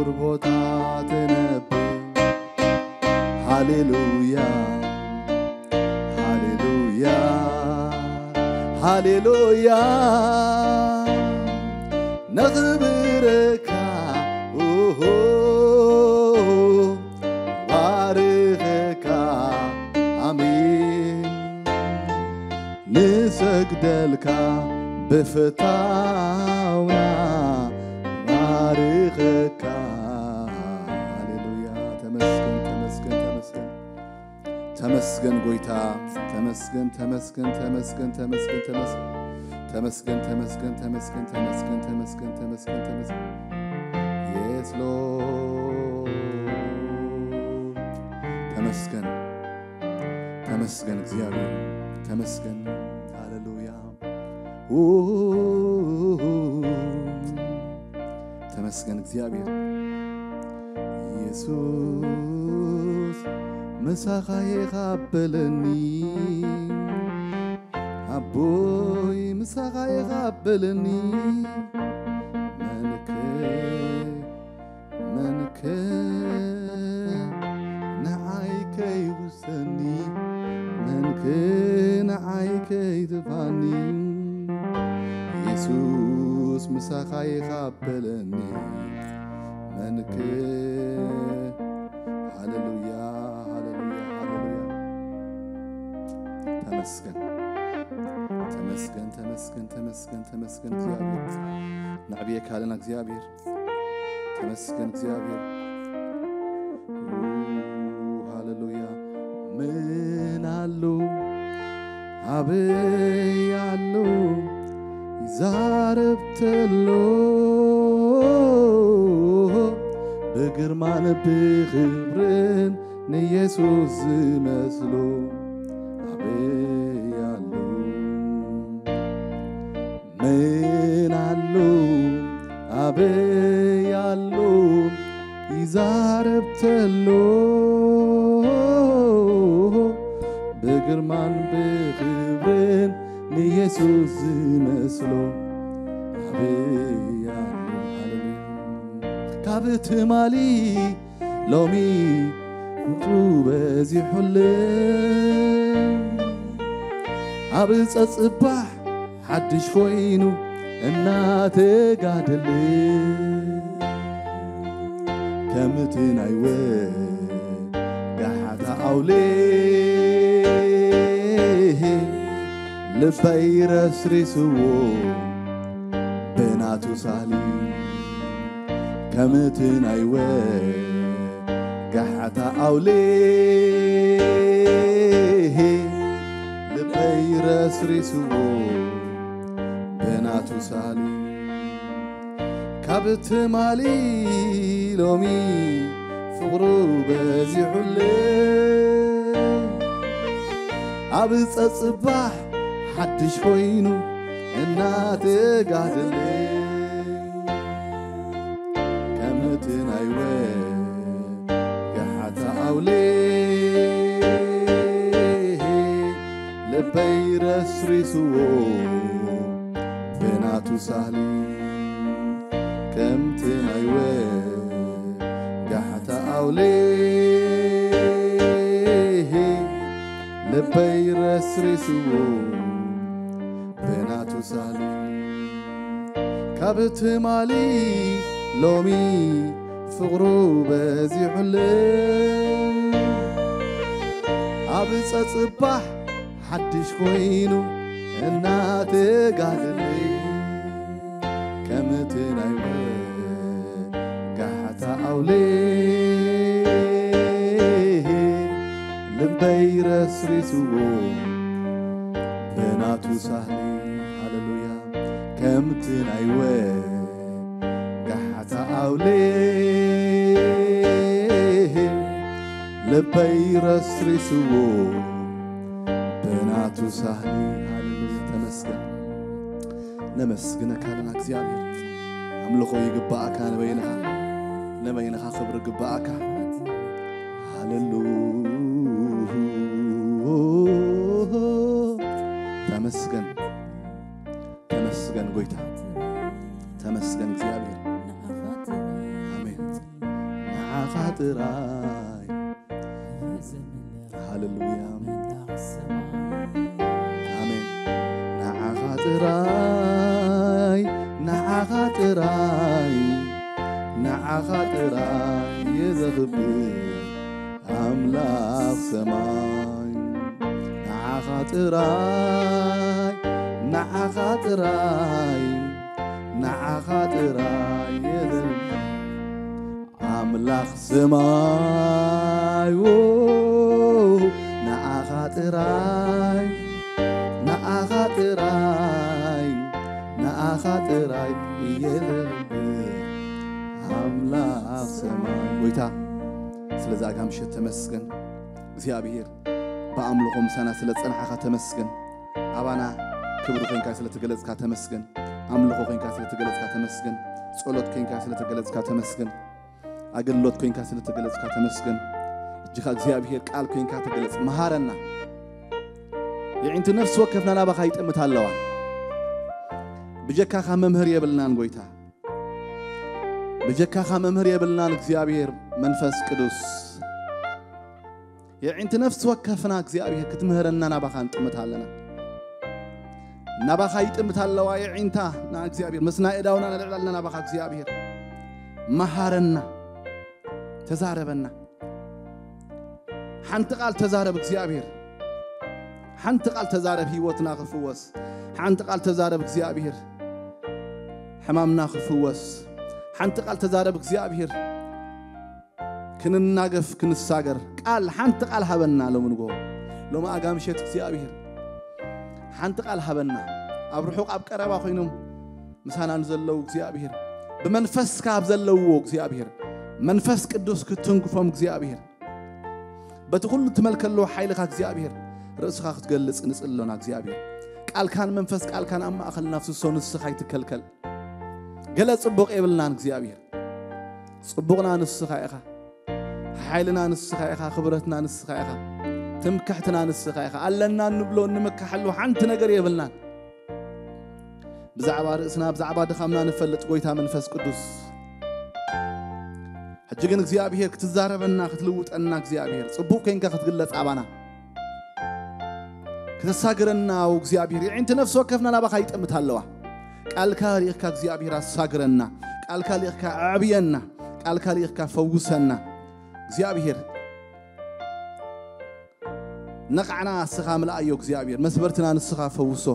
ቁርቦታ ተነብ። ሃሌሉያ፣ ሃሌሉያ፣ ሃሌሉያ። ነኽብረካ፣ ኦሆ፣ ባርኸካ፣ ኣሜን። ንሰግደልካ ብፍታውና ባርኸካ። ሃሌሉያ። ተመስገን፣ ተመስገን፣ ተመስገን። ተመስገን ጎይታ። ተመስገን፣ ተመስገን፣ ተመስገን፣ ተመስገን፣ ተመስገን። ተመስገን፣ ተመስገን፣ ተመስገን፣ ተመስገን፣ ተመስገን፣ ተመስገን፣ ተመስገን። Yes, Lord። ተመስገን፣ ተመስገን እግዚኣብሔር፣ ተመስገን። ሃሌሉያ። ኡ፣ ተመስገን እግዚኣብሔር። ኢየሱስ ምሳኻ ኢኻ በለኒ፣ ኣቦይ ምሳኻ ኢኻ በለኒ። መንከ፣ መንከ ንዓይ ከይውሰኒ፣ መንከ ንዓይ ከይትፋኒ። ኢየሱስ ምሳኻ ኢኻ በለኒ። መንከ፣ ሃሌሉያ፣ ሃሌሉያ፣ ሃሌሉያ። ተመስገን፣ ተመስገን፣ ተመስገን፣ ተመስገን፣ ተመስገን እግዚኣብሔር። ነዕብየካ ኣለና እግዚኣብሔር። ተመስገን እግዚኣብሔር። ሃሌሉያ። ምን ኣሎ ኣበይ ኣሎ ይዛረብ ተሎ ብግርማን ብኽብርን ንኢየሱስ ዝመስሎ ኣበይ ኣሎ? ምን ኣሎ ኣበይ ኣሎ ይዛረብ ተሎ ብግርማን ብኽብርን ንኢየሱስ ዝመስሎ ኣበይ ኣሎ? ሃሌሉያ። ካብ ትማሊ ሎሚ ፍቕሩ በዚሑለይ፣ ኣብ ጸጽባሕ ሓድሽ ኮይኑ እናተጋደለ፣ ከምቲ ናይ ወጋሕታ ኣውሌ ልበይ ረስሪስዎ ብናቱ ሳሊ፣ ከምቲ ናይ ወጋሕታ ኣውሌ ልበይ ረስሪስዎ ብናቱ ሳሊ፣ ካብ ትማሊ ሎሚ ፍቕሩ በዚሑለይ፣ ኣብ ጸጽባሕ ሓድሽ ኮይኑ እናተጋደለ፣ ከምቲ ናይ ወጋሕታ ኣውሌ ልበይ ረስሪስዎ ብናቱ ሳሊ፣ ከምቲ ናይ ወጋሕታ ኣውሌ ልበይ ረስሪስዎ ብናቱ ሳሊ፣ ካብ ትማሊ ሎሚ ፍቕሩ በዚሑለይ፣ ኣብ ጸጽባሕ ሓድሽ ኮይኑ እናተጋደለይ፣ ከምቲ ናይ ወጋሕታ ኣውሌ ልበይ ረስሪስዎ ብናቱ ሳሊ። ሃሌሉያ። ከምቲ ናይ ወጋሕታ ኣውሌ ልበይ ረስሪስዎ ብናቱ ሳሊ። ሃሌሉያ። ተመስገን። ነመስግነካ ኣለና እግዚኣብሔር። ኣምልኾ ይግባኣካ ንበይንኻ፣ ንበይንኻ ክብሪ ይግባኣካ። ሃሌሉያ። ተመስገን፣ ተመስገን ጎይታ፣ ተመስገን እግዚኣብሔር። ኣሜን። ጥራይ። ሃሌሉያ። ኣሜን። ንዓኻ ጥራይ፣ ንዓኻ ጥራይ፣ ንዓኻ ጥራይ እየ ዘኽብር ኣምላኽ ሰማይ። ንዓኻ ጥራይ፣ ንዓኻ ጥራይ፣ ንዓኻ ጥራይ እየ ዘኽብር ኣምላኽ ሰማይ፣ ዎ፣ ንዓኻ ጥራይ፣ ንዓኻ ጥራይ፣ ንዓኻ ጥራይ እየ ዘኽብር ኣምላኽ ሰማይ። ጎይታ፣ ስለዛ ኣጋ ምሸት ተመስገን። እግዚኣብሔር፣ ብኣምልኾ ምሳና ስለ ጸናሕኻ ተመስገን። ኣባና ክብሪ ኮንካ ስለ ተገለጽካ ተመስገን። ኣምልኾ ኮንካ ስለ ተገለጽካ ተመስገን። ጸሎት ኮንካ ስለ ተገለጽካ ተመስገን። ኣገልግሎት ኮንካ ስለ ተገለጽካ ተመስገን። እጅኻ እግዚኣብሔር ቃል ኮንካ ተገለጽ፣ መሃረና። የዒንቲ ነፍሲ ወከፍና ናባኻ ይጥምት ኣለዋ። ብጀካኻ መምህር የብልናን ጎይታ። ብጀካኻ መምህር የብልናን እግዚኣብሔር መንፈስ ቅዱስ። የዒንቲ ነፍሲ ወከፍና እግዚኣብሔር ክትምህረና ናባኻ ንጥምት ኣለና። ናባኻ ይጥምት ኣለዋ የዒንታ ና እግዚኣብሔር። ምስና እዳውና ነልዕላልና ናባኻ እግዚኣብሔር። መሃረና። ተዛረበና። ሓንቲ ቃል ተዛረብ እግዚኣብሔር። ሓንቲ ቃል ተዛረብ ህይወትና ክፍወስ። ሓንቲ ቃል ተዛረብ እግዚኣብሔር። ሕማምና ክፍወስ። ሓንቲ ቃል ተዛረብ እግዚኣብሔር። ክንናገፍ ክንሳገር ቃል ሓንቲ ቃል ሃበና ሎሚ ንጎ። ሎሚ ኣጋ ምሸት እግዚኣብሔር ሓንቲ ቃል ሃበና። ኣብ ርሑቕ ኣብ ቀረባ ኮይኖም ምሳና ንዘለዉ እግዚኣብሔር ብመንፈስካ ኣብ ዘለውዎ እግዚኣብሔር መንፈስ ቅዱስ ክትንክፎም እግዚኣብሔር በቲ ኩሉ ትመልከ ኣለዎ ሓይልኻ እግዚኣብሔር ርእስኻ ክትገልጽ ንጽለና እግዚኣብሔር ቃልካን መንፈስ ቃልካን ኣብ ማእኸልና ፍስሶ ንስኻ ይትከልከል። ገለ ጽቡቕ የብልናን እግዚኣብሔር። ጽቡቕና ንስኻ ኢኻ። ሓይልና ንስኻ ኢኻ። ክብረትና ንስኻ ኢኻ። ትምክሕትና ንስኻ ኢኻ። ኣለና እንብሎ እንምክሓሉ ሓንቲ ነገር የብልናን። ብዛዕባ ርእስና ብዛዕባ ድኻምና ንፈልጥ ጎይታ መንፈስ ቅዱስ። ሕጂ ግን እግዚኣብሔር ክትዛረበና ክትልውጠና እግዚኣብሔር ጽቡቕ ኮንካ ክትግለጽ ኣባና። ክተሳግረና እግዚኣብሔር የዒንቲ ነፍሲ ወከፍና ናባኻ ይጥምት ኣለዋ። ቃልካ ልኢኽካ እግዚኣብሔር ኣሳግረና። ቃልካ ልኢኽካ ኣዕብየና። ቃልካ ልኢኽካ ፈውሰና። እግዚኣብሔር ነቓዕና ንስኻ ምልኣዮ እግዚኣብሔር መስበርትና ንስኻ ፈውሶ።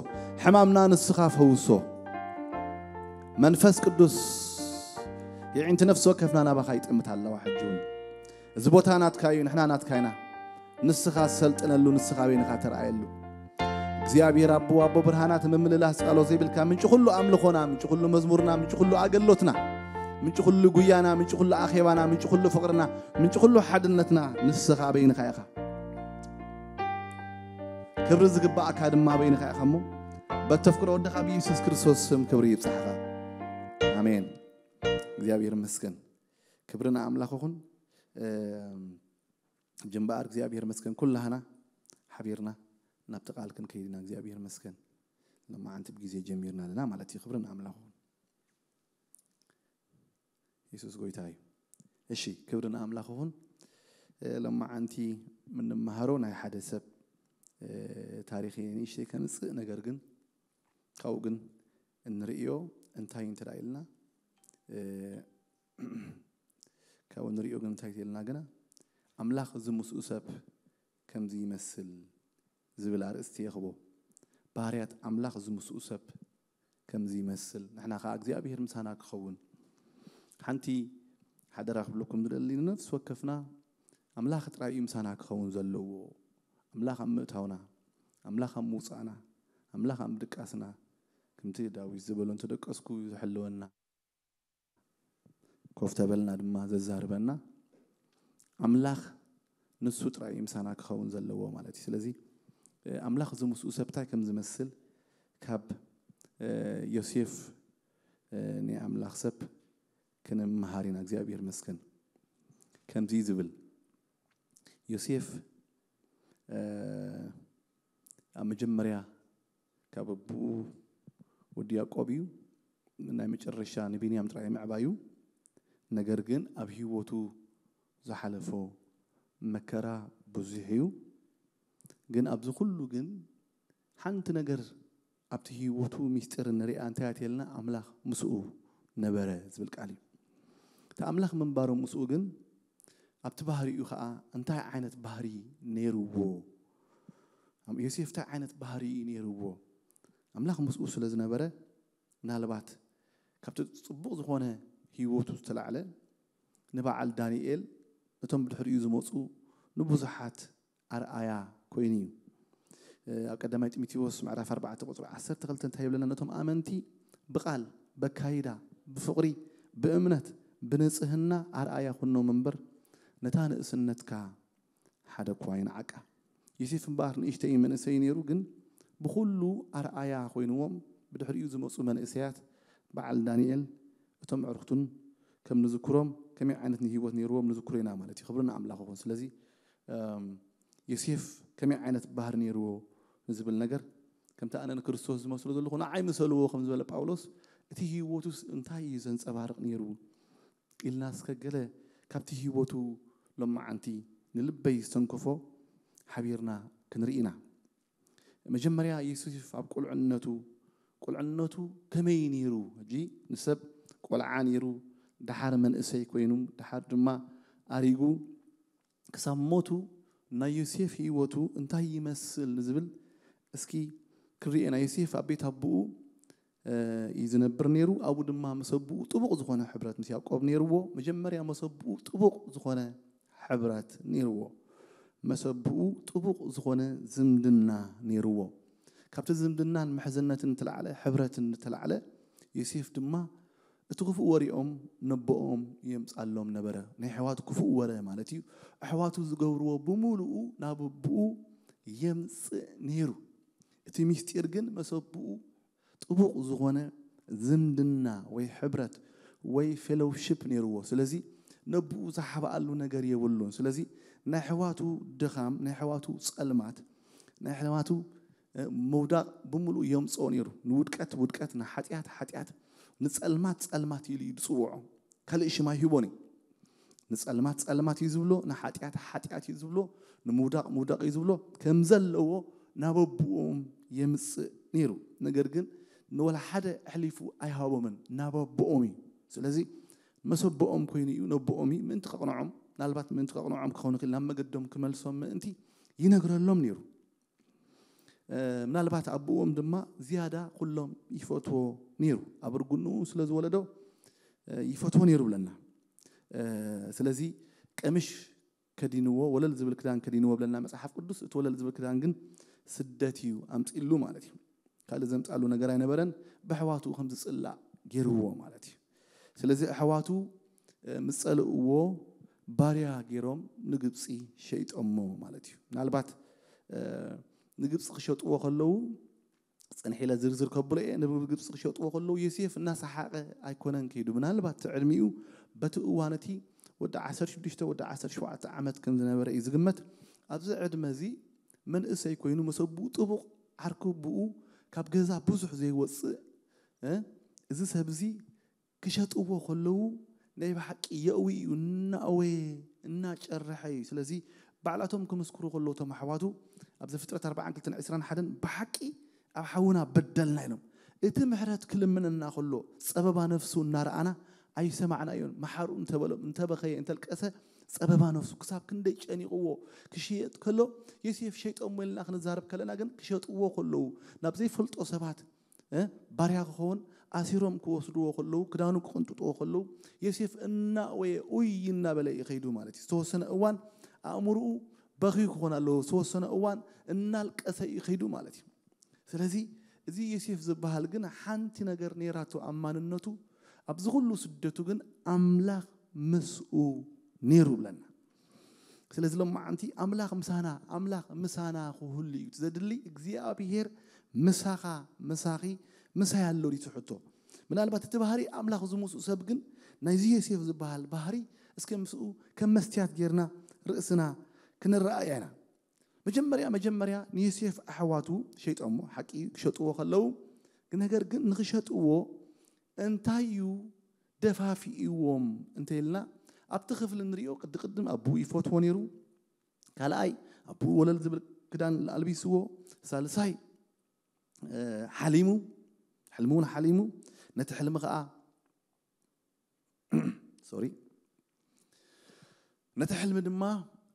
ሕማምና ንስኻ ፈውሶ። መንፈስ ቅዱስ የዒንቲ ነፍሲ ወከፍና ናባኻ ይጥምት ኣለዋ። ሕጂ እውን እዚ ቦታ ናትካ እዩ። ንሕና ናትካ ኢና። ንስኻ ዝሰልጥነሉ ንስኻ በይንኻ ተረኣየሉ። እግዚኣብሔር ኣቦ ኣቦ ብርሃናት ምምልላስ ጸሎ ዘይብልካ ምንጪ ኩሉ ኣምልኾና ምንጪ ኩሉ መዝሙርና ምንጪ ኩሉ ኣገሎትና ምንጪ ኩሉ ጉያና ምንጪ ኩሉ ኣኼባና ምንጪ ኩሉ ፍቕርና ምንጪ ኩሉ ሓድነትና ንስኻ በይንኻ ኢኻ። ክብሪ ዝግባኣካ ድማ በይንኻ ኢኻ እሞ በተፍቅሮ ወድኻ ብኢየሱስ ክርስቶስ ስም ክብሪ ይብጻሕኻ። ኣሜን። እግዚኣብሔር ይመስገን። ክብሪ ንኣምላኽ ይኹን። ጅምበኣር እግዚኣብሔር መስገን ኩላህና ሓቢርና ናብቲ ቃል ክንከይድ ኢና እግዚኣብሔር መስገን። ሎማዓንቲ ብግዜ ጀሚርና ኣለና ማለት እዩ። ክብሪ ንኣምላኽ ይኹን። የሱስ ጎይታ እዩ። እሺ ክብሪ ንኣምላኽ ይኹን። ሎማዓንቲ ምንመሃሮ ናይ ሓደ ሰብ ታሪኽ እየ ንእሽተይ ከምፅእ ነገር ግን ካብኡ ግን እንርእዮ እንታይ እንተ ኢልና ካብኡ ንርእዮ ግን እንታይ ኢልና ግና ኣምላኽ እዚ ምስኡ ሰብ ከምዚ ይመስል ዝብል ኣርእስቲ የኽቦ። ባህርያት ኣምላኽ እዚ ምስኡ ሰብ ከምዚ ይመስል ንሕና ኸዓ እግዚኣብሔር ምሳና ክኸውን ሓንቲ ሓደራ ክብለኩም ዝደሊ ንነፍሲ ወከፍና ኣምላኽ ጥራይ እዩ ምሳና ክኸውን ዘለዎ። ኣምላኽ ኣብ ምእታውና ኣምላኽ ኣብ ምውፃእና ኣምላኽ ኣብ ምድቃስና ከምቲ ዳዊት ዝበሎ እንተደቀስኩ ዝሕልወና ኮፍ ተበልና ድማ ዘዛርበና ኣምላኽ ንሱ ጥራይ እዩ ምሳና ክኸውን ዘለዎ ማለት እዩ። ስለዚ ኣምላኽ እዚ ምስኡ ሰብ እንታይ ከም ዝመስል ካብ ዮሴፍ ናይ ኣምላኽ ሰብ ክንመሃር ኢና። እግዚኣብሔር መስገን ከምዚ ዝብል ዮሴፍ ኣብ መጀመርያ ካብ ኣቦኡ ወዲ ያዕቆብ እዩ። ናይ መጨረሻ ንቢንያም ጥራይ ምዕባዩ ነገር ግን ኣብ ህይወቱ ዝሓለፎ መከራ ብዙሕ እዩ። ግን ኣብዚ ኩሉ ግን ሓንቲ ነገር ኣብቲ ህይወቱ ሚስጢር ንሪኣ እንታይ ኣትየልና? ኣምላኽ ምስኡ ነበረ ዝብል ቃል እዩ። እቲ ኣምላኽ ምንባሩ ምስኡ ግን ኣብቲ ባህሪኡ ከዓ እንታይ ዓይነት ባህሪ ነይርዎ? ዮሴፍ እንታይ ዓይነት ባህሪ እዩ ነይርዎ? ኣምላኽ ምስኡ ስለ ዝነበረ ምናልባት ካብቲ ፅቡቕ ዝኾነ ህይወቱ ዝተላዕለ ንበዓል ዳንኤል እቶም ብድሕሪኡ ዝመፁ ንብዙሓት ኣርኣያ ኮይኑ እዩ። ኣብ ቀዳማይ ጢሞቴዎስ ምዕራፍ ኣርባዕተ ቁፅሪ ዓሰርተ ክልተ እንታይ ይብለና? ነቶም ኣመንቲ ብቃል፣ በካይዳ፣ ብፍቕሪ፣ ብእምነት፣ ብንጽህና ኣርኣያ ኩኖም እምበር ነታ ንእስነትካ ሓደ እኳ ኣይንዓቃ። ዮሴፍ እምበኣር ንእሽተይ መንእሰይ ነይሩ፣ ግን ብኹሉ ኣርኣያ ኮይንዎም ብድሕሪኡ ዝመፁ መንእሰያት በዓል ዳንኤል እቶም ዕርክቱን ከም ንዝክሮም ከመይ ዓይነት ንህይወት ነይርዎም ንዝክሮ ኢና ማለት እዩ። ክብሪ ንኣምላኽ ይኹን። ስለዚ ዮሴፍ ከመይ ዓይነት ባህሪ ነይርዎ ንዝብል ነገር ከምቲ ኣነ ንክርስቶስ ዝመስሎ ዘለኹ ንዓይ ምሰልዎ ከም ዝበለ ጳውሎስ እቲ ህይወቱስ እንታይ እዩ ዘንጸባርቕ ነይሩ ኢልና እስከ ገለ ካብቲ ህይወቱ ሎማዓንቲ ንልበይ ዝተንከፎ ሓቢርና ክንርኢ ኢና። መጀመርያ ዮሴፍ ኣብ ቁልዕነቱ ቁልዕነቱ ከመይ ነይሩ? ሕጂ ንሰብ ቆልዓ ነይሩ፣ ደሓር መንእሰይ ኮይኑ፣ ደሓር ድማ ኣሪጉ ክሳብ ሞቱ ናይ ዮሴፍ ህይወቱ እንታይ ይመስል ንዝብል እስኪ ክንሪኦ ኢና። ዮሴፍ ኣብ ቤት ኣቦኡ እዩ ዝነብር ነይሩ። ኣብኡ ድማ መሰብኡ ጥቡቕ ዝኾነ ሕብረት ምስ ያዕቆብ ነይርዎ። መጀመርያ መሰብኡ ጥቡቕ ዝኾነ ሕብረት ነይርዎ። መሰብኡ ጥቡቕ ዝኾነ ዝምድና ነይርዎ። ካብቲ ዝምድናን ምሕዝነትን ተላዕለ፣ ሕብረትን ተላዕለ፣ ዮሴፍ ድማ እቲ ክፉእ ወሪኦም ነቦኦም የምጻሎም ነበረ። ናይ ኣሕዋቱ ክፉእ ወረ ማለት እዩ። ኣሕዋቱ ዝገብርዎ ብምሉኡ ናብ ኣቦኡ የምጽእ ነይሩ። እቲ ምስጢር ግን መሰብኡ ጥቡቕ ዝኾነ ዝምድና ወይ ሕብረት ወይ ፌሎውሺፕ ነይርዎ። ስለዚ ነብኡ ዝሓብኣሉ ነገር የብሉን። ስለዚ ናይ ኣሕዋቱ ድኻም፣ ናይ ኣሕዋቱ ጸልማት፣ ናይ ኣሕዋቱ ምውዳቕ ብምሉእ የምፅኦ ነይሩ። ንውድቀት ውድቀት፣ ንሓጢኣት ሓጢኣት፣ ንፀልማት ፀልማት ኢሉ እዩ ዝፅውዖ። ካልእ ሽም ኣይህቦን እዩ። ንፀልማት ፀልማት እዩ ዝብሎ፣ ንሓጢኣት ሓጢኣት እዩ ዝብሎ፣ ንምውዳቕ ምውዳቕ እዩ ዝብሎ። ከም ዘለዎ ናብ ኣቦኦም የምፅእ ነይሩ። ነገር ግን ንወላ ሓደ ኣሕሊፉ ኣይሃቦምን፣ ናብ ኣቦኦም እዩ። ስለዚ መሰቦኦም ኮይኑ እዩ፣ ነቦኦም እዩ። ምእንቲ ከቕንዖም፣ ምናልባት ምእንቲ ከቕንዖም ክኸውን ይኽእል፣ ናብ መገዶም ክመልሶም ምእንቲ ይነግረሎም ነይሩ። ምናልባት ኣቦኦም ድማ ዝያዳ ኩሎም ይፈትዎ ነይሩ። ኣብ እርግንኡ ስለ ዝወለዶ ይፈትዎ ነይሩ ብለና። ስለዚ ቀምሽ ከዲንዎ፣ ወለል ዝብል ክዳን ከዲንዎ ብለና መጽሓፍ ቅዱስ። እቲ ወለል ዝብል ክዳን ግን ስደት እዩ ኣምጺሉ ማለት እዩ። ካልእ ዘምጻሉ ነገር ኣይነበረን። ብኣሕዋቱ ከም ዝጽላእ ገይርዎ ማለት እዩ። ስለዚ ኣሕዋቱ ምስ ጸልእዎ ባርያ ገይሮም ንግብጺ ሸይጦሞ ማለት እዩ። ምናልባት ንግብጺ ክሸጥዎ ከለዉ፣ ጽንሕ ኢለ ዝርዝር ከብሎ እየ። ንግብጺ ክሸጥዎ ከለዉ ዮሴፍ እናሰሓቐ ኣይኮነን ከይዱ። ምናልባት እቲ ዕድሚኡ በቲ እዋን እቲ ወዲ ዓሰርተ ሽዱሽተ ወዲ ዓሰርተ ሸውዓተ ዓመት ከም ዝነበረ እዩ ዝግመት። ኣብዚ ዕድመ እዚ መንእሰይ ኮይኑ፣ መሰብኡ ጥቡቕ፣ ዓርኪ ኣቦኡ፣ ካብ ገዛ ብዙሕ ዘይወጽእ፣ እ፣ እዚ ሰብ እዚ ክሸጥዎ ከለዉ ናይ ብሓቂ የእዊ እዩ፣ እናእወየ፣ እናጨረሐ እዩ። ስለዚ ባዕላቶም ክምስክሩ ከለዉ እቶም ኣሕዋቱ ኣብ ዘፍጥረት ኣርባዓን ክልተን ዕስራን ሓደን ብሓቂ ኣብ ሓውና በደልና ኢሎም። እቲ ምሕረት ክልምነና ከሎ ጸበባ ነፍሱ እናረኣና ኣይሰማዕናዮን። መሓሩ እንተበሎም፣ እንተበኸየ፣ እንተልቀሰ ጸበባ ነፍሱ ክሳብ ክንደይ ጨኒቕዎ ክሽየጥ ከሎ፣ ዮሴፍ ሸይጦሞ ኢልና ክንዛረብ ከለና ግን ክሸጥዎ ከለዉ ናብ ዘይፈልጦ ሰባት እ፣ ባርያ ክኸውን ኣሲሮም ክወስድዎ ከለዉ፣ ክዳኑ ክቕንጥጥዎ ከለዉ፣ ዮሴፍ እናእወየ ኡይ እናበለ እዩ ከይዱ ማለት እዩ። ዝተወሰነ እዋን ኣእምሮኡ በኺዩ ክኾን ኣለዎ። ዝተወሰነ እዋን እናልቀሰ እዩ ከይዱ ማለት እዩ። ስለዚ እዚ ዮሴፍ ዝበሃል ግን ሓንቲ ነገር ነይራቶ ኣብ ማንነቱ። ኣብዚ ኩሉ ስደቱ ግን ኣምላኽ ምስኡ ነይሩ ብለና። ስለዚ ሎማዓንቲ ኣምላኽ ምሳና፣ ኣምላኽ ምሳና ክህሉ እዩ እቲ ዘድሊ። እግዚኣብሄር ምሳኻ፣ ምሳኺ፣ ምሳይ ኣሎ ድዩ እቲ ሕቶ? ምናልባት እቲ ባህሪ ኣምላኽ ዝምስኡ ሰብ ግን ናይዚ ዮሴፍ ዝበሃል ባህሪ እስከ ምስኡ ከም መስትያት ጌርና ርእስና ክንረኣያ ኢና። መጀመርያ፣ መጀመርያ ንዮሴፍ ኣሕዋቱ ሸይጦሞ፣ ሓቂ እዩ፣ ክሸጥዎ ከለዉ፣ ነገር ግን ንኽሸጥዎ እንታይ እዩ ደፋፊእዎም እንተኢልና፣ ኣብቲ ክፍሊ ንሪኦ ቅዲ ቅድም ኣቦኡ ይፈትዎ ነይሩ። ካልኣይ ኣቦኡ ወለል ዝብል ክዳን ኣልቢስዎ። ሳልሳይ ሓሊሙ፣ ሕልሚ እውን ሓሊሙ። ነቲ ሕልሚ ከዓ ሶሪ ነቲ ሕልሚ ድማ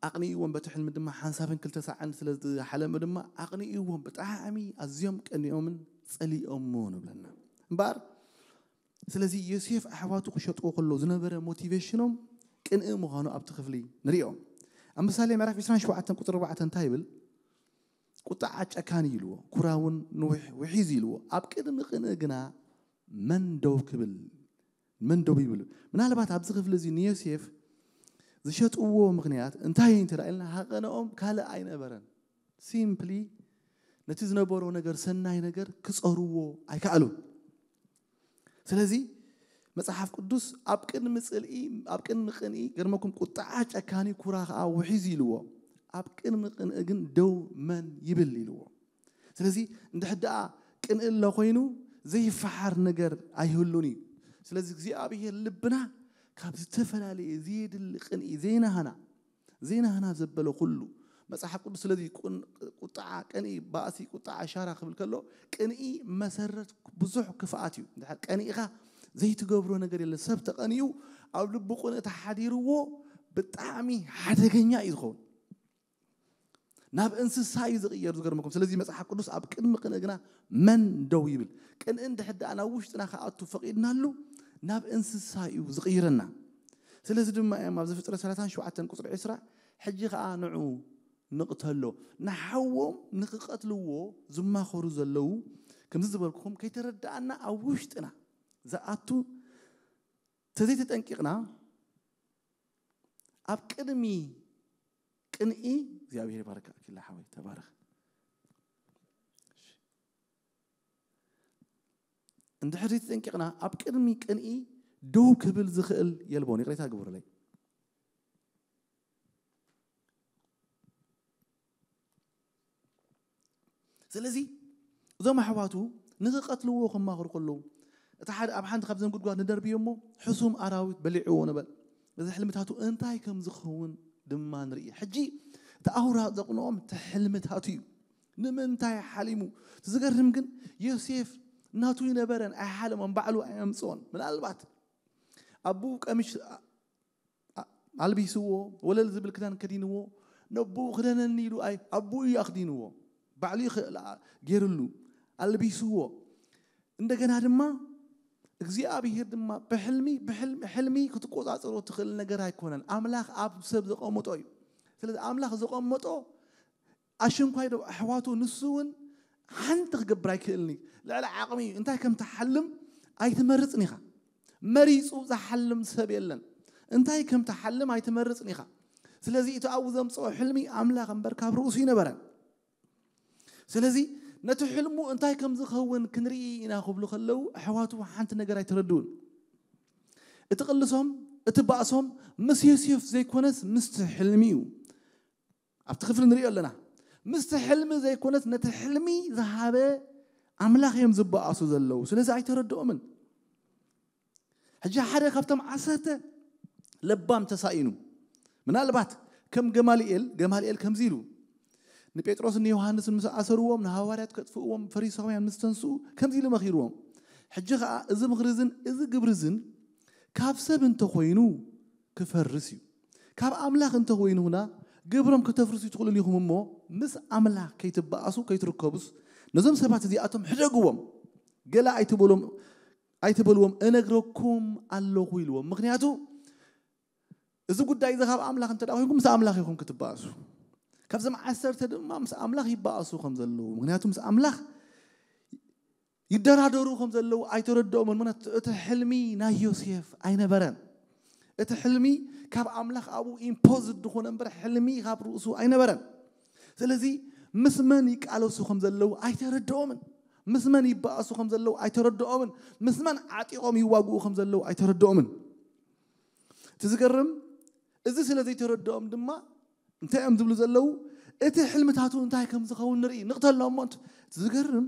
ኣቕኒእዎን በቲ ሕልሚ ድማ ሓንሳብን ክልተ ሳዕን ስለ ዝሓለመ ድማ ኣቕኒእዎን ብጣዕሚ ኣዝዮም ቀኒኦምን ጸሊኦሞ ንብለና እምበኣር። ስለዚ ዮሴፍ ኣሕዋቱ ክሸጥዎ ከሎ ዝነበረ ሞቲቬሽኖም ቅንኢ ምዃኑ ኣብቲ ክፍሊ ንሪኦ። ኣብ ምሳሌ ምዕራፍ ዕስራን ሸውዓተን ቁፅሪ ኣርባዕተ እንታይ ይብል? ቁጣዓ ጨካን ኢልዎ፣ ኩራውን ንውሕ ውሒዝ ኢልዎ፣ ኣብ ቅድሚ ቅንኢ ግና መን ደው ክብል? መን ደው ይብል? ምናልባት ኣብዚ ክፍሊ እዚ ንዮሴፍ ዝሸጥዎ ምኽንያት እንታይ እዩ እንተ ኢልና ሃቐነኦም ካልእ ኣይነበረን። ሲምፕሊ ነቲ ዝነበሮ ነገር ሰናይ ነገር ክጸርዎ ኣይከኣሉን። ስለዚ መጽሓፍ ቅዱስ ኣብ ቅድሚ ጽልኢ፣ ኣብ ቅድሚ ቅንኢ ገርመኩም ቁጣዓ ጨካኒ ኩራ ከዓ ውሒዝ ኢልዎ፣ ኣብ ቅድሚ ቅንኢ ግን ደው መን ይብል ኢልዎ። ስለዚ እንድሕር ደኣ ቅንኢ ኣሎ ኮይኑ ዘይፈሓር ነገር ኣይህሉን እዩ። ስለዚ እግዚኣብሔር ልብና ካብ ዝተፈላለየ ዘየድሊ ቅንኢ ዘይናህና ዘይናህና ዘበለ ኩሉ መጽሓፍ ቅዱስ ስለዚ ቁጣዓ ቅንኢ ባእሲ ቁጣዓ ሻራ ክብል ከሎ ቅንኢ መሰረት ብዙሕ ክፍኣት እዩ። እንድሕር ቀኒእኻ ዘይትገብሮ ነገር የለን። ሰብ ተቐኒኡ ኣብ ልቡ ቅንኢ ተሓዲርዎ ብጣዕሚ ሓደገኛ እዩ ዝኸውን። ናብ እንስሳ እዩ ዝቕየር ዝገርመኩም። ስለዚ መጽሓፍ ቅዱስ ኣብ ቅድሚ ቅንኢ ግና መን ደው ይብል? ቅንኢ እንድሕር ደኣ ናብ ውሽጥና ክኣቱ ፈቒድናሉ ናብ እንስሳ እዩ ዝቕይረና። ስለዚ ድማ እዮም ኣብዚ ፍጥረት ሰላሳን ሸውዓተን ቁፅሪ ዕስራ ሕጂ ከዓ ንዑ ንቕተሎ፣ ንሓዎም ንክቐትልዎ ዝማኸሩ ዘለዉ ከምዚ ዝበልኩኹም ከይተረዳኣና ኣብ ውሽጥና ዝኣቱ ተዘይተጠንቂቕና ኣብ ቅድሚ ቅንኢ እግዚኣብሔር ይባርካ ኪላ ሓወይ ተባረኽ። እንድሕር ተጠንቂቕና ኣብ ቅድሚ ቅንኢ ደው ክብል ዝኽእል የልቦን። ይቕሬታ ግብሩለይ። ስለዚ እዞም ኣሕዋቱ ንክቐትልዎ ክማኽሩ ከለዉ እቲ ሓደ ኣብ ሓንቲ ካብዘን ጉድጓድ ንደርብዮ እሞ ሕሱም ኣራዊት በሊዕዎ ንበል። እዚ ሕልምታቱ እንታይ ከም ዝኸውን ድማ ንርኢ። ሕጂ እቲ ኣውራ ዘቕንኦም እቲ ሕልምታቱ እዩ። ንምንታይ ሓሊሙ? እቲ ዝገርም ግን ዮሴፍ ናቱ ይነበረን ኣይሓለሞን፣ ባዕሉ ኣየምፅኦን። ምናልባት ኣቦኡ ቀሚሽ ኣልቢስዎ፣ ወለል ዝብል ክዳን ከዲንዎ፣ ነቦኡ ክደነኒ ኢሉ ኣይ ኣቦኡ እዩ ኣኽዲንዎ፣ ባዕሉ እዩ ገይርሉ ኣልቢስዎ። እንደገና ድማ እግዚኣብሔር ድማ ብሕልሚ ብሕልሚ ክትቆፃፀሮ ትኽእል ነገር ኣይኮነን። ኣምላኽ ኣብ ሰብ ዘቐምጦ እዩ። ስለዚ ኣምላኽ ዘቐመጦ ኣሽንኳይ ዶ ኣሕዋቱ ንሱ እውን ሓንቲ ክገብር ኣይክእልኒ። ልዕሊ ዓቕሚ እዩ። እንታይ ከም ትሓልም ኣይትመርፅን ኢኻ። መሪፁ ዝሓልም ሰብ የለን። እንታይ ከም ትሓልም ኣይትመርፅን ኢኻ። ስለዚ እቲ ኣብኡ ዘምፅኦ ሕልሚ ኣምላኽ እምበር ካብ ርእሱ ይነበረን። ስለዚ ነቲ ሕልሙ እንታይ ከም ዝኸውን ክንርኢ ኢና ክብሉ ከለዉ ኣሕዋቱ ሓንቲ ነገር ኣይተረድኡን። እቲ ቅልሶም እቲ ባእሶም ምስ ዮሴፍ ዘይኮነስ ምስቲ ሕልሚ እዩ። ኣብቲ ክፍሊ ንሪኦ ኣለና። ምስቲ ሕልሚ ዘይኮነስ ነቲ ሕልሚ ዝሃበ ኣምላኽ እዮም ዝበኣሱ ዘለዉ። ስለዚ ኣይተረድኦምን። ሕጂ ሓደ ካብቶም ዓሰርተ ለባም ተሳኢኑ። ምናልባት ከም ገማልኤል፣ ገማልኤል ከምዚ ኢሉ ንጴጥሮስን ንዮሃንስን ምስ ኣሰርዎም ንሃዋርያት ከጥፍእዎም ፈሪሳውያን ምስ ተንስኡ ከምዚ ኢሉ መኺርዎም። ሕጂ ኸዓ እዚ ምኽሪ እዝን እዚ ግብሪ እዝን ካብ ሰብ እንተኾይኑ ክፈርስ እዩ። ካብ ኣምላኽ እንተኾይኑ ግና ግብሮም ከተፍርሱ ትኽእሉን ኢኹም እሞ ምስ ኣምላኽ ከይትበኣሱ ከይትርከቡስ ነዞም ሰባት እዚኣቶም ሕደግዎም። ገለ ኣይትበሎም ኣይትበልዎም እነግረኩም ኣለኹ ኢልዎም። ምክንያቱ እዚ ጉዳይ እዚ ካብ ኣምላኽ እንተ ደኣ ኮይንኩም ምስ ኣምላኽ ኢኹም ክትበኣሱ። ካብዞም ዓሰርተ ድማ ምስ ኣምላኽ ይበኣሱ ከም ዘለዉ፣ ምክንያቱ ምስ ኣምላኽ ይደራደሩ ከም ዘለዉ ኣይተረድኦምን። ምክንያቱ እቲ ሕልሚ ናይ ዮሴፍ ኣይነበረን። እቲ ሕልሚ ካብ ኣምላኽ ኣብኡ ኢምፖዝድ ዝኾነ እምበር ሕልሚ ካብ ርእሱ ኣይነበረን። ስለዚ ምስ መን ይቃለሱ ከም ዘለዉ ኣይተረድኦምን። ምስ መን ይበኣሱ ከም ዘለዉ ኣይተረድኦምን። ምስ መን ዓጢቖም ይዋግኡ ከም ዘለዉ ኣይተረድኦምን። እቲ ዝገርም እዚ ስለ ዘይተረድኦም ድማ እንታይ እዮም ዝብሉ ዘለዉ? እቲ ሕልምታቱ እንታይ ከም ዝኸውን ንርኢ። ንቕተሎም እሞ እቲ ዝገርም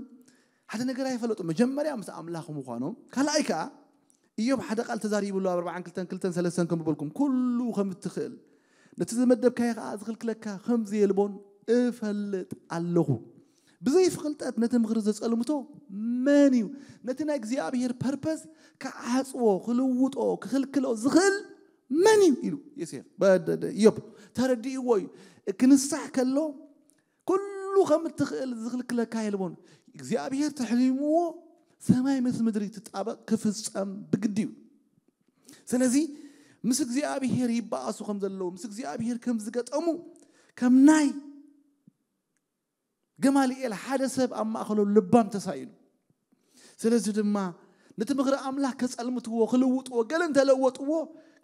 ሓደ ነገር ኣይፈለጡ። መጀመርያ ምስ ኣምላኽ ምዃኖም፣ ካልኣይ ከኣ ኢዮብ ሓደ ቃል ተዛሪቡ ኣሎ ኣብ ኣርባዓን ክልተን ክልተን ሰለስተን ከም ዝበልኩም፣ ኩሉ ከም እትኽእል ነቲ ዝመደብካዮ ከዓ ዝኽልክለካ ከም ዘየልቦን እፈልጥ ኣለኹ። ብዘይ ፍልጠት ነቲ ምኽሪ ዘጸልምቶ መን እዩ? ነቲ ናይ እግዚኣብሔር ፐርፐስ ክዓጽዎ፣ ክልውጦ፣ ክኽልክሎ ዝኽእል መን እዩ? ኢሉ ዮሴፍ፣ በ-፣ ደ-፣ ደ-፣ ኢዮብ ተረዲእዎ እዩ። ክንሳሕ ከሎ ኩሉ ከም እትኽእል ዝኽልክለካ የልቦን። እግዚኣብሔር ተሕሊምዎ ሰማይ ምስ ምድሪ ትጣበቕ ክፍጸም ብግዲ እዩ። ስለዚ ምስ እግዚኣብሔር ይበኣሱ ከም ዘለዉ፣ ምስ እግዚኣብሔር ከም ዝገጠሙ፣ ከም ናይ ገማልኤል ሓደ ሰብ ኣብ ማእከሎም ልባም ተሳኢሉ። ስለዚ ድማ ነቲ ምኽሪ ኣምላኽ ከጸልምትዎ፣ ክልውጥዎ፣ ገለ እንተለወጥዎ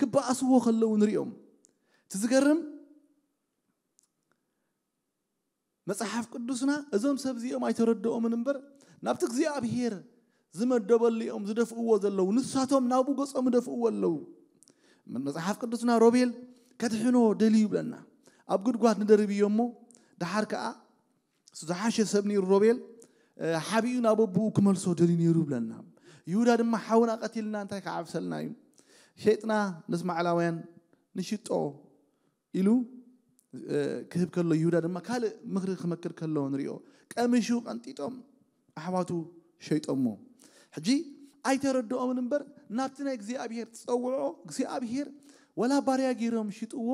ክበኣስዎ ከለዉ ንሪኦም። እቲ ዝገርም መጽሓፍ ቅዱስና እዞም ሰብ እዚኦም ኣይተረድኦምን እምበር ናብቲ እግዚኣብሔር ዝመደበሉ እዮም ዝደፍእዎ ዘለዉ። ንሳቶም ናብኡ ገጾም ይደፍእዎ ኣለዉ። መጽሓፍ ቅዱስና ሮቤል ከድሕኖ ደልዩ ይብለና። ኣብ ጉድጓድ ንደርብዮ እሞ ደሓር ከኣ እሱ ዝሓሸ ሰብ ነይሩ ሮቤል፣ እ፣ ሓቢኡ ናብ ኣቦኡ ክመልሶ ደልዩ ነይሩ ይብለና። ይሁዳ ድማ ሓውና ቀቲልና እንታይ ክዓብሰልና እዩ? ሸይጥና ንእስማዓላውያን ንሽጦ ኢሉ፣ እ፣ ክህብ ከሎ ይሁዳ ድማ ካልእ ምኽሪ ክመክር ከሎ ንሪኦ። ቀሚሹ ቀንጢጦም ኣሕዋቱ ሸይጦሞ። ሕጂ ኣይተረድኦምን እምበር ናብቲ ናይ እግዚኣብሔር ዝጸውዖ እግዚኣብሔር ወላ ባርያ ገይሮም ሽጥዎ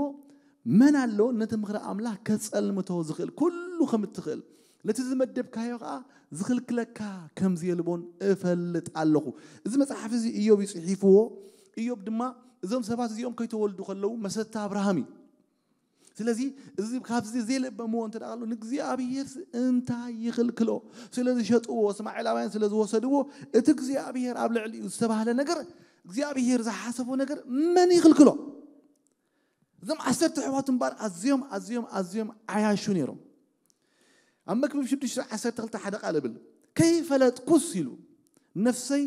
መን ኣሎ ነቲ ምኽሪ ኣምላኽ ከጸልምቶ ዝኽእል? ኩሉ ከም እትኽእል ነቲ ዝመደብካዮ ኸኣ ዝኽልክለካ ከም ዘየልቦን እፈልጥ ኣለኹ። እዚ መጽሓፍ እዚ ኢዮብ እዩ ጽሒፍዎ። ኢዮብ ድማ እዞም ሰባት እዚኦም ከይተወልዱ ከለዉ መሰታ ኣብርሃም እዩ። ስለዚ እዚ ካብዚ ዘይለበምዎ እንተ ደኣ ኣሎ ንእግዚኣብሔር እንታይ ይኽልክሎ? ስለ ዝሸጥዎ፣ እስማኤላውያን ስለ ዝወሰድዎ፣ እቲ እግዚኣብሔር ኣብ ልዕሊኡ ዝተባህለ ነገር፣ እግዚኣብሔር ዝሓሰቦ ነገር መን ይኽልክሎ? እዞም ዓሰርተ ኣሕዋት እምበኣር ኣዝዮም፣ ኣዝዮም፣ ኣዝዮም ዓያሹ ነይሮም። ኣብ መክብብ ሽዱሽተ ዓሰርተ ክልተ ሓደ ቃል እብል፣ "ከይፈለጥኩስ" ኢሉ፣ "ነፍሰይ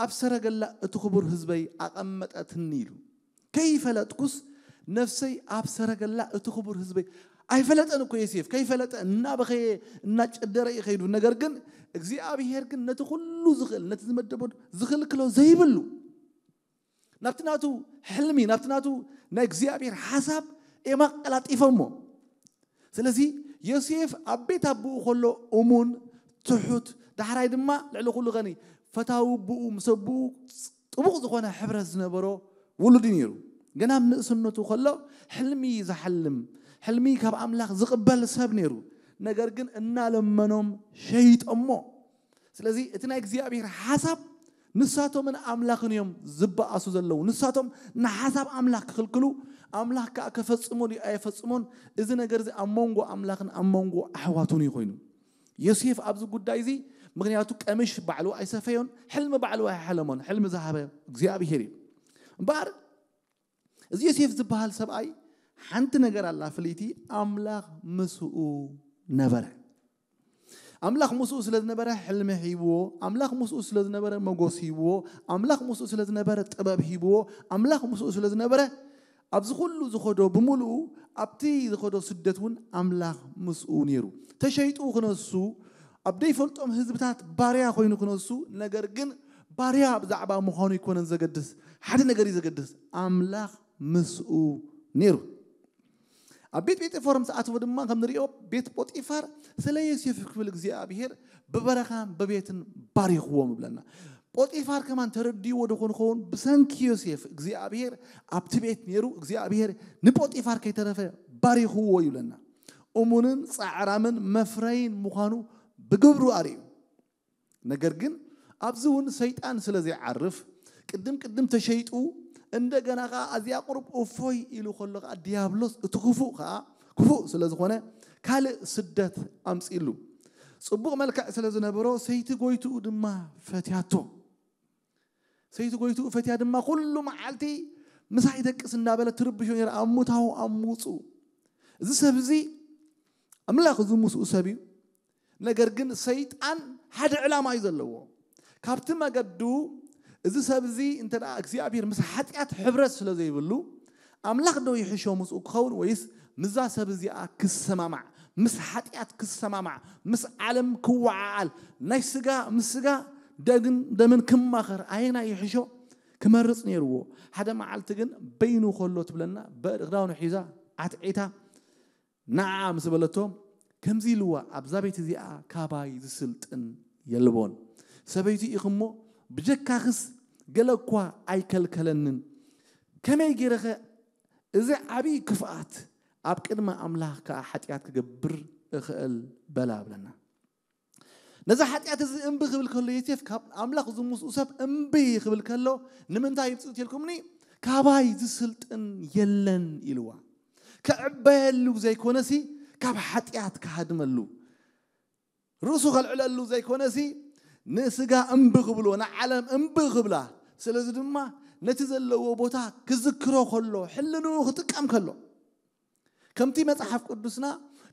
ኣብ ሰረገላ እቲ ክቡር ህዝበይ ኣቐመጠትኒ" ኢሉ። "ከይፈለጥኩስ ነፍሰይ ኣብ ሰረገላ እቲ ክቡር ህዝበይ" ኣይፈለጠን እኮ ዮሴፍ፣ ከይፈለጠ እናበኸየ እናጨደረ እዩ ከይዱ። ነገር ግን እግዚኣብሔር ግን ነቲ ኩሉ ዝኽእል፣ ነቲ ዝመደቦ ዝኽልክሎ ዘይብሉ ናብቲ ናቱ ሕልሚ፣ ናብቲ ናቱ ናይ እግዚኣብሔር ሓሳብ እዮም ኣቀላጢፎሞ። ስለዚ ዮሴፍ ኣብ ቤት ኣቦኡ ከሎ እሙን፣ ትሑት፣ ዳሕራይ ድማ ልዕሊ ኩሉ ኸኒ ፈታዊ ኣቦኡ፣ ምስ ኣቦኡ ጥቡቕ ዝኾነ ሕብረት ዝነበሮ ውሉድ እዩ ነይሩ። ገና ኣብ ንእስነቱ ከሎ ሕልሚ ዝሓልም፣ ሕልሚ ካብ ኣምላኽ ዝቕበል ሰብ ነይሩ። ነገር ግን እናለመኖም ሸይጦሞ። ስለዚ እቲ ናይ እግዚኣብሔር ሓሳብ ንሳቶምን ኣምላኽን እዮም ዝበኣሱ ዘለዉ። ንሳቶም ንሓሳብ ኣምላኽ ክኽልክሉ፣ ኣምላኽ ከኣ ከፈጽሞ ድዩ ኣየፈጽሞን፣ እዚ ነገር እዚ ኣብ መንጎ ኣምላኽን ኣብ መንጎ ኣሕዋቱን እዩ ኮይኑ። ዮሴፍ ኣብዚ ጉዳይ እዚ፣ ምኽንያቱ ቀምሽ ባዕሉ ኣይሰፈዮን፣ ሕልሚ ባዕሉ ኣይሓለሞን፣ ሕልሚ ዝሃበ እግዚኣብሔር እዩ። እምበኣር እዚ ዮሴፍ ዝበሃል ሰብኣይ ሓንቲ ነገር ኣላ ፍልይቲ፣ ኣምላኽ ምስኡ ነበረ። ኣምላኽ ምስኡ ስለ ዝነበረ ሕልሚ ሂብዎ፣ ኣምላኽ ምስኡ ስለ ዝነበረ መጎስ ሂብዎ፣ ኣምላኽ ምስኡ ስለ ዝነበረ ጥበብ ሂብዎ፣ ኣምላኽ ምስኡ ስለ ዝነበረ ኣብዚ ኩሉ ዝኸዶ ብምሉኡ ኣብቲ ዝኸዶ ስደት እውን ኣምላኽ ምስኡ ነይሩ። ተሸይጡ ክነሱ፣ ኣብ ደይፈልጦም ህዝብታት ባርያ ኮይኑ ክነሱ፣ ነገር ግን ባርያ ብዛዕባ ምዃኑ ኣይኮነን ዘገድስ፣ ሓደ ነገር እዩ ዘገድስ፣ ኣምላኽ ምስኡ ነይሩ። ኣብ ቤት ጴጢፎር ምስ ኣተወ ድማ ከም ንሪኦ ቤት ጶጢፋር ስለ ዮሴፍ ክብል እግዚኣብሔር ብበረኻን በቤትን ባሪኽዎም ይብለና። ጶጢፋር ከማን ተረዲዎ ደኾን ኸውን ብሰንኪ ዮሴፍ እግዚኣብሔር ኣብቲ ቤት ነይሩ እግዚኣብሔር ንጶጢፋር ከይተረፈ ባሪኽዎ ይብለና። እሙንን ጻዕራምን መፍረይን ምዃኑ ብግብሩ ኣርእዩ። ነገር ግን ኣብዚ እውን ሰይጣን ስለ ዘይዓርፍ ቅድም ቅድም ተሸይጡ እንደገና ከዓ ኣዚኣ ቁሩብ እፎይ ኢሉ ከሎ ከዓ ዲያብሎስ እቲ ክፉእ ከዓ ክፉእ ስለ ዝኾነ ካልእ ስደት ኣምፅእሉ። ፅቡቕ መልክዕ ስለ ዝነበሮ ሰይቲ ጎይትኡ ድማ ፈትያቶ። ሰይቲ ጎይትኡ ፈትያ ድማ ኩሉ መዓልቲ ምሳይ ደቅስ እንዳበለ ትርብሾ ነይራ ኣብ ሙታው ኣብ ምውፅኡ። እዚ ሰብ እዚ ኣምላኽ እዚ ምስኡ ሰብ እዩ። ነገር ግን ሰይጣን ሓደ ዕላማ እዩ ዘለዎ። ካብቲ መገዱ እዚ ሰብ እዚ እንተ ደኣ እግዚኣብሔር ምስ ሓጢኣት ሕብረት ስለ ዘይብሉ ኣምላኽ ዶ ይሕሾ ምስኡ ክኸውን ወይስ ምስዛ ሰብ እዚኣ ክሰማማዕ፣ ምስ ሓጢኣት ክሰማማዕ፣ ምስ ዓለም ክወዓዓል፣ ናይ ስጋ ምስ ስጋ ደግን ደምን ክማኸር ኣየናይ ይሕሾ? ክመርጽ ነይርዎ። ሓደ መዓልቲ ግን በይኑ ከሎ ትብለና፣ በ- ክዳኑ ሒዛ ዓትዒታ ንዓ ምስ በለቶ፣ ከምዚ ኢልዋ፣ ኣብዛ ቤት እዚኣ ካባይ ዝስልጥን የልቦን። ሰበይቱ ኢኹሞ ብጀካኽስ ገለ እኳ ኣይከልከለንን። ከመይ ገይረኸ እዚ ዓብዪ ክፍኣት ኣብ ቅድሚ ኣምላኽ ከዓ ሓጢኣት ክገብር እኽእል በላ ብለና። ነዚ ሓጢኣት እዚ እምቢ ክብል ከሎ ዮሴፍ ካብ ኣምላኽ ዝምስኡ ሰብ እምቢ ክብል ከሎ ንምንታይ ይብፅእ ኢልኩምኒ? ካባይ ዝስልጥን የለን ኢልዋ። ክዕበየሉ ዘይኮነሲ ካብ ሓጢኣት ክሃድመሉ ርእሱ ከልዕለሉ ዘይኮነሲ ንስጋ እምቢ ክብሎ ንዓለም እምቢ ክብላ ስለዚ ድማ ነቲ ዘለዎ ቦታ ክዝክሮ ከሎ ሕልንኡ ክጥቀም ከሎ ከምቲ መጽሓፍ ቅዱስና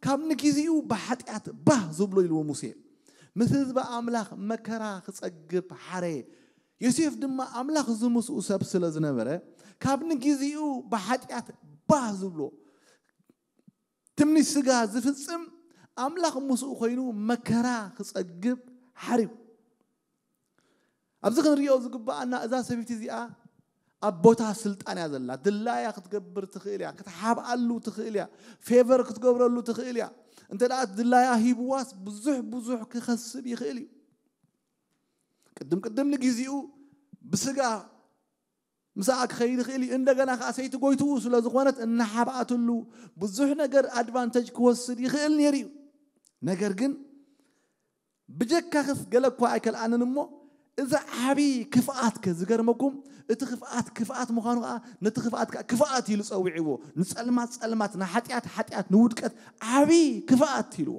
ካብ ንጊዜኡ ብሓጢኣት ባህ ዝብሎ ኢልዎ ሙሴ ምስ ህዝቢ ኣምላኽ መከራ ክጸግብ ሓረየ። ዮሴፍ ድማ ኣምላኽ ዝምስኡ ሰብ ስለ ዝነበረ ካብ ንጊዜኡ ብሓጢኣት ባህ ዝብሎ ትምኒት ስጋ ዝፍጽም ኣምላኽ ምስኡ ኮይኑ መከራ ክጸግብ ሓሪቡ። ኣብዚ ክንሪኦ ዝግባኣና እዛ ሰበይቲ እዚኣ ኣብ ቦታ ስልጣን እያ ዘላ። ድላያ ክትገብር ትኽእል እያ፣ ክትሓብኣሉ ትኽእል እያ፣ ፌቨር ክትገብረሉ ትኽእል እያ። እንተ ደኣ ድላያ ሂብዋስ ብዙሕ ብዙሕ ክኸስብ ይኽእል እዩ። ቅድም ቅድም ንግዜኡ ብስጋ ምሳኣ ክኸይድ ይኽእል እዩ። እንደገና ከዓ ሰይቲ ጎይትኡ ስለ ዝኾነት እናሓብኣትሉ ብዙሕ ነገር ኣድቫንተጅ ክወስድ ይኽእል ነይሩ እዩ። ነገር ግን ብጀካኽስ ገለ እኳ ኣይከልኣንን እሞ እዚ ዓብዪ ክፍኣት ከ ዝገርመኩም እቲ ክፍኣት ክፍኣት ምዃኑ ከዓ ነቲ ክፍኣት ከዓ ክፍኣት ኢሉ ፀዊዕዎ ንፀልማት ፀልማት ንሓጢኣት ሓጢኣት ንውድቀት ዓብዪ ክፍኣት ኢልዋ።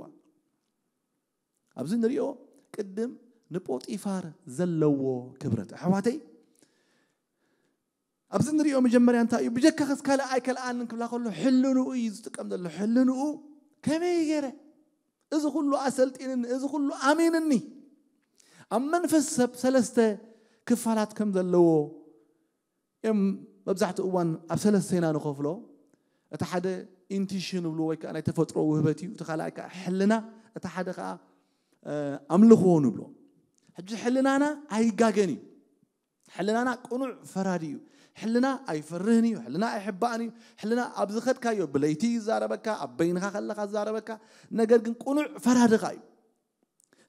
ኣብዚ ንሪኦ ቅድም ንጶጢፋር ዘለዎ ክብረት ኣሕዋተይ ኣብዚ ንሪኦ መጀመርያ እንታይ እዩ ብጀካኸስ ካልእ ኣይከልኣንን ክብላ ከሎ ሕልንኡ እዩ ዝጥቀም ዘሎ ሕልንኡ ከመይ ገይረ እዚ ኩሉ ኣሰልጢንኒ እዚ ኩሉ ኣሚንኒ ኣብ መንፈስ ሰብ ሰለስተ ክፋላት ከም ዘለዎ እዮም መብዛሕትኡ እዋን ኣብ ሰለስተ ኢና ንኸፍሎ እቲ ሓደ ኢንቲሽን ንብሎ ወይ ከዓ ናይ ተፈጥሮ ውህበት እዩ እቲ ካልኣይ ከዓ ሕልና እቲ ሓደ ከዓ ኣምልኾ ንብሎ ሕጂ ሕልናና ኣይጋገን እዩ ሕልናና ቅኑዕ ፈራዲ እዩ ሕልና ኣይፈርህን እዩ ሕልና ኣይሕባእን እዩ ሕልና ኣብ ዝኸድካዮ ብለይቲ ይዛረበካ ኣብ በይንኻ ከለካ ዝዛረበካ ነገር ግን ቅኑዕ ፈራድኻ እዩ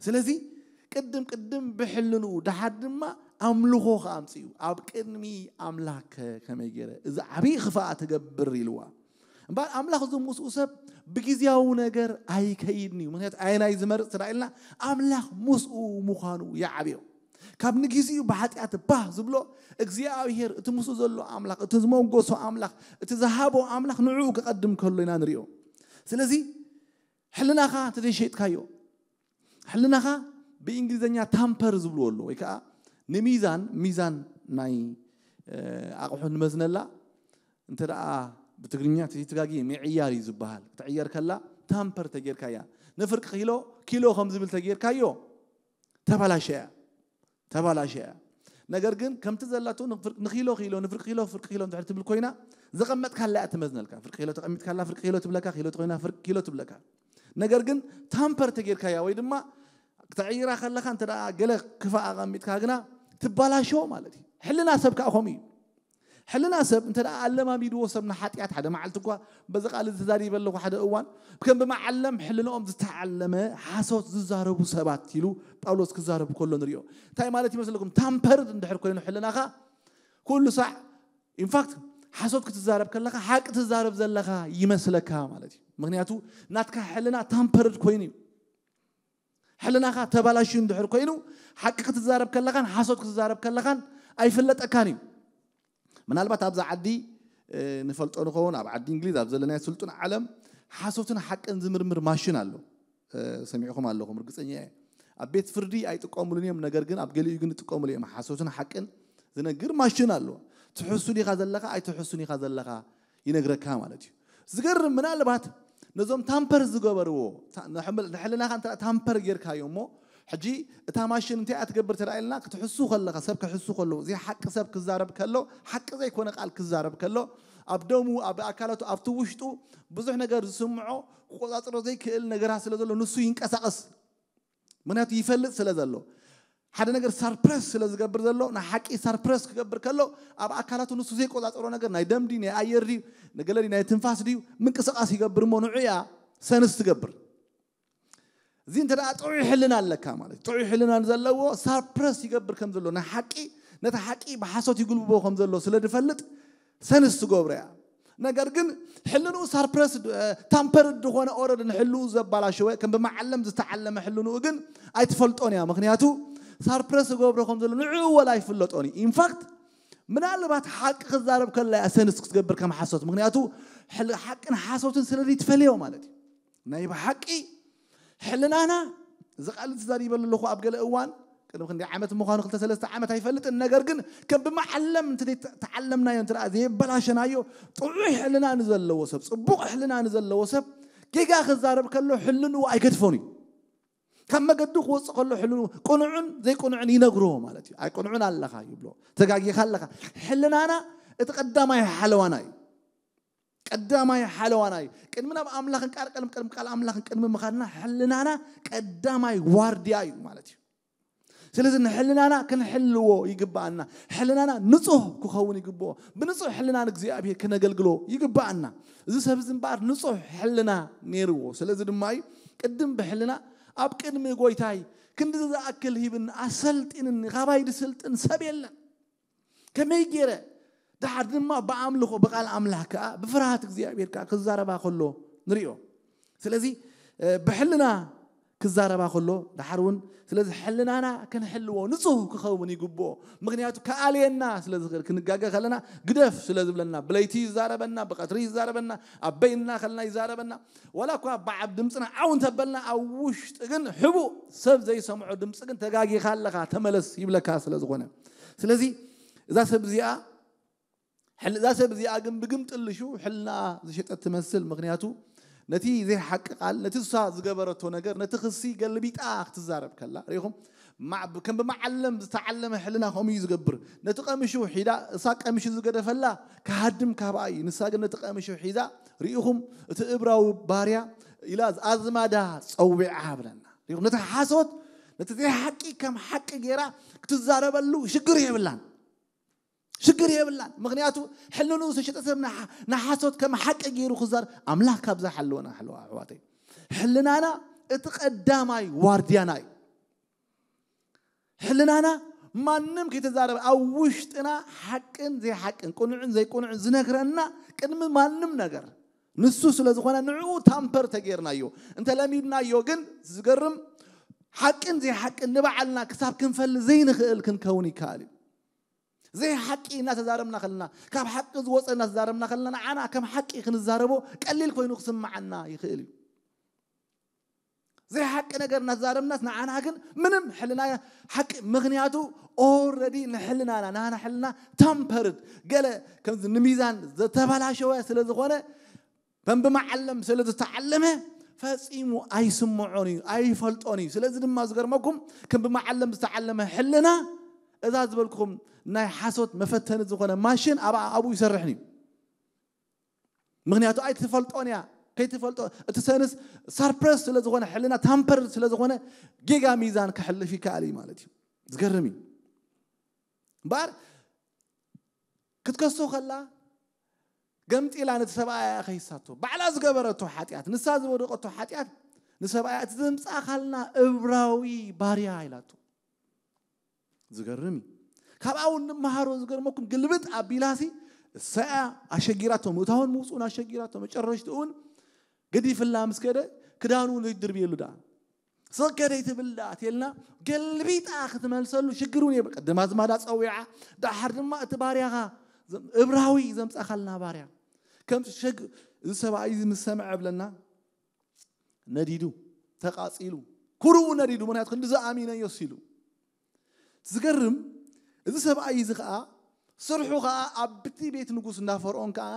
ስለዚ ቅድም ቅድም ብሕልንኡ ደሓር ድማ ኣምልኾ ከኣምፅኡ ኣብ ቅድሚ ኣምላክ ከመይ ገይረ እዚ ዓብዪ ክፍኣ ትገብር ኢልዋ እምበኣር ኣምላኽ ዝምስኡ ሰብ ብግዜያዊ ነገር ኣይከይድን እዩ ምክንያቱ ኣየናይ ዝመርፅ ስዳ ኢልና ኣምላኽ ምስኡ ምዃኑ ይዓብዮ ካብ ንግዜኡ ብሓጢኣት ባህ ዝብሎ እግዚኣብሄር እቲ ምስኡ ዘሎ ኣምላኽ እቲ ዝመንጎሶ ኣምላኽ እቲ ዝሃቦ ኣምላኽ ንዕኡ ክቐድም ከሎ ኢና ንሪኦ ስለዚ ሕልናኻ እንተዘይሸይጥካዮ ሕልናኻ ብእንግሊዝኛ ታምፐር ዝብልዎ ኣሎ ወይ ከዓ ንሚዛን ሚዛን ናይ ኣቕሑ ንመዝነላ እንተ ደኣ ብትግርኛ ተዘይተጋጊ ምዕያር እዩ ዝበሃል ክትዕየር ከላ ታምፐር ተጌርካያ ንፍርቂ ኪሎ ኪሎ ከም ዝብል ተጌርካዮ ተባላሸያ ተባላሸያ ነገር ግን ከምቲ ዘላቶ ንኪሎ ኪሎ ንፍርቂ ኪሎ ፍርቂ ኪሎ እንድሕር ትብል ኮይና ዘቐመጥካላ እያ ትመዝነልካ ፍርቂ ኪሎ ተቐሚጥካላ ፍርቂ ኪሎ ትብለካ ኪሎ ተኮይና ፍርቂ ኪሎ ትብለካ ነገር ግን ታምፐር ተጌርካያ ወይ ድማ ክትዕይራ ከለካ እንተ ገለ ክፋ ኣቐሚጥካ ግና ትባላሸዎ ማለት እዩ ሕልና ሰብ ከዓ ከምኡ እዩ ሕልና ሰብ እንተ ኣለማሚድዎ ሰብ ንሓጢኣት ሓደ መዓልቲ እኳ በዚ ቃል ተዛሪበ ኣለኹ ሓደ እዋን ከም ብመዓለም ሕልንኦም ዝተዓለመ ሓሶት ዝዛረቡ ሰባት ኢሉ ጳውሎስ ክዛረቡ ከሎ ንሪኦ እንታይ ማለት ይመስለኩም ታምፐርድ እንድሕር ኮይኑ ሕልናኻ ኩሉ ሳዕ ኢንፋክት ሓሶት ክትዛረብ ከለካ ሓቂ ትዛረብ ዘለካ ይመስለካ ማለት እዩ ምክንያቱ ናትካ ሕልና ታምፐርድ ኮይኑ እዩ ሕልናኻ ተባላሽዩ እንድሕር ኮይኑ ሓቂ ክትዛረብ ከለኻን ሓሶት ክትዛረብ ከለኻን ኣይፍለጠካን እዩ ምናልባት ኣብዛ ዓዲ ንፈልጦ ንኸውን ኣብ ዓዲ እንግሊዝ ኣብ ዘለናዮ ስልጡን ዓለም ሓሶትን ሓቅን ዝምርምር ማሽን ኣሎ ሰሚዕኹም ኣለኹም ርግፀኛ እየ ኣብ ቤት ፍርዲ ኣይጥቀሙሉን እዮም ነገር ግን ኣብ ገሊኡ ግን ይጥቀሙሉ እዮም ሓሶትን ሓቅን ዝነግር ማሽን ኣሎ ትሕሱን ኢኻ ዘለኻ ኣይትሕሱን ኢኻ ዘለኻ ይነግረካ ማለት እዩ ዝገርም ምናልባት ነዞም ታምፐር ዝገበርዎ ንሕልናኻ እንተ ታምፐር ጌርካዮ እሞ ሕጂ እታ ማሽን እንታይ እያ ትገብር ተዳ ኢልና ክትሕሱ ከለኻ ሰብ ክሕሱ ከሎ እዚ ሓቂ ሰብ ክዛረብ ከሎ ሓቂ ዘይኮነ ቃል ክዛረብ ከሎ ኣብ ደሙ ኣብ ኣካላቱ ኣብቲ ውሽጡ ብዙሕ ነገር ዝስምዖ ክቆፃፅሮ ዘይክእል ነገራት ስለ ዘሎ ንሱ ይንቀሳቐስ ምክንያቱ ይፈልጥ ስለ ዘሎ ሓደ ነገር ሳርፕረስ ስለ ዝገብር ዘሎ ንሓቂ ሳርፕረስ ክገብር ከሎ ኣብ ኣካላቱ ንሱ ዘይቆጻጸሮ ነገር ናይ ደም ድዩ ናይ ኣየር ድዩ ንገለ ድዩ ናይ ትንፋስ ድዩ ምንቅስቃስ ይገብር እሞ ንዑ እያ ሰንስ ትገብር። እዚ እንተ ደኣ ጥዑይ ሕልና ኣለካ ማለት ጥዑይ ሕልና ዘለዎ ሳርፕረስ ይገብር ከም ዘሎ ንሓቂ ነቲ ሓቂ ብሓሶት ይጉልብቦ ከም ዘሎ ስለ ዝፈልጥ ሰንስ ትገብሮ እያ። ነገር ግን ሕልንኡ ሳርፕረስ ታምፐርድ ዝኾነ ኦረድ ንሕልኡ ዘባላሸወ ከም ብመዓለም ዝተዓለመ ሕልንኡ ግን ኣይትፈልጦን እያ። ምክንያቱ ሳርፕረስ ዝገብሮ ከም ዘሎ ንዕኡ ወላ ኣይፍለጦን እዩ። ኢንፋክት ምናልባት ሓቂ ክዛረብ ከላ እያ ሰንስ ክትገብር ከም ሓሶት። ምክንያቱ ሓቅን ሓሶትን ስለ ዘይትፈልዮ ማለት እዩ። ናይ ብሓቂ ሕልናና እዚ ቃል ተዛሪበሉ ኣለኹ ኣብ ገለ እዋን ቅድሚ ክንደይ ዓመት ምዃኑ ክልተ ሰለስተ ዓመት ኣይፈልጥን። ነገር ግን ከም ብመዓለም እንተ ተዓለምናዮ እንተ ዘይበላሸናዮ ጥዑይ ሕልና ንዘለዎ ሰብ ጽቡቕ ሕልና ንዘለዎ ሰብ ጌጋ ክዛረብ ከሎ ሕልንኡ ኣይገድፎን እዩ። ካብ መገዱ ክወፅእ ከሎ ሕልኑ ቅኑዕን ዘይቅኑዕን ይነግሮ ማለት እዩ። ኣይቅኑዕን ኣለኻ ይብሎ፣ ተጋጊኻ ኣለኻ። ሕልናና እቲ ቀዳማይ ሓለዋና እዩ። ቀዳማይ ሓለዋና እዩ። ቅድሚ ናብ ኣምላኽን ቃል ቀልም ቅድሚ ቃል ኣምላኽን ቅድሚ ምኻድና ሕልናና ቀዳማይ ዋርድያ እዩ ማለት እዩ። ስለዚ ንሕልናና ክንሕልዎ ይግባኣና። ሕልናና ንጹህ ክኸውን ይግብኦ። ብንጹህ ሕልና ንእግዚኣብሔር ክነገልግሎ ይግባኣና። እዚ ሰብ እዚ እምበኣር ንጹህ ሕልና ነይርዎ። ስለዚ ድማ እዩ ቅድም ብሕልና ኣብ ቅድሚ ጎይታይ ክንዲ ዝኣክል ሂብኒ ኣሰልጢንኒ ካባይ ዝስልጥን ሰብ የለን። ከመይ ገይረ ድሓር ድማ ብኣምልኾ ብቃል ኣምላኽ ከዓ ብፍርሃት እግዚኣብሔር ከዓ ክዛረባ ከሎ ንሪኦ። ስለዚ ብሕልና ክዛረባ ከሎ ድሓር እውን ስለዚ ሕልናና ክንሕልዎ ንጹህ ክኸውን ይግብኦ። ምክንያቱ ከኣልየና ስለ ዝኽእል ክንጋገ ከለና ግደፍ ስለ ዝብለና ብለይቲ ይዛረበና ብቀትሪ ይዛረበና ኣብ በይንና ከለና ይዛረበና ዋላ እኳ በዓብ ድምፅና ዓው እንተበልና ኣብ ውሽጢ ግን ሕቡእ ሰብ ዘይሰምዖ ድምፂ ግን ተጋጊኻ ኣለኻ ተመለስ ይብለካ ስለ ዝኾነ ስለዚ እዛ ሰብ እዚኣ ሕል- እዛ ሰብ እዚኣ ግን ብግምጥልሹ ሕልና ዝሸጠት ትመስል ምክንያቱ ነቲ ዘይሓቂ ቃል ነቲ እሳ ዝገበረቶ ነገር ነቲ ክሲ ገልቢጣ ክትዛረብ ከላ ሪኢኹም ማ- ከም ብመዓለም ዝተዓለመ ሕልና ከምኡ እዩ ዝገብር ነቲ ቀምሹ ሒዳ እሳ ቀምሹ ዝገደፈላ ክሃድም ካብኣ እዩ ንሳ ግን ነቲ ቀምሹ ሒዛ ሪኢኹም እቲ እብራዊ ባርያ ኢላ ኣዝማዳ ፀዊዓ ብለና ሪኢኹም ነቲ ሓሶት ነቲ ዘይሓቂ ከም ሓቂ ገይራ ክትዛረበሉ ሽግር የብላን ሽግር የብላን ምክንያቱ ሕልንኡ ዝተሸጠ ሰብ ንሓ- ንሓሶት ከም ሓቂ ገይሩ ክዛር ኣምላኽ ካብዛ ሓለወና ሓለዋ ኣሕዋተይ ሕልናና እቲ ቀዳማይ ዋርድያና እዩ ሕልናና ማንም ከይተዛረበ ኣብ ውሽጥና ሓቅን ዘይሓቅን ቅኑዕን ዘይቅኑዕን ዝነግረና ቅድሚ ማንም ነገር ንሱ ስለ ዝኾነ ንዕኡ ታምፐር ተጌርናዮ እንተለሚድናዮ ግን ዝገርም ሓቅን ዘይሓቅን ንባዕልና ክሳብ ክንፈሊ ዘይንኽእል ክንከውን ይከኣል እዩ ዘይሓቂ እናተዛረብና ከለና ካብ ሓቂ ዝወፀ እናተዛረብና ከለና ንዓና ከም ሓቂ ክንዛረቦ ቀሊል ኮይኑ ክስምዓና ይኽእል እዩ ዘይሓቂ ነገር እናተዛረብናስ ንዓና ግን ምንም ሕልና ሓቂ ምክንያቱ ኦረዲ ንሕልናና ናና ሕልና ታምፐርድ ገለ ከምዚ ንሚዛን ዝተበላሸወ ስለ ዝኾነ ከም ብመዓለም ስለ ዝተዓለመ ፈፂሙ ኣይስምዖን እዩ ኣይፈልጦን እዩ ስለዚ ድማ ዝገርመኩም ከም ብመዓለም ዝተዓለመ ሕልና እዛ ዝበልኩኹም ናይ ሓሶት መፈተኒ ዝኾነ ማሽን ኣብ ኣብኡ ይሰርሕን እዩ ምክንያቱ ኣይትፈልጦን እያ ከይትፈልጦ እቲ ሰንስ ሳርፕረስ ስለ ዝኾነ ሕልና ታምፐር ስለ ዝኾነ ጌጋ ሚዛን ክሕልፍ ይከኣል እዩ ማለት እዩ ዝገርም እዩ እምበኣር ክትከሶ ከላ ገምጢላ ነቲ ሰብኣያ ከይሳቶ ባዕላ ዝገበረቶ ሓጢኣት ንሳ ዝወደቀቶ ሓጢኣት ንሰብኣያ እቲ ዘምፃእካልና እብራዊ ባርያ ኢላቶ ዝገርም እዩ ካብኣ እውን ንመሃሮ ዝገርመኩም ግልብጥ ኣቢላሲ እሳያ ኣሸጊራቶ ምእታውን ምውፅኡን ኣሸጊራቶ መጨረሽቲ እውን ገዲፍላ ምስ ከደ ክዳኑ ዘይድርብየሉ ደኣ ስቕ ከደይ ትብል ደኣ ትልና ገልቢጣ ክትመልሰሉ ሽግር እውን የብል ቅድም ኣዝማዳ ፀዊዓ ደሓር ድማ እቲ ባርያኻ እብራዊ ዘምፃኻልና ባርያ ከም ሸግ እዚ ሰብኣይ እዚ ምስ ሰምዐ ብለና ነዲዱ ተቃፂሉ ኩርኡ ነዲዱ ምክንያቱ ክንዲ ዝኣሚነዮ ሲሉ ዝገርም እዚ ሰብኣይ እዚ ከዓ ስርሑ ከዓ ኣብቲ ቤት ንጉስ እንዳ ፈርዖን ከዓ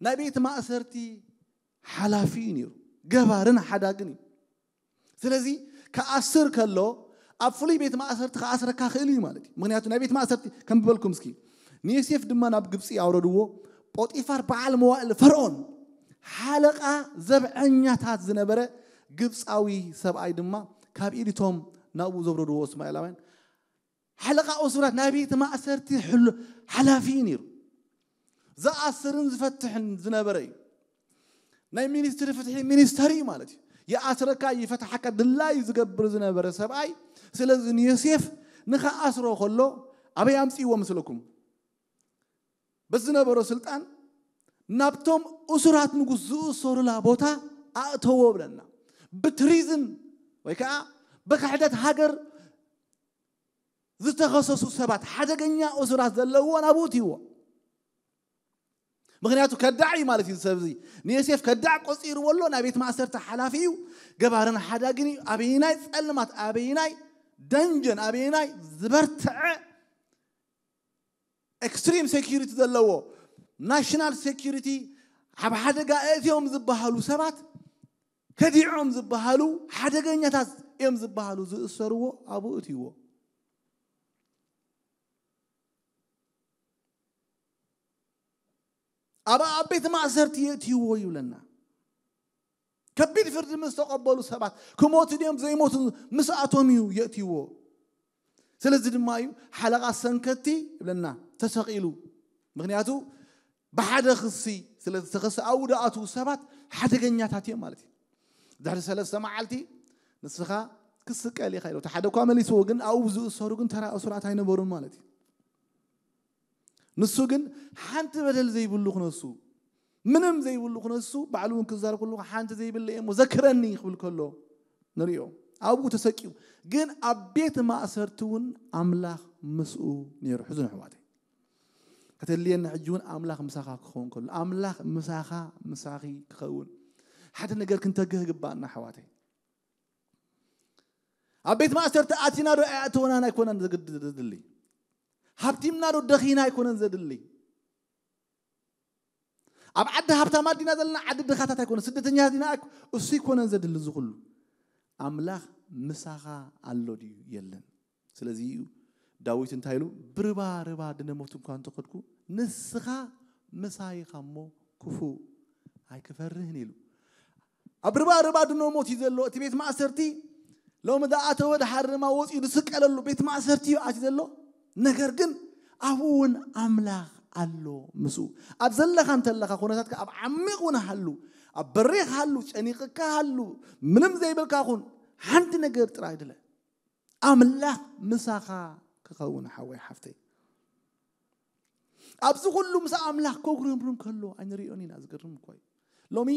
ናይ ቤት ማእሰርቲ ሓላፊ እዩ ነይሩ ገባርን ሓዳግን እዩ ስለዚ ክኣስር ከሎ ኣብ ፍሉይ ቤት ማእሰርቲ ክኣስረካ ክእል እዩ ማለት እዩ ምክንያቱ ናይ ቤት ማእሰርቲ ከም ዝበልኩም እስኪ ንዮሴፍ ድማ ናብ ግብፂ ኣውረድዎ ጶጢፋር በዓል መዋእል ፈርዖን ሓለቓ ዘብዐኛታት ዝነበረ ግብፃዊ ሰብኣይ ድማ ካብ ኢድ እቶም ናብኡ ዘውረድዎ እስማኤላውያን ሓለቓ እሱራት ናይ ቤት ማእሰርቲ ሕሉ ሓላፊ እዩ ነይሩ። ዝኣስርን ዝፈትሕን ዝነበረ እዩ። ናይ ሚኒስትሪ ፍትሒ ሚኒስተር እዩ ማለት እዩ። ይኣስረካ ይፈትሓካ ድላዩ ዝገብር ዝነበረ ሰብኣይ። ስለዚ ንዮሴፍ ንኸኣስሮ ከሎ ኣበይ ኣምፅእዎ ምስለኩም? በዚ ዝነበሮ ስልጣን ናብቶም እሱራት ንጉስ ዝእሰሩላ ቦታ ኣእተዎ ብለና። ብትሪዝን ወይ ከዓ ብክሕደት ሃገር ዝተኸሰሱ ሰባት፣ ሓደገኛ እሱራት ዘለዎ ናብኡ እትይዎ። ምክንያቱ ከዳዕ እዩ ማለት እዩ። ሰብዚ ንዮሴፍ ከዳዕ ቆፂርዎ ኣሎ። ናይ ቤት ማእሰርቲ ሓላፊ እዩ። ገባርን ሓዳግን እዩ። ኣበይናይ ፀልማት፣ ኣበይናይ ደንጀን፣ ኣበይናይ ዝበርትዐ ኤክስትሪም ሴኪሪቲ ዘለዎ፣ ናሽናል ሴኪሪቲ፣ ኣብ ሓደጋ እትዮም ዝበሃሉ ሰባት፣ ከዲዖም ዝበሃሉ፣ ሓደገኛታት እዮም ዝበሃሉ ዝእሰርዎ ኣብኡ እትይዎ። ኣብ ኣብ ቤት ማእሰርቲ የእትይዎ ይብለና። ከቢድ ፍርዲ ምስ ተቐበሉ ሰባት፣ ክሞቱ ድዮም ዘይሞቱ ምስኣቶም እዩ የእትይዎ። ስለዚ ድማ እዩ ሓለቓ ሰንከቲ ይብለና፣ ተሰቒሉ። ምክንያቱ ብሓደ ክሲ ስለ ዝተኸሰ ኣብኡ ዝኣትዉ ሰባት ሓደገኛታት እዮም ማለት እዩ። ድሕሪ ሰለስተ መዓልቲ ንስኻ ክስቀል ኢኻ ኢሉ። እቲ ሓደ እኳ መሊስዎ፣ ግን ኣብኡ ዝእሰሩ ግን ተራ እሱራት ኣይነበሩን ማለት እዩ። ንሱ ግን ሓንቲ በደል ዘይብሉ ክነሱ፣ ምንም ዘይብሉ ክነሱ፣ ባዕሉ እውን ክዛረብ ከለኹ ሓንቲ ዘይብለ እየ እሞ ዘክረኒ ክብል ከሎ ንሪኦ። ኣብኡ ተሰቂዩ። ግን ኣብ ቤት ማእሰርቲ እውን ኣምላኽ ምስኡ ነይሩ። ሕዙን ኣሕዋተይ፣ ከተድልየና ሕጂ እውን ኣምላኽ ምሳኻ ክኸውን ከሎ፣ ኣምላኽ ምሳኻ ምሳኺ ክኸውን ሓደ ነገር ክንተግህ ግባእና ኣሕዋተይ። ኣብ ቤት ማእሰርቲ ኣቲና ዶ ኣይኣተወናን ኣይኮነን ዘግድ-፣ ዘድሊ? ሃብቲምና ዶ ደኺና ኣይኮነን ዘድሊ? ኣብ ዓዲ ሃብታማት ዲና ዘለና፣ ዓዲ ድኻታት ኣይኮነን፣ ስደተኛታት ዲና ኣይኮ-፣ እሱ ኣይኮነን ዘድሊ እዚ ኩሉ። ኣምላኽ ምሳኻ ኣሎ ድዩ? የለን። ስለዚ እዩ ዳዊት እንታይ ኢሉ? "ብርባ ርባ ድነ ሞት እንኳ እንተኸድኩ፣ ንስኻ ምሳይ ኢኻ እሞ ክፉእ ኣይክፈርህን" ኢሉ። ኣብ ርባ ርባ ድነ ሞት እዩ ዘሎ። እቲ ቤት ማእሰርቲ ሎሚ ዝኣተወ ድሓር ድማ ወፂኡ ዝስቀለሉ ቤት ማእሰርቲ እዩ ኣትዩ ዘሎ። ነገር ግን ኣብኡ እውን ኣምላኽ ኣሎ ምስኡ። ኣብ ዘለኻ እንተለኻ ኩነታትካ ኣብ ዓሚቕ እውን ሃሉ፣ ኣብ በሪኽ ሃሉ፣ ጨኒቕካ ሃሉ፣ ምንም ዘይብልካ ኩን፣ ሓንቲ ነገር ጥራይ ድለ። ኣምላኽ ምሳኻ ክኸውን ሓወይ ሓፍተይ። ኣብዚ ኩሉ ምስ ኣምላኽ ከጉረምርም ከሎ ኣይንሪኦን ኢና። ዝገርም እኮ እዩ። ሎሚ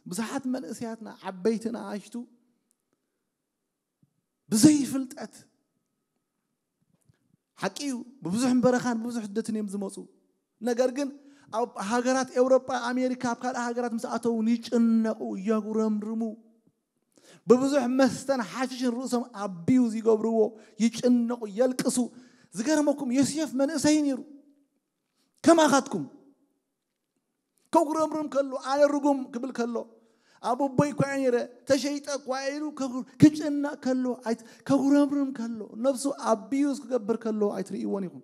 ብዙሓት መንእሰያትና፣ ዓበይቲ ንኣሽቱ፣ ብዘይፍልጠት፣ ሓቂ እዩ፣ ብብዙሕ በረኻን ብብዙሕ ስደትን እዮም ዝመፁ። ነገር ግን ኣብ ሃገራት ኤውሮጳ፣ ኣሜሪካ፣ ኣብ ካልእ ሃገራት ምስ ኣተዉ ይጭነቑ፣ የጉረምርሙ። ብብዙሕ መስተን ሓሽሽን ርእሶም ኣቢዩዝ ይገብርዎ፣ ይጭነቑ፣ የልቅሱ። ዝገርመኩም፣ ዮሴፍ መንእሰይ ነይሩ፣ ከማኻትኩም። ከጉረምርም ከሎ፣ ኣነ ርጉም ክብል ከሎ፣ ኣብ ኣቦይ እኳ እየ ነይረ፣ ተሸይጠ እኳ ኢሉ ከጉር-፣ ክጭነቕ ከሎ፣ ኣይት-፣ ከጉረምርም ከሎ፣ ነብሱ ኣቢዩዝ ክገብር ከሎ ኣይትርእይዎን ኢኹም።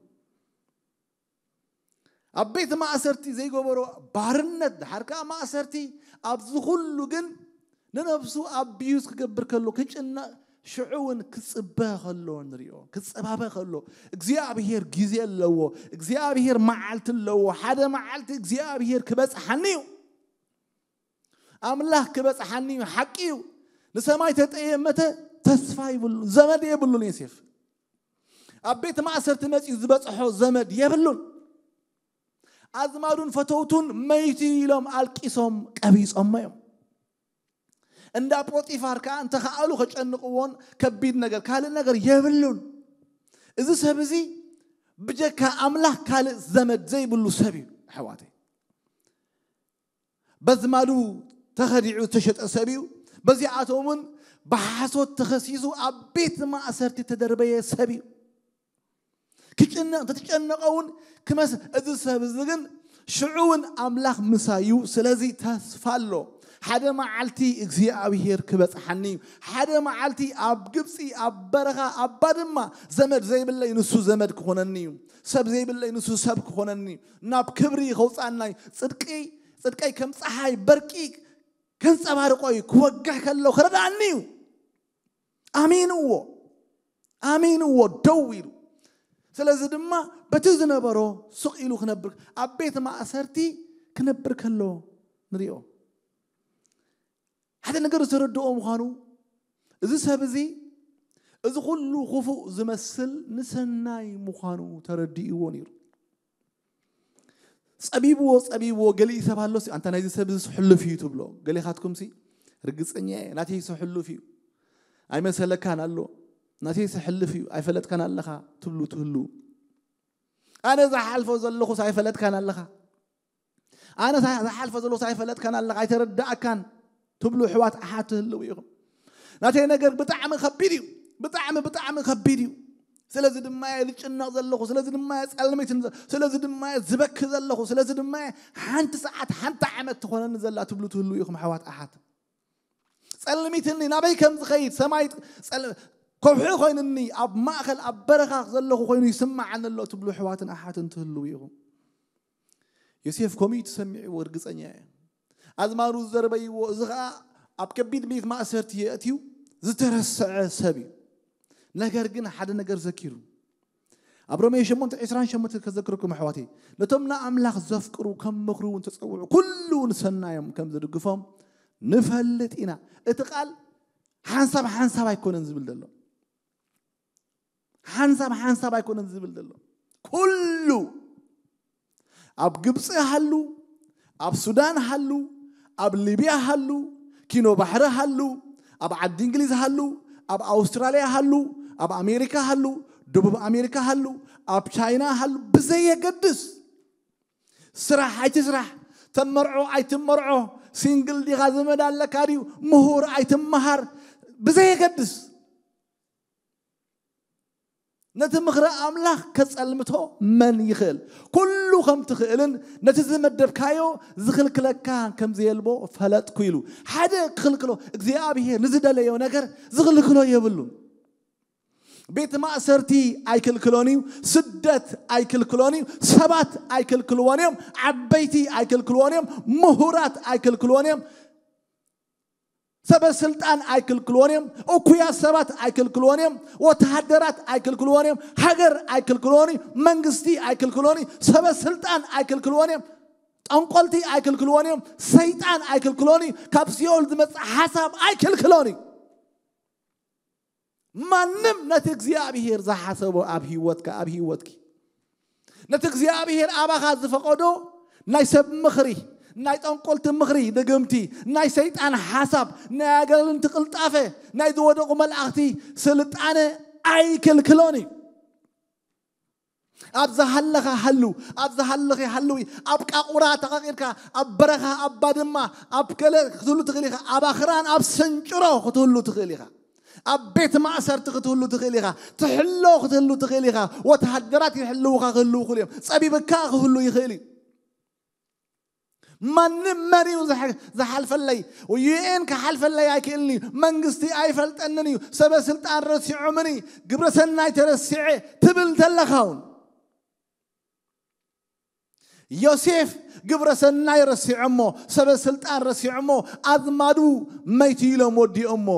ኣብ ቤት ማእሰርቲ ዘይገበሮ ባርነት፣ ድሓር ከኣ ማእሰርቲ፣ ኣብዚ ኩሉ ግን ንነብሱ ኣቢዩዝ ክገብር ከሎ፣ ክጭነቕ፣ ሽዑ እውን ክጽበ ከሎ ንሪኦ፣ ክጸባበ ከሎ። እግዚኣብሄር ግዜ ኣለዎ፣ እግዚኣብሄር መዓልቲ ኣለዎ። ሓደ መዓልቲ እግዚኣብሄር ክበጽሓኒ እዩ። ኣምላኽ ክበጽሓኒ እዩ፣ ሓቂ እዩ። ንሰማይ ተጠየመተ ተስፋ ይብሉ፣ ዘመድ የብሉን ዮሴፍ። ኣብ ቤት ማእሰርቲ መጺኡ ዝበጽሖ ዘመድ የብሉን። ኣዝማዱን ፈተውቱን መይቱ ኢሎም ኣልቂሶም ቀቢጾሞ እዮም። እንዳ ጶጢፋር ከኣ እንተኸኣሉ ከጨንቕዎን ከቢድ ነገር፣ ካልእ ነገር የብሉን። እዚ ሰብ እዚ ብጀካ ኣምላኽ ካልእ ዘመድ ዘይብሉ ሰብ እዩ፣ ኣሕዋተይ። በዝማዱ ተኸዲዑ ዝተሸጠ ሰብ እዩ። በዚኣቶም እውን ብሓሶት ተኸሲሱ ኣብ ቤት ማእሰርቲ ተደርበየ ሰብ እዩ። ክጭነቕ፣ እንተተጨነቐ እውን ክመስ-፣ እዚ ሰብ እዚ ግን ሽዑ እውን ኣምላኽ ምሳዩ፣ ስለዚ ተስፋ ኣሎ። ሓደ መዓልቲ እግዚኣብሄር ክበጽሓኒ እዩ። ሓደ መዓልቲ ኣብ ግብጺ፣ ኣብ በረኻ፣ ኣብ ባድማ ዘመድ ዘይብለይ ንሱ ዘመድ ክኾነኒ እዩ። ሰብ ዘይብለይ ንሱ ሰብ ክኾነኒ እዩ። ናብ ክብሪ ከውጽኣና እዩ። ጽድቂ፣ ጽድቀይ ከም ጸሓይ በርቂ ከንጸባርቆ እዩ። ክወግሕ ከሎ ክረድኣኒ እዩ። ኣሚንዎ፣ ኣሚንዎ፣ ደው ኢሉ። ስለዚ ድማ በቲ ዝነበሮ ስቕ ኢሉ ክነብር፣ ኣብ ቤት ማእሰርቲ ክነብር ከሎ ንሪኦ። ሓደ ነገር ዝተረድኦ ምዃኑ፣ እዚ ሰብ እዚ፣ እዚ ኩሉ ክፉእ ዝመስል ንሰናይ ምዃኑ ተረዲእዎ ነይሩ። ጸቢብዎ፣ ጸቢብዎ፣ ገሊኡ ሰብ ኣሎሲ፣ "ኣንታ ናይዚ ሰብ እዚ ሕሉፍ እዩ" ትብሎ። ገሊኻትኩምሲ፣ "ርግጸኛ እየ፣ ናተይሲ ሕሉፍ እዩ፣ ኣይመሰለካን ኣሎ፣ ናተይሲ ሕልፍ እዩ፣ ኣይፈለጥካን ኣለኻ" ትብሉ ትህሉ። "ኣነ ዝሓልፎ ዘለኹስ ኣይፈለጥካን ኣለኻ፣ ኣነ ሳ-፣ ዝሓልፎ ዘለኹስ ኣይፈለጥካን ኣለኻ፣ ኣይተረዳእካን" ትብሉ ኣሕዋት ኣሓት ትህልው ኢኹም። "ናተይ ነገር ብጣዕሚ ከቢድ እዩ፣ ብጣዕሚ፣ ብጣዕሚ ከቢድ እዩ። ስለዚ ድማ እየ ዝጭነቕ ዘለኹ፣ ስለዚ ድማ እየ ጸልሚት፣ ስለዚ ድማ እየ ዝበኪ ዘለኹ፣ ስለዚ ድማ እየ ሓንቲ ሰዓት፣ ሓንቲ ዓመት ትኾነኒ ዘላ" ትብሉ ትህልው ኢኹም ኣሕዋት ኣሓት። "ጸልሚትኒ፣ ናበይ ከም ዝኸይድ ሰማይ ጸል-፣ ከውሒ ኮይንኒ፣ ኣብ ማእከል፣ ኣብ በረኻ ዘለኹ ኮይኑ ይስምዓኒ ኣሎ" ትብሉ ኣሕዋትን ኣሓትን ትህልው ኢኹም። ዮሴፍ ከምኡ እዩ ተሰሚዕዎ፣ ርግጸኛ እየ። ኣዝማዱ ዝዘርበይዎ፣ እዚ ኸኣ ኣብ ከቢድ ቤት ማእሰርቲ የእትዩ ዝተረስዐ ሰብ እዩ። ነገር ግን ሓደ ነገር ዘኪሩ፣ ኣብ ሮሜ ሸሞንተ ዕስራን ሸሞንተን ከዘክረኩም ኣሕዋተይ፣ "ነቶም ንኣምላኽ ዘፍቅሩ ከም ምኽሩ እውን ተጸውዑ፣ ኩሉ ንሰናዮም ከም ዝድግፎም ንፈልጥ ኢና።" እቲ ቃል ሓንሳብ ሓንሳብ ኣይኮነን ዝብል ዘሎ። ሓንሳብ ሓንሳብ ኣይኮነን ዝብል ዘሎ። ኩሉ፣ ኣብ ግብጺ ሃሉ፣ ኣብ ሱዳን ሃሉ፣ ኣብ ሊብያ ሃሉ፣ ኪኖ ባሕሪ ሃሉ፣ ኣብ ዓዲ እንግሊዝ ሃሉ፣ ኣብ ኣውስትራልያ ሃሉ፣ ኣብ ኣሜሪካ ሃሉ፣ ደቡብ ኣሜሪካ ሃሉ፣ ኣብ ቻይና ሃሉ፣ ብዘየገድስ፣ ስራሕ ኣይትስራሕ፣ ተመርዖ ኣይትመርዖ፣ ሲንግል ዲኻ፣ ዘመድ ኣለካ ድዩ፣ ምሁር ኣይትመሃር፣ ብዘየገድስ፣ ነቲ ምኽሪ ኣምላኽ ከጸልምቶ መን ይኽእል? ኩሉ ከም ትኽእልን ነቲ ዝመደብካዮ ዝኽልክለካ ከም ዘየልቦ ፈለጥኩ ኢሉ። ሓደ ክኽልክሎ፣ እግዚኣብሔር ንዝደለዮ ነገር ዝኽልክሎ የብሉን። ቤት ማእሰርቲ ኣይክልክሎን እዩ፣ ስደት ኣይክልክሎን እዩ፣ ሰባት ኣይክልክልዎን እዮም፣ ዓበይቲ ኣይክልክልዎን እዮም፣ ምሁራት ኣይክልክልዎን እዮም፣ ሰበ ስልጣን ኣይክልክልዎን እዮም፣ እኩያት ሰባት ኣይክልክልዎን እዮም፣ ወተሃደራት ኣይክልክልዎን እዮም፣ ሃገር ኣይክልክልዎን እዩ፣ መንግስቲ ኣይክልክልዎን እዩ፣ ሰበ ስልጣን ኣይክልክልዎን እዮም፣ ጠንቆልቲ ኣይክልክልዎን እዮም፣ ሰይጣን ኣይክልክሎን እዩ፣ ካብ ሲኦል ዝመጽእ ሓሳብ ኣይክልክሎን እዩ። ማንም ነቲ እግዚኣብሔር ዝሓሰቦ ኣብ ህይወትካ፣ ኣብ ህይወትኪ፣ ነቲ እግዚኣብሔር ኣባኻ ዝፈቐዶ ናይ ሰብ ምኽሪ፣ ናይ ጠንቆልቲ ምኽሪ፣ ድግምቲ፣ ናይ ሰይጣን ሓሳብ፣ ናይ ኣጋንንቲ ቅልጣፈ፣ ናይ ዝወደቑ መላእኽቲ ስልጣነ ኣይክልክሎን እዩ። ኣብ ዝሃለኻ ሃሉ፣ ኣብ ዝሃለኺ ሃልዊ፣ ኣብ ቃቑራ ተቐቒርካ፣ ኣብ በረኻ፣ ኣብ ባድማ፣ ኣብ ገለ ክትህሉ ትኽእል ኢኻ፣ ኣብ ኣኽራን፣ ኣብ ስንጭሮ ክትህሉ ትኽእል ኢኻ፣ ኣብ ቤት ማእሰርቲ ክትህሉ ትኽእል ኢኻ፣ ትሕሎ ክትህሉ ትኽእል ኢኻ፣ ወተሃደራት ይሕልውኻ ክህልዉ ይኽእሉ እዮም፣ ጸቢብካ ክህሉ ይኽእል እዩ። ማንም መን እዩ ዝሓ-፣ ዝሓልፈለይ? ዩ ኤን ክሓልፈለይ ኣይክእልን እዩ። መንግስቲ ኣይፈልጠንን እዩ። ሰበ ስልጣን ረሲዖምኒ፣ ግብረ ሰናይ ተረሲዐ ትብል ዘለኻ እውን። ዮሴፍ ግብረ ሰናይ ረሲዖሞ፣ ሰበ ስልጣን ረሲዖሞ፣ ኣዝማዱ መይቱ ኢሎም ወዲኦሞ።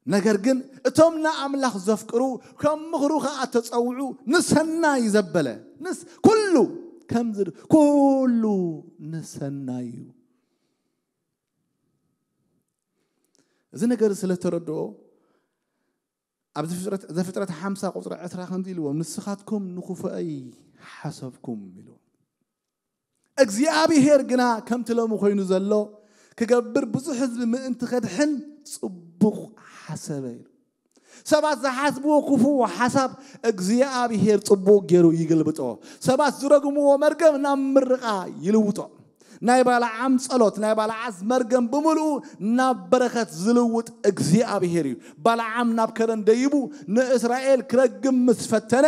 ነገር ግን እቶም ንኣምላኽ ዘፍቅሩ ከም ምኽሩ ኸኣ ተጸውዑ ንሰናይ ዘበለ። ንስ-፣ ኩሉ ከም ዝድ-፣ ኩሉ ንሰናይ እዩ። እዚ ነገር ስለ ተረድኦ፣ ኣብ ዘፍጥረት፣ ዘፍጥረት ሓምሳ ቁጽሪ ዕስራ ከምዚ ኢልዎም፣ "ንስኻትኩም ንኽፉኣይ ሓሰብኩም" ኢልዎም። እግዚኣብሄር ግና ከምቲ ሎሚ ኮይኑ ዘሎ ክገብር ብዙሕ ህዝቢ ምእንቲ ከድሕን ጽቡቕ ሓሰበ ኢሉ። ሰባት ዝሓስብዎ ክፉእ ሓሳብ እግዚኣብሄር ጽቡቕ ገይሩ ይግልብጦ። ሰባት ዝረግምዎ መርገም ናብ ምርቓ ይልውጦ። ናይ ባልዓም ጸሎት፣ ናይ ባልዓስ መርገም ብምልኡ ናብ በረኸት ዝልውጥ እግዚኣብሄር እዩ። ባልዓም ናብ ከረን ደይቡ ንእስራኤል ክረግም ምስ ፈተነ፣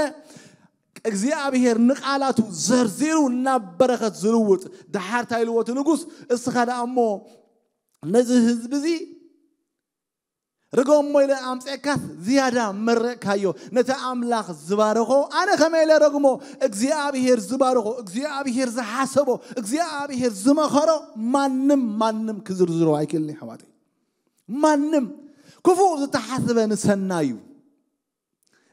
እግዚኣብሄር ንቓላቱ ዘርዚሩ ናብ በረኸት ዝልውጥ። ደሓር እንታይ ኢልዎ እቲ ንጉስ? "እስኻ ደኣ እሞ ነዚ ህዝቢ እዚ ርገሞ ኢለ ኣምጼካስ ዝያዳ መረቕካዮ። ነቲ ኣምላኽ ዝባረኾ ኣነ ከመይ ኢለ ረግሞ? እግዚኣብሄር ዝባረኾ፣ እግዚኣብሄር ዝሓሰቦ፣ እግዚኣብሄር ዝመኸሮ ማንም፣ ማንም ክዝርዝሮ ኣይክእልን እዩ ኣሕዋተይ። ማንም ክፉእ ዝተሓስበ ንሰናይ እዩ።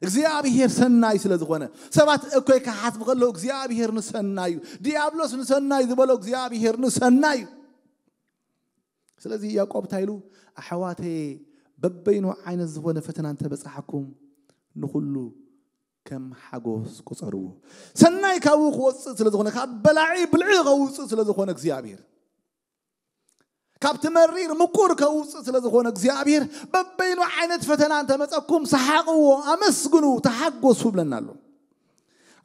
እግዚኣብሔር ሰናይ ስለ ዝኾነ፣ ሰባት እኮይ ክሓስቡ ከለዉ እግዚኣብሔር ንሰናይ እዩ፣ ዲያብሎስ ንሰናይ ዝበሎ እግዚኣብሔር ንሰናይ እዩ። ስለዚ ያዕቆብ እንታይ ኢሉ? ኣሕዋተየ፣ በበይኑ ዓይነት ዝኾነ ፈተና እንተበጽሓኩም ንኹሉ ከም ሓጎስ ቁጸርዎ። ሰናይ ካብኡ ክወጽእ ስለ ዝኾነ፣ ካብ በላዒ ብልዒ ከውጽእ ስለ ዝኾነ እግዚኣብሔር፣ ካብቲ መሪር ምቁር ከውጽእ ስለ ዝኾነ እግዚኣብሔር፣ በበይኑ ዓይነት ፈተና እንተመጸኩም ሰሓቕዎ፣ ኣመስግኑ፣ ተሓጎሱ ብለና ኣሎ።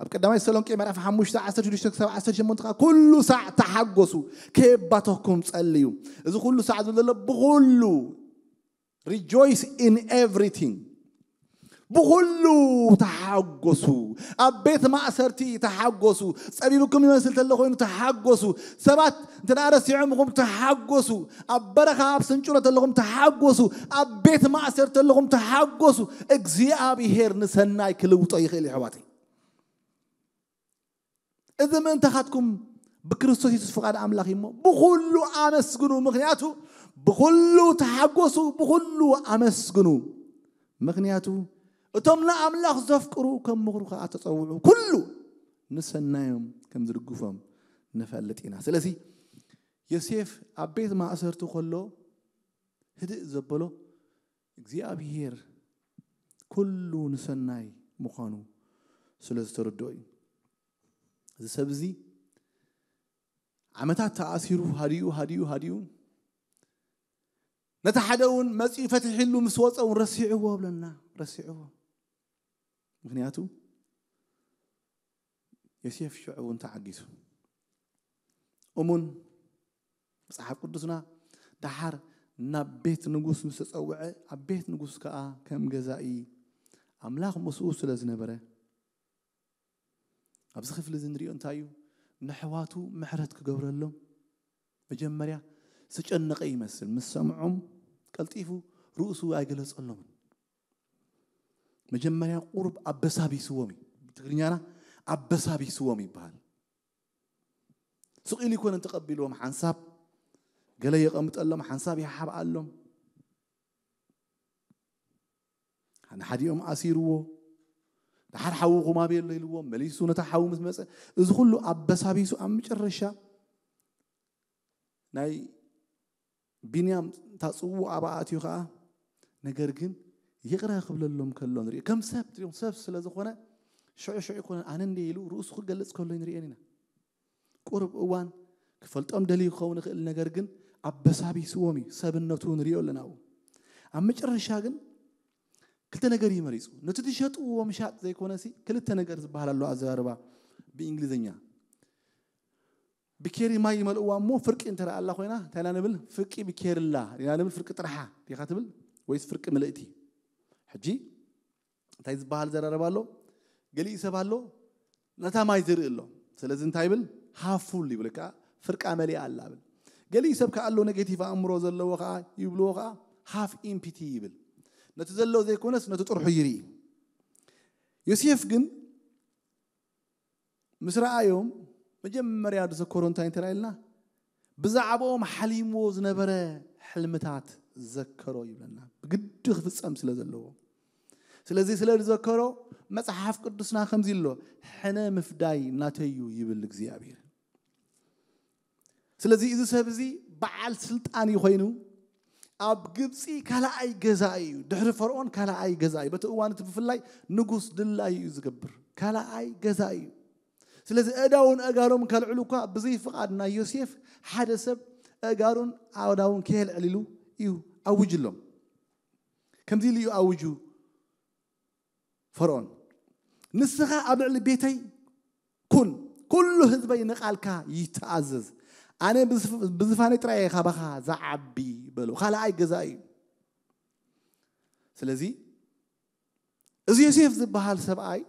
ኣብ ቀዳማይ ተሰሎንቄ ምዕራፍ ሓሙሽተ ዓሰርተ ሽዱሽተ ክሳብ ዓሰርተ ሸሞንተ ከዓ ኩሉ ሳዕ ተሓጎሱ፣ ከየባተኩም ጸልዩ። እዚ ኩሉ ሳዕ ዝብል ዘሎ ብኹሉ፣ rejoice in everything፣ ብኹሉ ተሓጎሱ። ኣብ ቤት ማእሰርቲ ተሓጎሱ። ጸቢብኩም ይመስል ተሎ ኮይኑ ተሓጎሱ። ሰባት እንተ ደኣ ረሲዖምኹም ተሓጎሱ። ኣብ በረኻ ኣብ ስንጭሮ ተለኹም ተሓጎሱ። ኣብ ቤት ማእሰርቲ ተለኹም ተሓጎሱ። እግዚኣብሔር ንሰናይ ክልውጦ ይኽእል እዩ ኣሕዋተይ። እዚ ምእንታኻትኩም ብክርስቶስ የሱስ ፍቓድ ኣምላኽ እዩ እሞ፣ ብኹሉ ኣመስግኑ። ምኽንያቱ ብኹሉ ተሓጎሱ፣ ብኹሉ ኣመስግኑ። ምኽንያቱ እቶም ንኣምላኽ ዘፍቅሩ ከም ምኽሩ ከኣ ተጸውዑ፣ ኩሉ ንሰናዮም ከም ዝድግፎም ንፈልጥ ኢና። ስለዚ ዮሴፍ ኣብ ቤት ማእሰርቲ ከሎ ህድእ ዘበሎ እግዚኣብሔር ኩሉ ንሰናይ ምዃኑ ስለ ዝተረድኦ እዩ። እዚ ሰብ እዚ ዓመታት ተኣሲሩ ሃዲኡ፣ ሃዲኡ፣ ሃዲኡ፣ ነቲ ሓደ እውን መጺኡ ፈትሒሉ ምስ ወጸ እውን ረሲዕዎ ብለና፣ ረሲዕዎ። ምኽንያቱ ዮሴፍ ሽዑ እውን ተዓጊሱ። እሙን መጽሓፍ ቅዱስና ደሓር ናብ ቤት ንጉስ ምስ ተጸውዐ፣ ኣብ ቤት ንጉስ ከኣ ከም ገዛኢ ኣምላኽ ምስኡ ስለ ዝነበረ፣ ኣብዚ ክፍሊ እዚ ንሪኦ እንታይ እዩ? ንኣሕዋቱ ምሕረት ክገብረሎም መጀመርያ ዝጨነቐ ይመስል። ምስ ሰምዖም ቀልጢፉ ርእሱ ኣይገለጸሎምን። መጀመርያ ቁሩብ ኣበሳቢስዎም እዩ። ብትግርኛና ኣበሳቢስዎም ይበሃል። ስቕ ኢሉ ይኮነን ተቐቢልዎም፣ ሓንሳብ ገለ የቐምጠሎም፣ ሓንሳብ ይሓብኣሎም። ንሓዲኦም ኣሲርዎ፣ ደሓር ሓውኹም ኣበይ ኣሎ ኢልዎ፣ መሊሱ ነታ ሓው ምስ መጸ፣ እዚ ኩሉ ኣበሳቢሱ ኣብ መጨረሻ ናይ ቢንያም እታ ጽውእ ኣብኣ ኣትዩ ኸኣ፣ ነገር ግን ይቕረ ክብለሎም ከሎ ንሪኦ። ከም ሰብ፣ ሰብ ስለ ዝኾነ ሽዑ ሽዑ ይኮነን ኣነ እንደ ኢሉ ርእሱ ክገልጽ ከሎ ንሪኦ ኢና። ቁሩብ እዋን ክፈልጦም ደልዩ ክኸውን ይኽእል፣ ነገር ግን ኣበሳቢስዎም እዩ። ሰብነቱ ንሪኦ ኣለና። ኣብኡ ኣብ መጨረሻ ግን ክልተ ነገር እዩ መሪጹ። ነቲ ትሸጥዎ ምሻጥ ዘይኮነሲ ክልተ ነገር ዝበሃል ኣሎ ኣዘራርባ ብእንግሊዝኛ። ብኬሪ ማይ ይመልእዋ እሞ ፍርቂ እንተ ደኣ ኣላ ኮይና እንታይ ኢና ንብል? ፍርቂ ብኬርላ ኢና ንብል። ፍርቂ ጥርሓ ዲኻ ትብል ወይስ ፍርቂ ምልእቲ? ሕጂ እንታይ ዝበሃል ዘረረባ ኣሎ? ገሊኡ ሰብ ኣሎ ነታ ማይ ዝርኢ ኣሎ። ስለዚ እንታይ ይብል? ሃፍ ፉል ይብል፣ ከዓ ፍርቃ መሊኣ ኣላ ይብል። ገሊኡ ሰብ ከዓ ኣሎ ኔጌቲቭ ኣእምሮ ዘለዎ ከዓ ይብልዎ ከዓ ሃፍ ኢምፒቲ ይብል። ነቲ ዘሎ ዘይኮነስ ነቲ ጥርሑ ይርኢ። ዮሴፍ ግን ምስ ረኣዮም መጀመርያ ዝዘከሮ እንታይ እንተ ኢልና፣ ብዛዕባኦም ሓሊምዎ ዝነበረ ሕልምታት ዘከሮ ይብለና፣ ብግዲ ክፍጸም ስለ ዘለዎ። ስለዚ ስለ ዝዘከሮ መጽሓፍ ቅዱስና ከምዚ ኣሎ፣ ሕነ ምፍዳይ ናተዩ ይብል እግዚኣብሔር። ስለዚ እዚ ሰብ እዚ በዓል ስልጣን እዩ ኮይኑ፣ ኣብ ግብፂ ካልኣይ ገዛኢ እዩ፣ ድሕሪ ፈርዖን ካልኣይ ገዛኢ እዩ። በቲ እዋን እቲ ብፍላይ ንጉስ ድላዩ እዩ ዝገብር፣ ካልኣይ ገዛኢ እዩ። ስለዚ ኣእዳውን ኣእጋሮም ከልዕሉ እኳ ብዘይ ፍቓድ ናይ ዮሴፍ ሓደ ሰብ ኣእጋሩን ኣእዳውን ከየልዕል ኢሉ እዩ ኣውጅሎም። ከምዚ ኢሉ እዩ ኣውጁ፣ ፈርዖን ንስኻ ኣብ ልዕሊ ቤተይ ኩን፣ ኩሉ ህዝበይ ንቓልካ ይተኣዘዝ፣ ኣነ ብዝፍ- ብዝፋነይ ጥራይ እየ ካባኻ ዝዓቢ በሎ። ካልኣይ ገዛኢ እዩ። ስለዚ እዚ ዮሴፍ ዝበሃል ሰብኣይ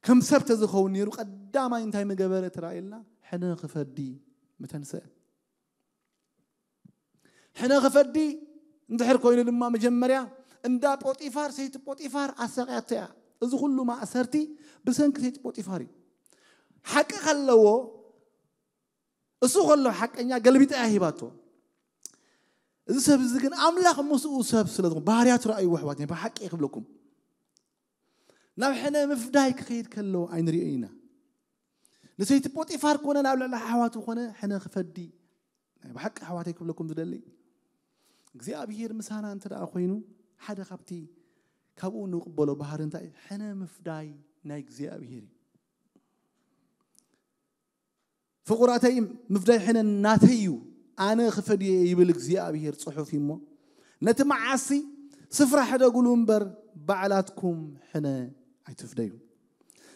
ከም ሰብ ተዝኸውን ነይሩ ቀዳማይ እንታይ ምገበረ ተራእየልና? ሕነ ክፈዲ ምተንሰአ። ሕነ ክፈዲ እንድሕር ኮይኑ ድማ መጀመርያ እንዳ ጶጢፋር፣ ሰይቲ ጶጢፋር ኣሳቕያቶ እያ። እዚ ኩሉ ማእሰርቲ ብሰንኪ ሰይቲ ጶጢፋር እዩ። ሓቂ ከለዎ እሱ ከሎ ሓቀኛ ገልቢጣ እያ ሂባቶ። እዚ ሰብ እዚ ግን ኣምላኽ ምስኡ ሰብ ስለ ዝኾነ ባህርያቱ ረኣይዎ ኣሕዋት፣ ብሓቂ ክብለኩም ናብ ሕነ ምፍዳይ ክኸይድ ከሎ ኣይንሪኦ ኢና። ንሰይቲ ጶጢፋር ኮነ ናብ ልዕሊ ኣሕዋቱ ኮነ ሕነ ክፈዲ ናይ ብሓቂ ኣሕዋተይ ክብለኩም ዝደሊ፣ እግዚኣብሔር ምሳና እንተ ደኣ ኮይኑ ሓደ ካብቲ ካብኡ ንቕበሎ ባህሪ እንታይ እዩ? ሕነ ምፍዳይ ናይ እግዚኣብሔር እዩ። ፍቑራተይ፣ ምፍዳይ ሕነ ናተይ እዩ፣ ኣነ ክፈድዮ ይብል እግዚኣብሔር ጽሑፍ እዩ እሞ፣ ነቲ መዓሲ ስፍራ ሕደጉሉ እምበር ባዕላትኩም ሕነ ኣይትፍደዩ።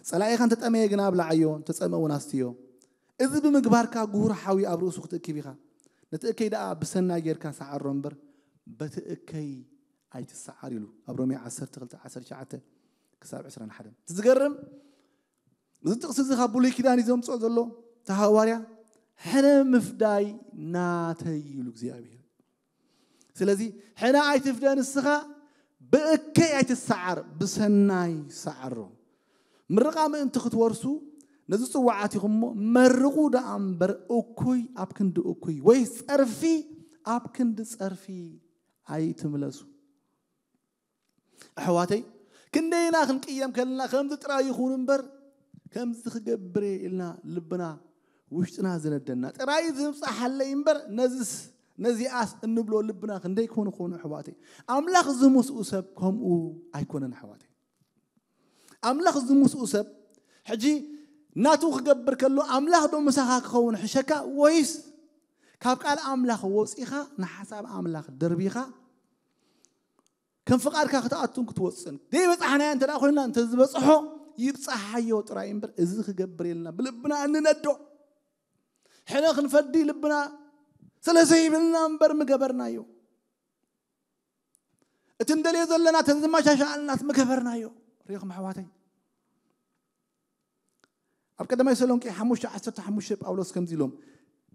ጸላኢኻ እንተጠመየ ግና ኣብልዓዮ፣ እንተጸምአ እውን ኣስትዮ። እዚ ብምግባርካ ጉሁር ሓዊ ኣብ ርእሱ ክትእክብ ኢኻ። ነቲ እከይ ደኣ ብሰናይ ጌርካ ሰዓሮ እምበር በቲ እከይ ኣይትሰዓር ኢሉ ኣብ ሮሜ ዓሰርተ ክልተ ዓሰርተ ትሽዓተ ክሳብ ዕስራን ሓደን። እቲ ዝገርም፣ እዚ ጥቕሲ እዚ ካብ ብሉይ ኪዳን እዩ ዘምጽኦ ዘሎ። እቲ ሃዋርያ ሕነ ምፍዳይ ናተይ እዩ ኢሉ እግዚኣብሔር። ስለዚ ሕነ ኣይትፍደ ንስኻ፣ ብእከይ ኣይትሰዓር፣ ብሰናይ ሰዓሮ። ምርቓ ምእንቲ ክትወርሱ ነዚ ጽዋዓት ኢኹም እሞ መርቑ ደኣ እምበር እኩይ ኣብ ክንዲ እኩይ ወይ ጸርፊ ኣብ ክንዲ ጸርፊ ኣይትምለሱ። ኣሕዋተይ፣ ክንደይና ክንቅየም ከለና ከምዚ ጥራይ ይኹን እምበር ከምዚ ክገብር እየ ኢልና ልብና ውሽጥና ዝነደና ጥራይ ዝብጻሓለይ እምበር ነዚስ ነዚኣስ እንብሎ ልብና ክንደይ ክኾን ክኾኑ ኣሕዋተይ። ኣምላኽ ዝምስኡ ሰብ ከምኡ ኣይኮነን ኣሕዋተይ። ኣምላኽ ዝምስኡ ሰብ ሕጂ ናቱ ክገብር ከሎ ኣምላኽ ዶ ምሳኻ ክኸውን ሕሸካ ወይስ ካብ ቃል ኣምላኽ ወፂኻ ንሓሳብ ኣምላኽ ደርቢኻ ከም ፍቓድካ ክትኣቱን ክትወፅን ዘይበፃሕናዮ እንተ ደኣ ኮይንና እንተ ዝበፅሖ ይብፃሓዮ ጥራይ እምበር እዚ ክገብር የልና ብልብና እንነዶ ሕነ ክንፈዲ ልብና ስለ ዘይብልና እምበር ምገበርናዮ። እቲ እንደልዮ ዘለና ተዝመሻሻኣልናስ ምገበርናዮ። ሪኹም ኣሕዋተይ፣ ኣብ ቀዳማይ ተሰሎንቄ ሓሙሽተ ዓሰርተ ሓሙሽተ ጳውሎስ ከምዚ ኢሎም፣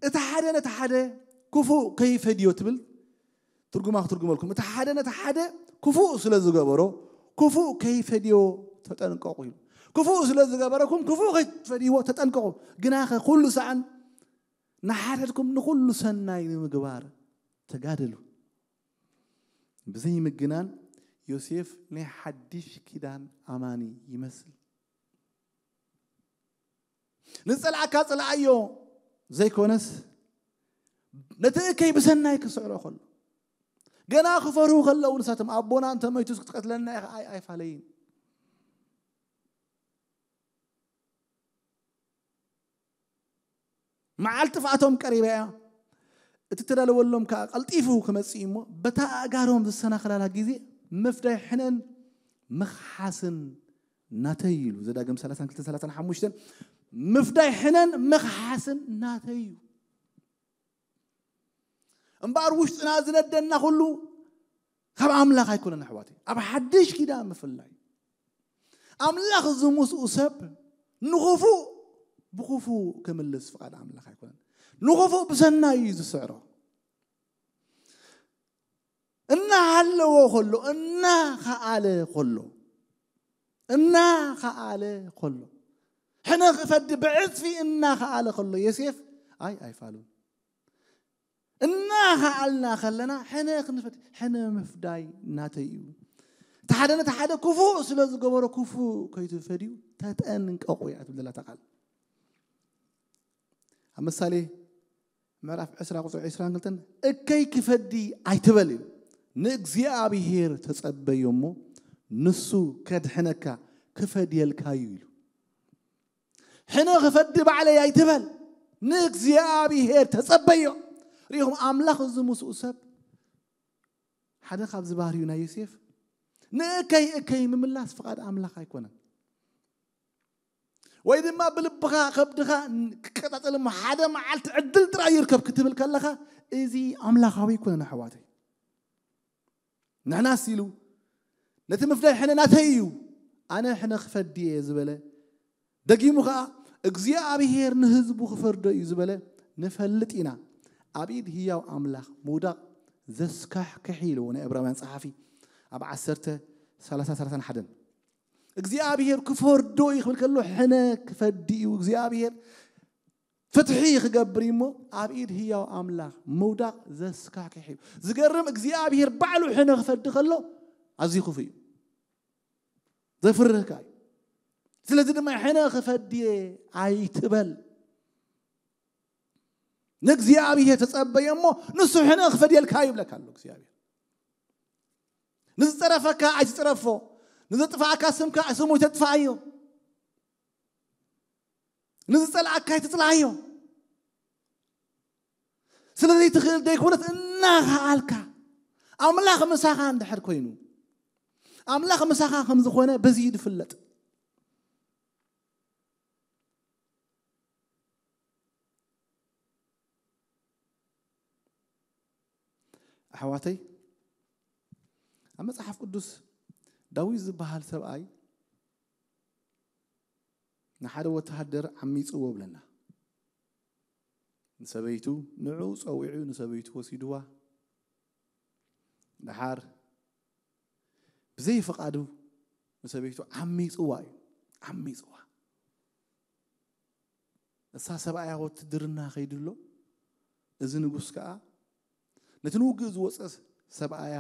እቲ ሓደ ነቲ ሓደ ክፉእ ከይፈድዮ ትብል ትርጉማ ክትርጉመልኩም። እቲ ሓደ ነቲ ሓደ ክፉእ ስለ ዝገበሮ ክፉእ ከይፈድዮ ተጠንቀቑ ኢሉ። ክፉእ ስለ ዝገበረኩም ክፉእ ከይትፈድይዎ ተጠንቀቑ። ግናኸ ኩሉ ሰዓን ንሓደድኩም ንኹሉ ሰናይ ንምግባር ተጋደሉ። ብዘይ ምግናን ዮሴፍ ናይ ሓድሽ ኪዳን ኣማኒ ይመስል። ንጸልኣካ ጽልኣዮ ዘይኮነስ ነቲ እከይ ብሰናይ ክስዕሮ ከሎ ገና ክፈርሁ ከለዉ ንሳቶም ኣቦና እንተመይቱ ክትቀትለና ኢኻ ኣይ ኣይፋለይን። መዓልቲ ጥፍኣቶም ቀሪባ እያ። እቲ ተዳለወሎም ከዓ ቀልጢፉ ክመጽእ እዩ እሞ በታ ኣእጋሮም ዝሰናኸላላ ግዜ ምፍዳይ ሕነን ምኽሓስን ናተይ እዩ ኢሉ። ዘዳግም ሰላሳን ክልተን ሰላሳን ሓሙሽተን ምፍዳይ ሕነን ምኽሓስን ናተይ እዩ። እምበኣር ውሽጥና ዝነደና ኩሉ ካብ ኣምላኽ ኣይኮነን ኣሕዋተይ። ኣብ ሓድሽ ኪዳን ምፍላይ ኣምላኽ ዝምስኡ ሰብ ንኽፉእ ብኽፉእ ክምልስ ፍቓድ ኣምላኽ ኣይኮነን። ንኽፉእ ብሰናይ እዩ ዝስዕሮ። እናሃለዎ ከሎ እናኸኣለ ከሎ እናኸኣለ ከሎ ሕነ ክፈዲ ብዕፅፊ እናኸኣለ ከሎ ዮሴፍ ኣይ ኣይፋሉን። እናኸኣልና ከለና ሕነ ክንፈዲ ሕነ ምፍዳይ ናተይ እዩ። እቲ ሓደ ነቲ ሓደ ክፉእ ስለ ዝገበሮ ክፉእ ከይትፈድዩ ተጠንቀቑ እያ ትብል ዘላ እታ ቃል። ኣብ ምሳሌ ምዕራፍ ዕስራ ቁፅሪ ዕስራን ክልተን እከይ ክፈዲ ኣይትበል እዩ። ንእግዚኣብሔር ተጸበዮ እሞ ንሱ ከድሕነካ ክፈድየልካ እዩ ኢሉ። ሕነ ክፈዲ ባዕለይ ኣይትበል፣ ንእግዚኣብሔር ተጸበዮ። ሪኹም ኣምላኽ ዝምስኡ ሰብ ሓደ ካብ ዝባህርዩ ናይ ዮሴፍ ንእከይ እከይ ምምላስ ፍቓድ ኣምላኽ ኣይኮነን። ወይ ድማ ብልብኻ ከብድኻ ክቀጻጸል እሞ ሓደ መዓልቲ ዕድል ጥራይ ይርከብ ክትብል ከለኻ እዚ ኣምላኻዊ ኣይኮነን ኣሕዋተይ። ንሕናስ ኢሉ ነቲ ምፍዳይ ሕነ ናተይ እዩ፣ ኣነ ሕነ ክፈዲ እየ ዝበለ፣ ደጊሙ ኸዓ እግዚኣብሔር ንህዝቡ ክፈርዶ እዩ ዝበለ ንፈልጥ ኢና። ኣብ ኢድ ህያው ኣምላኽ ምውዳቕ ዘስካሕክሕ እዩ ኢልዎ ናይ ዕብራውያን ጸሓፊ ኣብ ዓሰርተ ሰላሳ ሰላሳን ሓደን። እግዚኣብሔር ክፈርዶ እዩ ክብል ከሎ ሕነ ክፈዲ እዩ። እግዚኣብሔር ፍትሒ ክገብር እዩ እሞ ኣብ ኢድ ህያው ኣምላኽ ምውዳቕ ዘስካሕክሕ እዩ። ዝገርም እግዚኣብሔር ባዕሉ ሕነ ክፈዲ ከሎ ኣዝዩ ክፉእ እዩ። ዘፍርህካ እዩ። ስለዚ ድማ ሕነ ክፈድየ ኣይትበል። ንእግዚኣብሔር ተጸበየ እሞ ንሱ ሕነ ክፈድየልካ ይብለካ ኣሎ እግዚኣብሔር። ንዝጸረፈካ ኣይትጽረፎ፣ ንዘጥፍኣካ ስምካ ስሙ ኣይተጥፍኣዮ፣ ንዝጸልኣካ ኣይትጽልኣዮ። ስለዚ ትኽእል ደይኮነት እናኸኣልካ ኣምላኽ ምሳኻ እንድሕር ኮይኑ፣ ኣምላኽ ምሳኻ ከም ዝኾነ በዚ ድፍለጥ። ኣሕዋተይ፣ ኣብ መጽሓፍ ቅዱስ ዳዊት ዝበሃል ሰብኣይ ንሓደ ወተሃደር ዓሚጽዎ ብለና። ንሰበይቱ ንዑ ጸዊዑ፣ ንሰበይቱ ወሲድዋ። ደሓር ብዘይ ፍቓዱ ንሰበይቱ ዓሚጽዋ እዩ። ዓሚጽዋ። እሳ ሰብኣያ ውትድርና ከይዱ ኣሎ። እዚ ንጉስ ከኣ ነቲ ንውግእ ዝወጸ ሰብኣያ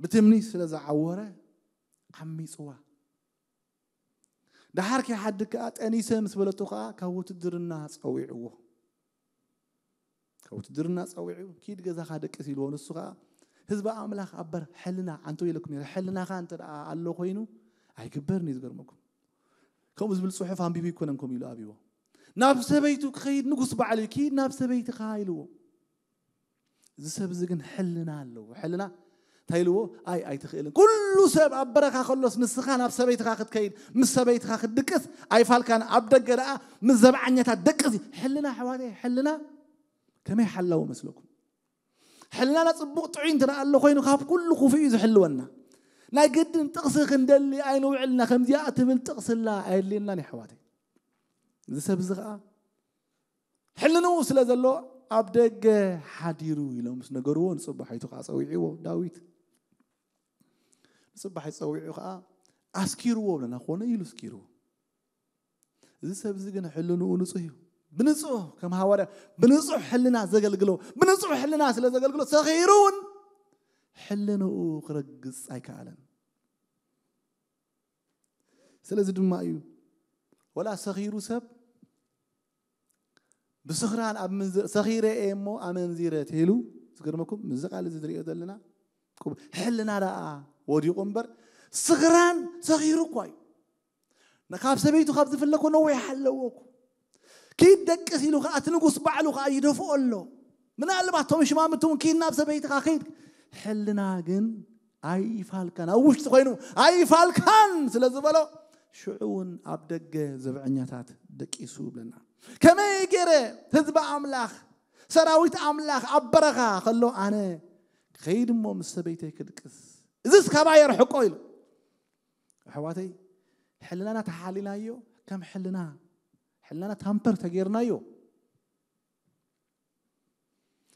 ብትምኒ ስለ ዝዓወረ ዓሚጽዋ። ደሓር ከይሓድግ ከኣ ጠኒሰ ምስ በለቶ ከኣ ካብ ውትድርና ጸዊዕዎ። ካብ ውትድርና ጸዊዑ ኪድ ገዛኻ ደቅስ ኢልዎ። ንሱ ከኣ ህዝቢ ኣምላኽ ኣበር ሕልና ኣንተ ኢለኩም ነይረ። ሕልናኻ እንተ ደኣ ኣሎ ኮይኑ ኣይግበርን እዩ። ዝገርመኩም ከምኡ ዝብል ጽሑፍ ኣንቢቡ ኣይኮነን ከምኡ ኢሉ ኣብዎ። ናብ ሰበይቱ ክኸይድ ንጉስ ባዕሉ እዩ። ኪድ ናብ ሰበይትኻ ኢልዎ። እዚ ሰብ እዚ ግን ሕልና ኣለዎ። ሕልና እንታይ ኢልዎ? ኣይ ኣይትኽእልን። ኩሉ ሰብ ኣብ በረኻ ከሎስ ንስኻ ናብ ሰበይትኻ ክትከይድ ምስ ሰበይትኻ ክትድቅስ ኣይፋልካን። ኣብ ደገ ደኣ ምስ ዘብዓኛታት ደቅስ። ሕልና ኣሕዋተይ፣ ሕልና ከመይ ሓላዎ መስለኩም? ሕልናና ጽቡቕ ጥዑይ እንተ ደኣ ኣሎ ኮይኑ ካብ ኩሉ ክፉእ እዩ ዝሕልወና። ናይ ግድን ጥቕሲ ክንደሊ ኣይንውዕልና። ከምዚኣ ትብል ጥቕስላ ኣየድልየናን ኣሕዋተይ። እዚ ሰብ እዚ ኸኣ ሕልንኡ ስለ ዘሎ ኣብ ደገ ሓዲሩ ኢሎም ምስ ነገርዎ ንጽባሒቱ ከዓ ጸዊዕዎ ዳዊት። ንጽባሒቱ ጸዊዑ ከዓ ኣስኪርዎ ብለና ኮነ ኢሉ ኣስኪርዎ። እዚ ሰብ እዚ ግን ሕልንኡ ንጹህ እዩ። ብንጹህ ከም ሃዋርያ ብንጹህ ሕልና ዘገልግሎ ብንጹህ ሕልና ስለ ዘገልግሎ ሰኺሩ እውን ሕልንኡ ክረግጽ ኣይከኣለን። ስለዚ ድማ እዩ ወላ ሰኺሩ ሰብ ብስኽራን ኣብ ምንዝር ሰኺረ እየ እሞ ኣመንዚረ ተይሉ። ዝገርመኩም ምዚ ቃል እዚ ዝሪኦ ዘለና ሕልና ደኣ ወዲቑ እምበር ስኽራን ሰኺሩ እኳ እዩ። ካብ ሰበይቱ ካብ ዝፍለኮ ነዊሕ ኣለዎ እኮ። ኪድ ደቅስ ኢሉ ከዓ እቲ ንጉስ ባዕሉ ከዓ ይደፍኦ ኣሎ። ምናልባት ቶም ሽማምቲ እውን ኪድ ናብ ሰበይትኻ ኪድ ሕልና ግን ኣይፋልካን ኣብ ውሽጢ ኮይኑ ኣይፋልካን ስለ ዝበሎ ሽዑ እውን ኣብ ደገ ዘብዐኛታት ደቂሱ ብለና። ከመይ ገይረ ህዝቢ ኣምላኽ ሰራዊት ኣምላኽ ኣብ በረኻ ከሎ ኣነ ከይድ እሞ ምስ ሰበይተይ ክድቅስ እዚስ ካባይ የርሕቆ ኢሉ። ኣሕዋተይ ሕልናና ተሓሊናዮ ከም ሕልና ሕልናና ታምፐር ተጌርናዮ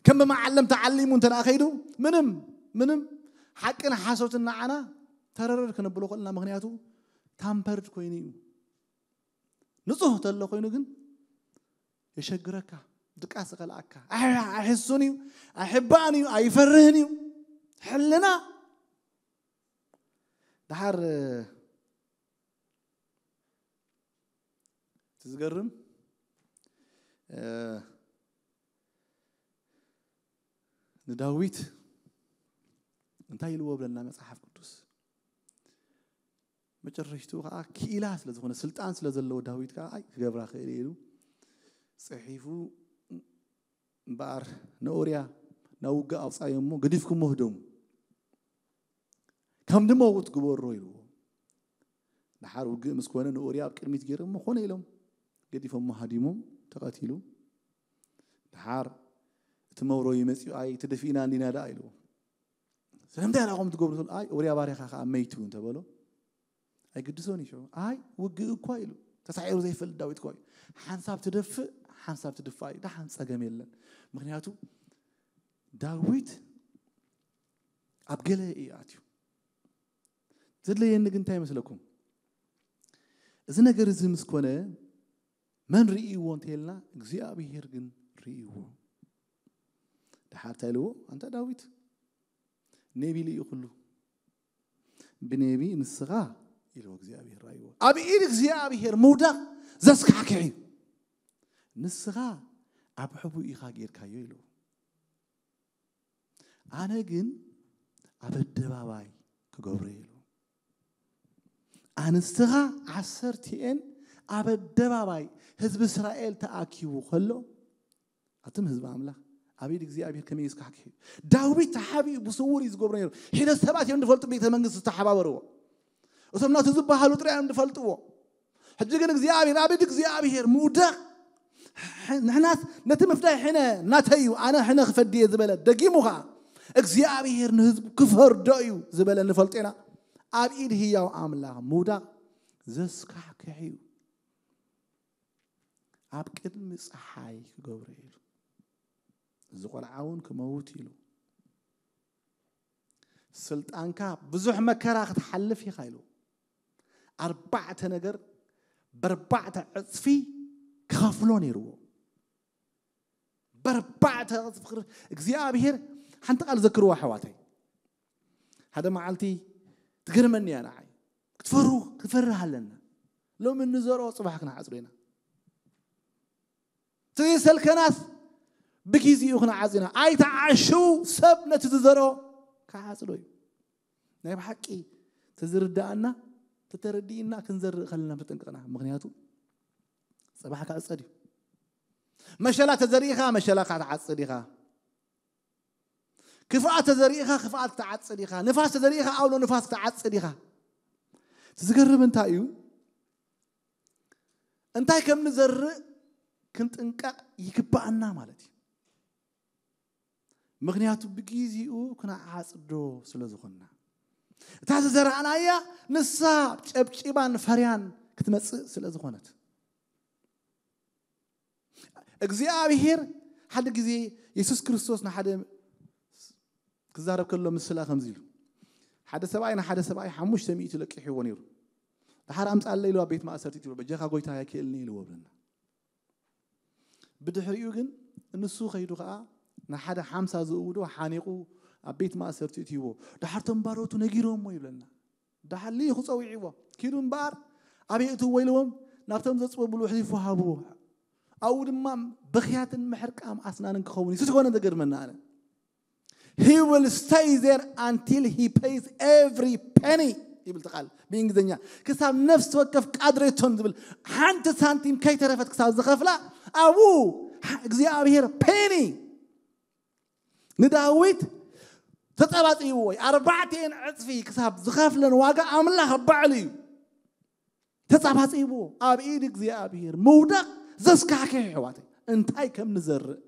ከም ብመዓለም ተዓሊሙ እንተ ደኣ ከይዱ ምንም ምንም ሓቅን ሓሶትን ንዓና ተረረድ ክንብሎ ክእልና ምክንያቱ ታምፐርድ ኮይኑ እዩ። ንጹህ ተሎ ኮይኑ ግን የሸግረካ ድቃስ ከልኣካ ኣይሕሱን እዩ ኣይሕባእን እዩ ኣይፈርህን እዩ። ሕልና ደሓር እቲ ዝገርም ንዳዊት እንታይ ኢልዎ ብለና መጽሓፍ ቅዱስ? መጨረሽቱ ከዓ ክኢላ ስለ ዝኾነ ስልጣን ስለ ዘለዎ ዳዊት ከዓ ኣይ ክገብራ ክእል ኢሉ ጽሒፉ እምበኣር ንኦርያ ናብ ውግእ ኣውፃዮ እሞ ገዲፍኩሞ ህደሙ ከም ድመውት ግበሮ ኢልዎ። ድሓር ውግእ ምስ ኮነ ንኦርያ ኣብ ቅድሚት ገይሮሞ ኮነ ኢሎም ገዲፎሞ ሃዲሞም ተቐቲሉ። ድሓር እቲ መውሮ ይመፅኡ ኣይ ትደፊእና እንዲና ደኣ ኢልዎ። ስለምንታይ ደኣ ከምኡ ትገብሩ ትብሉ ኣይ ኦርያ ባርያኻ ከዓ መይቱ እንተበሎ ኣይግድሶን እዩ ሽዑ ኣይ ውግእ እኳ ኢሉ ተሳዒሩ ዘይፈልጥ ዳዊት እኳ እዩ። ሓንሳብ ትደፍእ ሓንሳብ ትድፋእ እዩ ደሓን ፀገም የለን። ምክንያቱ ዳዊት ኣብ ገለ እዩ ኣትዩ። ዘድለየኒ ግን እንታይ ይመስለኩም? እዚ ነገር እዚ ምስ ኮነ መን ርእይዎ እንተይልና እግዚኣብሄር ግን ርእይዎ። ድሓር እንታይ ኢልዎ ኣንታ ዳዊት ኔቢ ልኢኹሉ ብኔቢ ንስኻ ኢልዎ እግዚኣብሔር። ራእይዎ ኣብ ኢድ እግዚኣብሔር ምውዳቕ ዘስካሕክሕ እዩ። ንስኻ ኣብ ሕቡእ ኢኻ ጌርካዮ ኢልዎ። ኣነ ግን ኣብ ኣደባባይ ክገብሮ ኢሉ። ኣንስትኻ ዓሰርቲኤን ኣብ ኣደባባይ ህዝቢ እስራኤል ተኣኪቡ ከሎ፣ ኣቱም ህዝቢ ኣምላኽ፣ ኣብ ኢድ እግዚኣብሔር ከመይ ይስካሕክሕ እዩ። ዳዊት ተሓቢኡ ብስውር እዩ ዝገብሮ ነይሩ። ሒደት ሰባት እዮም ዝፈልጡ ቤተ መንግስቲ ዝተሓባበርዎ። እቶም ናቱ ዝበሃሉ ጥራይ እዮም ዝፈልጥዎ። ሕጂ ግን እግዚኣብሔር፣ ኣብ ኢድ እግዚኣብሔር ምውዳቕ፣ ንሕናስ ነቲ ምፍዳይ ሕነ ናተይ እዩ፣ ኣነ ሕነ ክፈዲ እየ ዝበለ፣ ደጊሙ ኸዓ እግዚኣብሔር ንህዝቡ ክፈርዶ እዩ ዝበለ ንፈልጦ ኢና። ኣብ ኢድ ህያው ኣምላኽ ምውዳቕ ዘስካሕክሕ እዩ። ኣብ ቅድሚ ፀሓይ ክገብሮ ኢሉ፣ እዚ ቆልዓ እውን ክመውት ኢሉ፣ ስልጣንካ ብዙሕ መከራ ክትሓልፍ ኢኻ ኢሉ፣ ኣርባዕተ ነገር በርባዕተ ዕፅፊ ክኸፍሎ ነይርዎ። በርባዕተ ዕፅፊ ክር-፣ እግዚኣብሔር ሓንቲ ቃል ዘክርዋ ኣሕዋተይ። ሓደ መዓልቲ ትገርመኒ እያ ንዓይ። ክትፈሩ፣ ክትፈርህ ኣለና። ሎሚ እንዘርኦ ጽባሕ ክንዓጽዶ ኢና። እቲ ዘይሰልከናስ ብግዜኡ ክንዓጽዶ ኢና። ኣይተዓሽው፣ ሰብ ነቲ ዝዘርኦ ክዓጽዶ እዩ። ናይ ብሓቂ ተዝርዳኣና፣ ተተረዲእና ክንዘርእ ከለና ምተጠንቀቕና። ምኽንያቱ ጽባሕ ክዕጸድ እዩ። መሸላ ተዘሪእኻ፣ መሸላ ክትዓጽድ ኢኻ። ክፍኣት ተዘሪእኻ፣ ክፍኣት ክትዓጽድ ኢኻ። ንፋስ ተዘሪእኻ፣ ኣውሎ ንፋስ ክትዓጽድ ኢኻ። እቲ ዝገርም እንታይ እዩ? እንታይ ከም ንዘርእ ክንጥንቀቕ ይግባኣና ማለት እዩ። ምኽንያቱ ብግዜኡ ክንዓጽዶ ስለ ዝኾንና። እታ ዝዘራእናያ ንሳ ጨብጪባን ፈርያን ክትመጽእ ስለ ዝኾነት። እግዚኣብሔር ሓደ ግዜ የሱስ ክርስቶስ ንሓደ ክዛረብ ከሎ ምስላ ከምዚ ኢሉ፣ ሓደ ሰብኣይ ንሓደ ሰብኣይ ሓሙሽተ ሚእቲ ለቂሕዎ ነይሩ። ደሓር ኣምጻለይ ኢሉ ኣብ ቤት ማእሰርቲ ኢሉ፣ በጃኻ ጎይታ ኣይክእልኒ ኢልዎ ብለና። ብድሕሪኡ ግን ንሱ ከይዱ ኸዓ ንሓደ ሓምሳ ዝእውዶ ሓኒቑ ኣብ ቤት ማእሰርቲ እትይዎ። ደሓር ቶም ባሮቱ ነጊሮሞ ይብለና። ደሓር ልኢኹ ጸዊዕዎ። ኪዱ እምበኣር ኣበይ እትዎ ኢልዎም ናብቶም ዘጽበብሉ ሕሊፉ ሃብዎ። ኣብኡ ድማ በኽያትን ምሕርቃም ኣስናንን ክኸውን እዩ። እቲ ዝኾነ ዘገርመና ኣነ። He will stay there until he pays every penny ይብል እቲ ቃል ብእንግሊዝኛ። ክሳብ ነፍሲ ወከፍ ቃድሬቶን ዝብል ሓንቲ ሳንቲም ከይተረፈት ክሳብ ዝኸፍላ ኣብኡ እግዚኣብሔር ፔኒ ንዳዊት ተጸባጺብዎ እዩ። ኣርባዕቲኤን ዕጽፊ ክሳብ ዝኸፍለን ዋጋ ኣምላኽ ባዕሉ እዩ ተጸባጺብዎ። ኣብ ኢድ እግዚኣብሔር ምውዳቕ ዘስካሕክሕ እዩ ኣሕዋተይ። እንታይ ከም ንዘርእ፣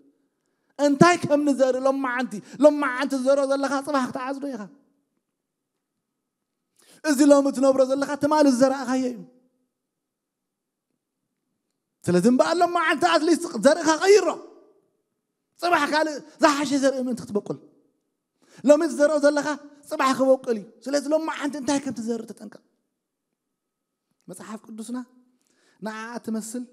እንታይ ከም ንዘርእ ሎማዓንቲ፣ ሎማዓንቲ ትዘርኦ ዘለኻ ጽባሕ ክትዓጽዶ ኢኻ። እዚ ሎሚ ትነብሮ ዘለኻ ትማሊ ዝዘራእኻዮ እዩ። ስለዚ እምበኣር ሎማዓንቲ ኣትሊስት ዘርእኻ ቀይሮ። ጽባሕ ካልእ ዝሓሸ ዘርኢ ምእንቲ ክትበቁል። ሎሚ ትዘርኦ ዘለኻ ጽባሕ ክበቁል እዩ። ስለዚ ሎማዓንቲ እንታይ ከም ትዘርእ ተጠንቀቕ። መጽሓፍ ቅዱስና ንዓኣ ትመስል።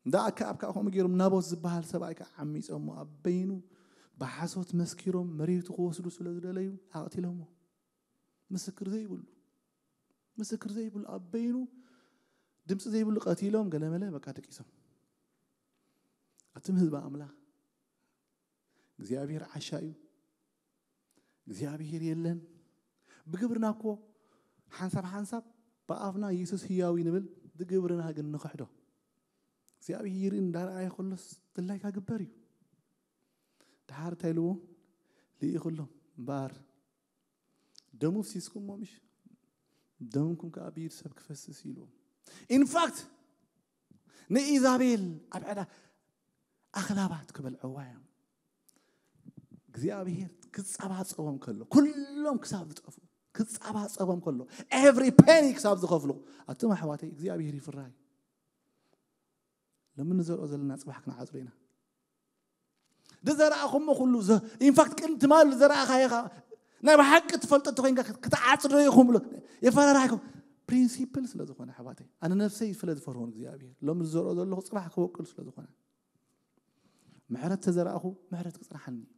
እንዳ ኣከኣብ ከዓ ከምኡ ገይሮም ናቦት ዝበሃል ሰብኣይ ከዓ ዓሚጾሞ ኣብ በይኑ ብሓሶት መስኪሮም መሬቱ ክወስዱ ስለ ዝደለዩ ኣቕቲሎሞ። ምስክር ዘይብሉ፣ ምስክር ዘይብሉ ኣብ በይኑ ድምፂ ዘይብሉ ቀቲሎም ገለመለ በቃ ደቂሶም። ኣቱም ህዝቢ ኣምላኽ እግዚኣብሔር ዓሻ እዩ። እግዚኣብሔር የለን። ብግብርና እኮ ሓንሳብ ሓንሳብ ብኣፍና ኢየሱስ ህያው እዩ ንብል፣ ብግብርና ግን ንኽሕዶ። እግዚኣብሔር ይርኢ እንዳረኣየ ከሎስ ድላይካ ግበር እዩ። ደሓር እንታይ ኢልዎ? ልኢኽሎም እምበኣር ደሙ ፍሲስኩሞ ምሽ ደምኩም ከዓ ብኢድ ሰብ ክፈስስ ኢልዎም። ኢንፋክት ንኢዛቤል ኣብ ዕዳ ኣኽላባት ክበልዕዋ እዮም። እግዚኣብሔር ክጸባጸቦም ከሎ ኩሎም ክሳብ ዝጠፉ ክጸባጸቦም ከሎ ኤቭሪ ፔኒ ክሳብ ዝኸፍሉ ኣቱም ኣሕዋተይ እግዚኣብሔር ይፍራህ እዩ። ሎሚ ንዘርኦ ዘለና ጽባሕ ክንዓጽዶ ኢና። ዝዘራእኹሞ ኩሉ ኢንፋክት ቅድሚ ትማሊ ዝዘራእኻዮ ናይ ብሓቂ ትፈልጦ እንተኮይንካ ክትዓጽዶ ኢኹም ብሎ የፈራርሓኩም። ፕሪንሲፕል ስለ ዝኾነ ኣሕዋተይ ኣነ ነፍሰይ ስለ ዝፈርሆን እግዚኣብሔር ሎሚ ዝዘርኦ ዘለኹ ጽባሕ ክበቁል ስለ ዝኾነ ምሕረት ተዘራእኹ ምሕረት ክጽናሓኒ እዩ።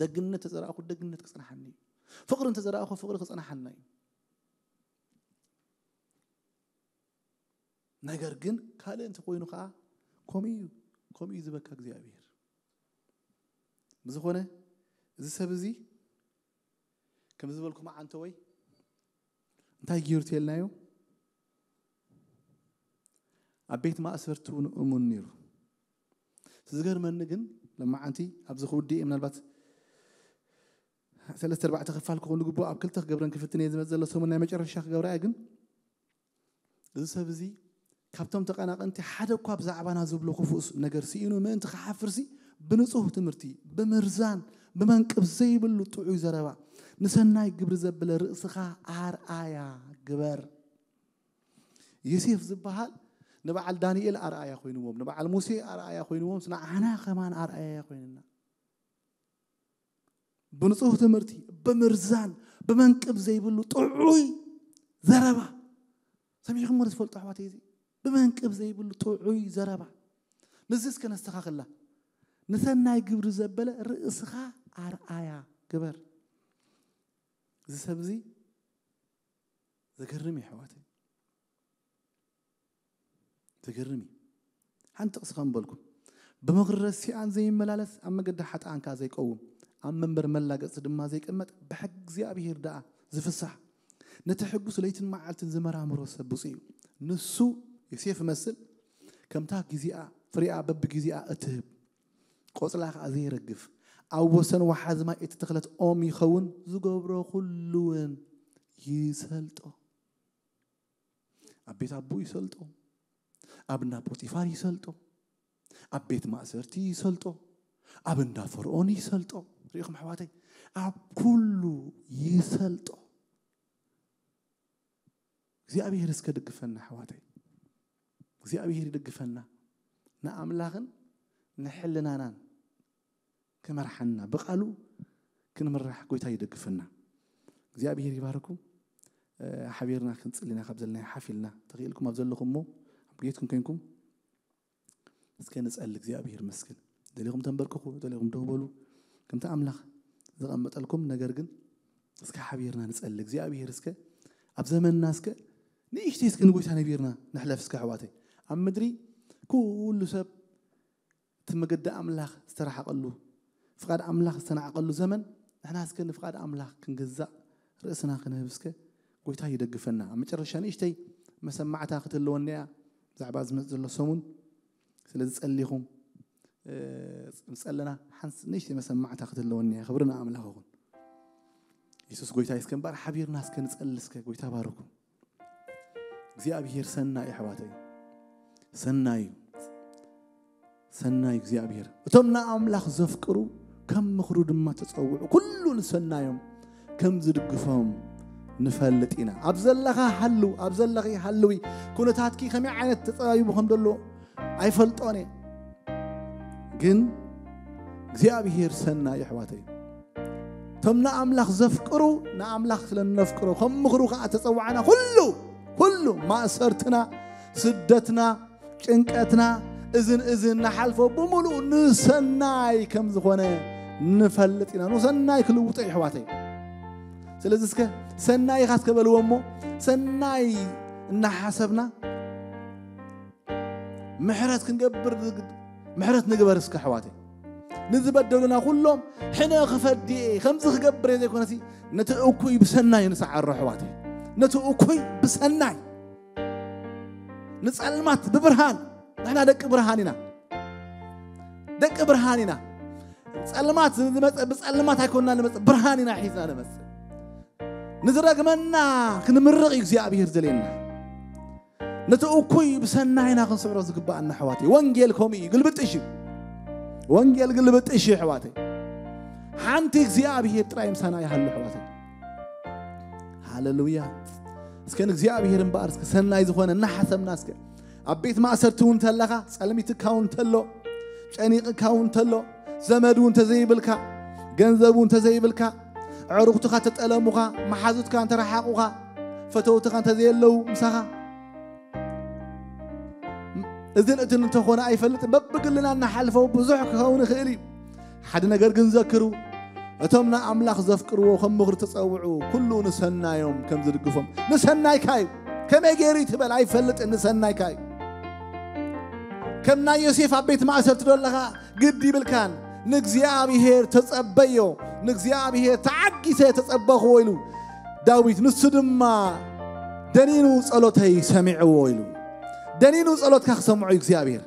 ደግነት ተዘራእኹ ደግነት ክጽናሓኒ እዩ። ፍቕሪ እንተዘራእኹ ፍቕሪ ክጸናሓና እዩ። ነገር ግን ካልእ እንተኾይኑ ከዓ ከምኡ እዩ፣ ከምኡ እዩ ዝበካ እግዚኣብሔር። ብዝኾነ እዚ ሰብ እዚ ከም ዝበልኩም ዓንተወይ እንታይ ገይሩ ተልናዮ? ኣብ ቤት ማእሰርቲ እውን እሙን ነይሩ። ዝገርመኒ ግን ለማዓንቲ ኣብዚ ክውድእ እየ፣ ምናልባት ሰለስተ ኣርባዕተ ክፋል ክኸውን ዝግብኦ ኣብ ክልተ ክገብረን ክፍትን እየ ዝመፅ ዘሎ ሰሙን ናይ መጨረሻ ክገብራ እየ። ግን እዚ ሰብ እዚ ካብቶም ተቐናቐንቲ ሓደ እኳ ብዛዕባና ዝብሎ ክፉእ ነገር ስኢኑ ምእንቲ ክሓፍርሲ ብንጹህ ትምህርቲ፣ ብምርዛን፣ ብመንቅብ ዘይብሉ ጥዑይ ዘረባ፣ ንሰናይ ግብሪ ዘብለ ርእስኻ ኣርኣያ ግበር። ዮሴፍ ዝበሃል ንበዓል ዳንኤል ኣርኣያ ኮይንዎም፣ ንበዓል ሙሴ ኣርኣያ ኮይንዎም፣ ንዓና ከማን ኣርኣያ ኮይንና። ብንጹህ ትምህርቲ፣ ብምርዛን፣ ብመንቅብ ዘይብሉ ጥዑይ ዘረባ። ሰሚዕኹም ወደ ዝፈልጡ ኣሕዋተይ፣ እዚ ብመንቅብ ዘይብሉ ጥዑይ ዘረባ። ምስዚ እስከ ነስተኻኽላ። ንሰናይ ግብሪ ዘበለ ርእስኻ ኣርኣያ ግበር። እዚ ሰብ እዚ ዘገርም እዩ ኣሕዋተይ፣ ዘገርም እዩ። ሓንቲ ጥቕሲ ከም በልኩ፣ ብምኽሪ ረሲኣን ዘይመላለስ፣ ኣብ መገዲ ሓጥኣን ከኣ ዘይቀውም፣ ኣብ መንበር መላገጽቲ ድማ ዘይቀመጥ፣ ብሕጊ እግዚኣብሔር ደኣ ዝፍሳህ፣ ነቲ ሕጉስ ለይትን መዓልትን ዝመራምሮ ሰብ ብፁዕ እዩ። ንሱ ዮሴፍ ይመስል፣ ከምታ ግዜኣ ፍሬኣ በብግዜኣ እትህብ፣ ቆጽላ ከኣ ዘይረግፍ፣ ኣብ ወሰን ወሓዚ ማይ እትተኽለት ኦም ይኸውን፣ ዝገብሮ ኩሉ እውን ይሰልጦ። ኣብ ቤት ኣቦኡ ይሰልጦ፣ ኣብ እንዳ ፖጢፋር ይሰልጦ፣ ኣብ ቤት ማእሰርቲ ይሰልጦ፣ ኣብ እንዳ ፈርዖን ይሰልጦ። ርኢኹም ኣሕዋተይ፣ ኣብ ኩሉ ይሰልጦ። እግዚኣብሔር እስከ ደግፈና ኣሕዋተይ፣ እግዚኣብሔር ይደግፈና። ንኣምላኽን ንሕልናናን ክመርሓና፣ ብቃሉ ክንምራሕ ጎይታ ይደግፈና። እግዚኣብሔር ይባርኩም። ሓቢርና ክንጽልና ካብ ዘለና ሓፊልና ተኽኢልኩም ኣብ ዘለኹም እሞ ኣብ ቤትኩም ኮይንኩም እስከ ንጸሊ። እግዚኣብሔር መስገን። ደሊኹም ተንበርክኹ፣ ደሊኹም ደው በሉ። ከምቲ ኣምላኽ ዝቐመጠልኩም ነገር ግን እስከ ሓቢርና ንጸሊ። እግዚኣብሔር እስከ ኣብ ዘመንና እስከ ንእሽተይ እስከ ንጎይታ ነቢርና ንሕለፍ እስከ ኣሕዋተይ። ኣብ ምድሪ ኩሉ ሰብ እቲ መገዲ ኣምላኽ ዝተረሓቐሉ፣ ፍቓድ ኣምላኽ ዝተናዕቐሉ ዘመን ንሕና እስከ ንፍቓድ ኣምላኽ ክንግዛእ ርእስና ክንህብ እስከ ጎይታ ይደግፈና። ኣብ መጨረሻ ንእሽተይ መሰማዕታ ክትህልወኒ እያ ብዛዕባ ዝመጽእ ዘሎ ሰሙን። ስለዚ ጸሊኹም ዝጸለና ሓንስ ንእሽተይ መሰማዕታ ክትህልወኒ እያ። ክብሪ ንኣምላኽ ይኹን። የሱስ ጎይታ እስከ እምበኣር ሓቢርና እስከ ንጸሊ እስከ። ጎይታ ባርኩም። እግዚኣብሔር ሰናይ ኣሕዋተይ፣ ሰናይ እዩ። ሰናይ እግዚኣብሔር። እቶም ንኣምላኽ ዘፍቅሩ ከም ምኽሩ ድማ ተጸውዑ ኩሉ ንሰናዮም ከም ዝድግፎም ንፈልጥ ኢና። ኣብ ዘለኻ ሃሉ፣ ኣብ ዘለኺ ሃልዊ። ኩነታትኪ ከመይ ዓይነት ተጸባቢቡ ከም ዘሎ ኣይፈልጦን እየ። ግን እግዚኣብሔር ሰናይ ኣሕዋተይ። እቶም ንኣምላኽ ዘፍቅሩ ንኣምላኽ ስለ እነፍቅሮ ከም ምኽሩ ከኣ ተጸዋዕና ኩሉ ኩሉ ማእሰርትና፣ ስደትና፣ ጭንቀትና፣ እዝን እዝን ንሓልፎ ብምሉእ ንሰናይ ከም ዝኾነ ንፈልጥ ኢና። ንሰናይ ክልውጦ እዩ ኣሕዋተይ። ስለዚ እስከ ሰናይ ኢኻ እስከ በልዎ እሞ ሰናይ እናሓሰብና ምሕረት ክንገብር ምሕረት ንግበር እስከ ኣሕዋተይ። ንዝበደሉና ኩሎም ሕነ ክፈዲ እየ ከምዚ ክገብር እየ ዘይኮነሲ ነቲ እኩይ ብሰናይ ንስዓሮ ኣሕዋተይ። ነቲ እኩይ ብሰናይ ንጸልማት ብብርሃን። ንሕና ደቂ ብርሃን ኢና፣ ደቂ ብርሃን ኢና። ጸልማት ዝመጸ ብጸልማት ኣይኮንና ንመጽእ፣ ብርሃን ኢና ሒዝና ንመጽእ። ንዝረግመና ክንምርቕ እዩ እግዚኣብሔር ዘልየና። ነቲ እኩይ ብሰናይና ክንስዕሮ ዝግባኣና ኣሕዋተይ። ወንጌል ከምኡ እዩ፣ ግልብጥሽ እዩ። ወንጌል ግልብጥሽ እዩ ኣሕዋተይ። ሓንቲ እግዚኣብሔር ጥራይ ምሳና ይሃሉ ኣሕዋተይ። ሃሌሉያ። እስከ ንእግዚኣብሔር እምበኣር እስከ ሰናይ ዝኾነ እናሓሰብና እስከ ኣብ ቤት ማእሰርቲ እውን እንተለኻ፣ ጸልሚትካ እውን እንተሎ፣ ጨኒቕካ እውን እንተሎ፣ ዘመድ እውን እንተዘይብልካ፣ ገንዘብ እውን እንተዘይብልካ፣ ኣዕሩኽትኻ እንተጠለሙኻ፣ መሓዙትካ እንተረሓቑኻ፣ ፈተውትኻ እንተዘየለዉ ምሳኻ፣ እዝን እትን እንተኾነ ኣይፈልጥን። በብግልና እናሓልፎ ብዙሕ ክኸውን ይኽእል እዩ። ሓደ ነገር ግን ዘክሩ፣ እቶም ንኣምላኽ ዘፍቅርዎ ከም ምኽሩ ተጸውዑ፣ ኩሉ ንሰናዮም ከም ዝድግፎም። ንሰናይካ እዩ። ከመይ ገይሩ እዩ ትበል ኣይፈልጥን፣ ንሰናይካ እዩ። ከም ናይ ዮሴፍ ኣብ ቤት ማእሰርቲ ዶ ኣለኻ? ግድ ይብልካን። ንእግዚኣብሔር ተጸበዮ፣ ንእግዚኣብሔር ተዓጊሰ ተጸበኽዎ ኢሉ ዳዊት። ንሱ ድማ ደኒኑ ጸሎተይ ሰሚዕዎ ኢሉ። ደኒኑ ጸሎትካ ክሰምዖ እዩ እግዚኣብሔር።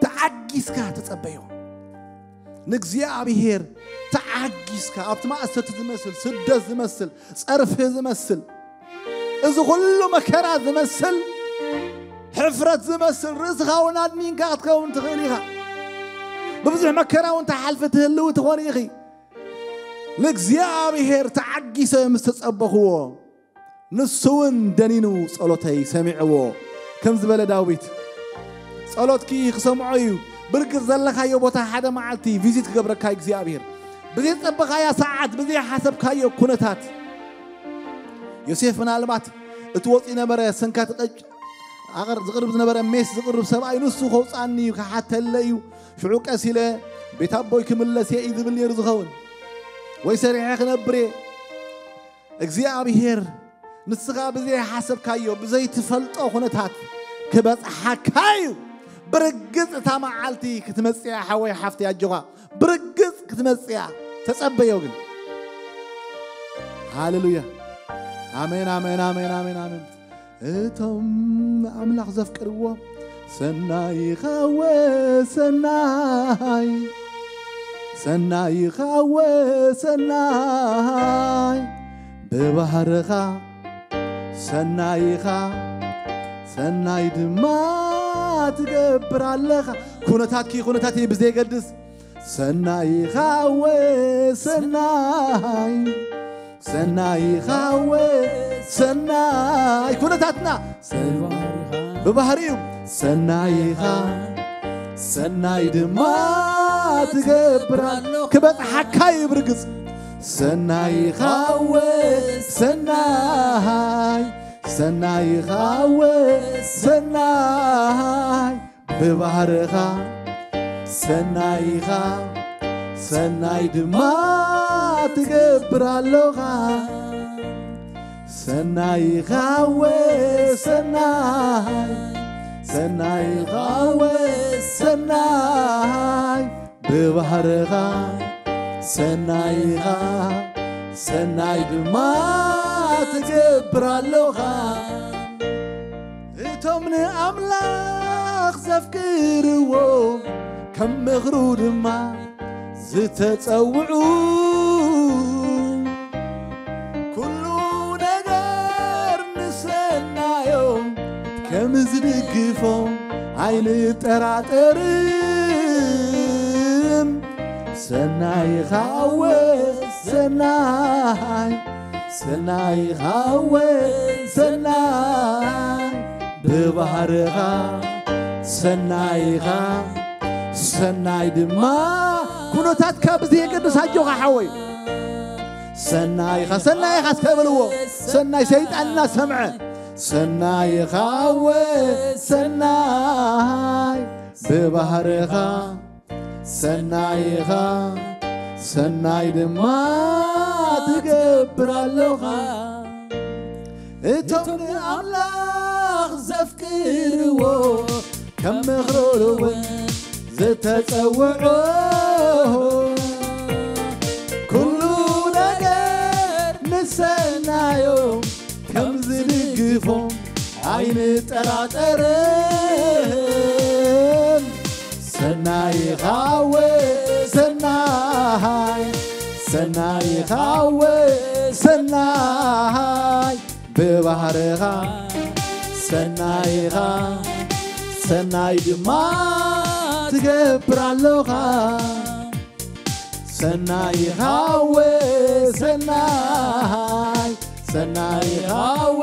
ተዓጊስካ ተጸበዮ። ንእግዚኣብሔር ተዓጊስካ ኣብቲ ማእሰርቲ ዝመስል፣ ስደት ዝመስል፣ ጸርፊ ዝመስል፣ እዚ ኩሉ መከራ ዝመስል፣ ሕፍረት ዝመስል፣ ርእስኻ እውን ኣድኒንካ ክትከውን ትኽእል ኢኻ። ብብዙሕ መከራ እውን ትሓልፊ ትህልዊ ትኾኒ ኢኺ። ንእግዚኣብሔር ተዓጊሰ ምስ ተጸበኽዎ፣ ንሱ እውን ደኒኑ ጸሎተይ ሰሚዕዎ። ከም ዝበለ ዳዊት፣ ጸሎትኪ ክሰምዖ እዩ። ብርግጽ ዘለኻዮ ቦታ ሓደ መዓልቲ ቪዚት ክገብረካ እግዚኣብሔር። ብዘይጸበኻያ ሰዓት፣ ብዘይሓሰብካዮ ኩነታት። ዮሴፍ ምናልባት እቲ ወፂኡ ነበረ ሰንካቲ ቀጭ ኣቕር-፣ ዝቕርብ ዝነበረ ሜስ ዝቕርብ ሰብኣይ ንሱ ከውፅኣኒ እዩ፣ ክሓተለ እዩ። ሽዑ ቀስ ኢለ ቤት ኣቦይ ክምለስ እየ እዩ ዝብል ነይሩ ዝኸውን። ወይ ሰሪሐ ክነብር እየ። እግዚኣብሔር ንስኻ ብዘይሓሰብካዮ፣ ብዘይትፈልጦ ኩነታት ክበጽሓካ እዩ። ብርግጽ እታ መዓልቲ ክትመጽእ እያ ሓወይ ሓፍተይ፣ ኣጆኻ። ብርግጽ ክትመጽእ እያ። ተጸበዮ ግን። ሃሌሉያ። ኣሜን፣ ኣሜን፣ ኣሜን፣ ኣሜን፣ ኣሜን። እቶም ንኣምላኽ ዘፍቅርዎ ሰናይ ኢኻ እወ ሰናይ፣ ሰናይ ኢኻ እወ ሰናይ፣ ብባህርኻ ሰናይ ኢኻ፣ ሰናይ ድማ ትገብር ኣለኻ። ኩነታትኪ ኩነታተይ ብዘየገድስ ሰናይ ኢኻ እወ ሰናይ፣ ሰናይ ኢኻ እወ ሰናይ። ኩነታትና ሰናይ ኢኻ ብባህሪኡ ሰናይ ኢኻ፣ ሰናይ ድማ ትገብር ኣሎ። ክበጽሓካ እዩ ብርግጽ። ሰናይ ኢኻ እወ ሰናይ፣ ሰናይ ኢኻ እወ ሰናይ፣ ብባህርኻ ሰናይ ኢኻ፣ ሰናይ ድማ ትገብር ኣሎኻ። ሰናይ ኢኻ እወ ሰናይ፣ ሰናይ ኢኻ እወ ሰናይ፣ ብባህርኻ ሰናይ ኢኻ፣ ሰናይ ድማ ትገብር ኣሎኻ። እቶም ንኣምላኽ ዘፍቅርዎ፣ ከም ምኽሩ ድማ ዝተጸውዑ፣ ኩሉ ነገር ንሰናዮም ከም ዝድግፎም ኣይንጠራጠርን። ሰናይ ኢኻ እወ ሰናይ፣ ሰናይ ኢኻ እወ ሰናይ፣ ብባህርኻ ሰናይ ኢኻ፣ ሰናይ ድማ ኩነታትካ ብዘየገድስ ኣጆኻ ሓወይ። ሰናይ ኢኻ፣ ሰናይ ኢኻ እስከ በልዎ። ሰናይ ሰይጣን እናሰምዐ ሰናይ ኢኻ እወ ሰናይ፣ ብባህርኻ ሰናይ ኢኻ፣ ሰናይ ድማ ትገብር ኣሎኻ። እቶም ንኣምላኽ ዘፍቅርዎ፣ ከም ምኽሩ እውን ዝተጸውዑ፣ ኩሉ ነገር ንሰናዮም ከም ዝድግፎም ኣይንጠራጠርን። ሰናይ ኢኻ እወ ሰናይ፣ ሰናይ ኢኻ እወ ሰናይ፣ ብባህርኻ ሰናይ ኢኻ፣ ሰናይ ድማ ትገብር ኣሎኻ። ሰናይ ኢኻ እወ ሰናይ፣ ሰናይ ኢኻ እወ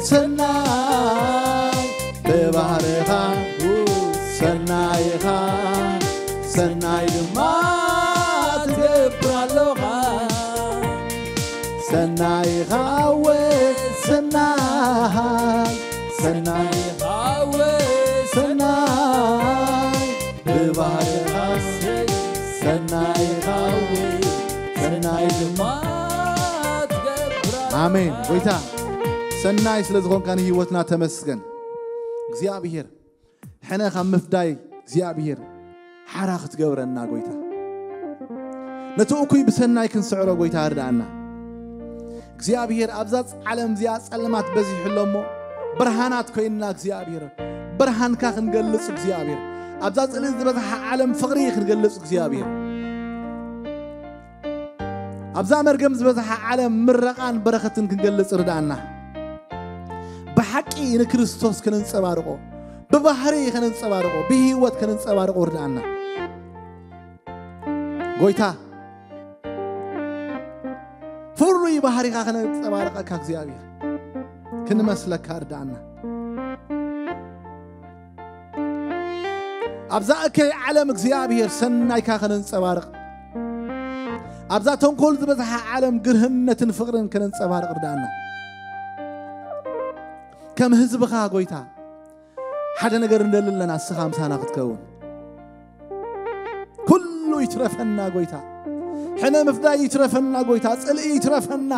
ሰናይ፣ ብባህርኻ ሰናይ ኢኻ፣ ሰናይ ድማ ትገብር ኣሎኻ። ሰናይ ኢኻ እወ ሰናይ፣ ሰናይ ኢኻ እወ ሰናይ፣ ብባህርኻ ሰናይ ኢኻ እወ ሰናይ ኣሜን። ጎይታ ሰናይ ስለ ዝኾንካ ንህይወትና ተመስገን። እግዚኣብሔር ሕነ ካብ ምፍዳይ እግዚኣብሔር ሓራ ክትገብረና ጎይታ፣ ነቲ እኩይ ብሰናይ ክንስዕሮ ጎይታ ርድኣና። እግዚኣብሔር ኣብዛ ዓለም እዚኣ ጸልማት በዚሑ ኣሎ እሞ ብርሃናት ኮይንና እግዚኣብሔር ብርሃንካ ክንገልጽ እግዚኣብሔር ኣብዛ ጽልኢ ዝበዝሓ ዓለም ፍቕሪ ክንገልጽ እግዚኣብሔር ኣብዛ መርገም ዝበዝሓ ዓለም ምረቓን በረኸትን ክንገልጽ ርድኣና። ብሓቂ ንክርስቶስ ከነንጸባርቆ፣ ብባህሪ ከነንጸባርቆ፣ ብህይወት ከነንጸባርቆ ርድኣና። ጎይታ ፍሩይ ባህሪኻ ከነንጸባርቀካ እግዚኣብሔር ክንመስለካ ርድኣና። ኣብዛ እከይ ዓለም እግዚኣብሔር ሰናይካ ከነንጸባርቕ፣ ኣብዛ ተንኮል ዝበዝሓ ዓለም ግርህነትን ፍቕርን ከነንጸባርቕ ርድኣና። ከም ህዝብኻ ጎይታ ሓደ ነገር እንደሊ ኣለና፣ እስኻ ምሳና ክትከውን። ኩሉ ይትረፈና ጎይታ፣ ሕነ ምፍዳይ ይትረፈና ጎይታ፣ ጽልኢ ይትረፈና፣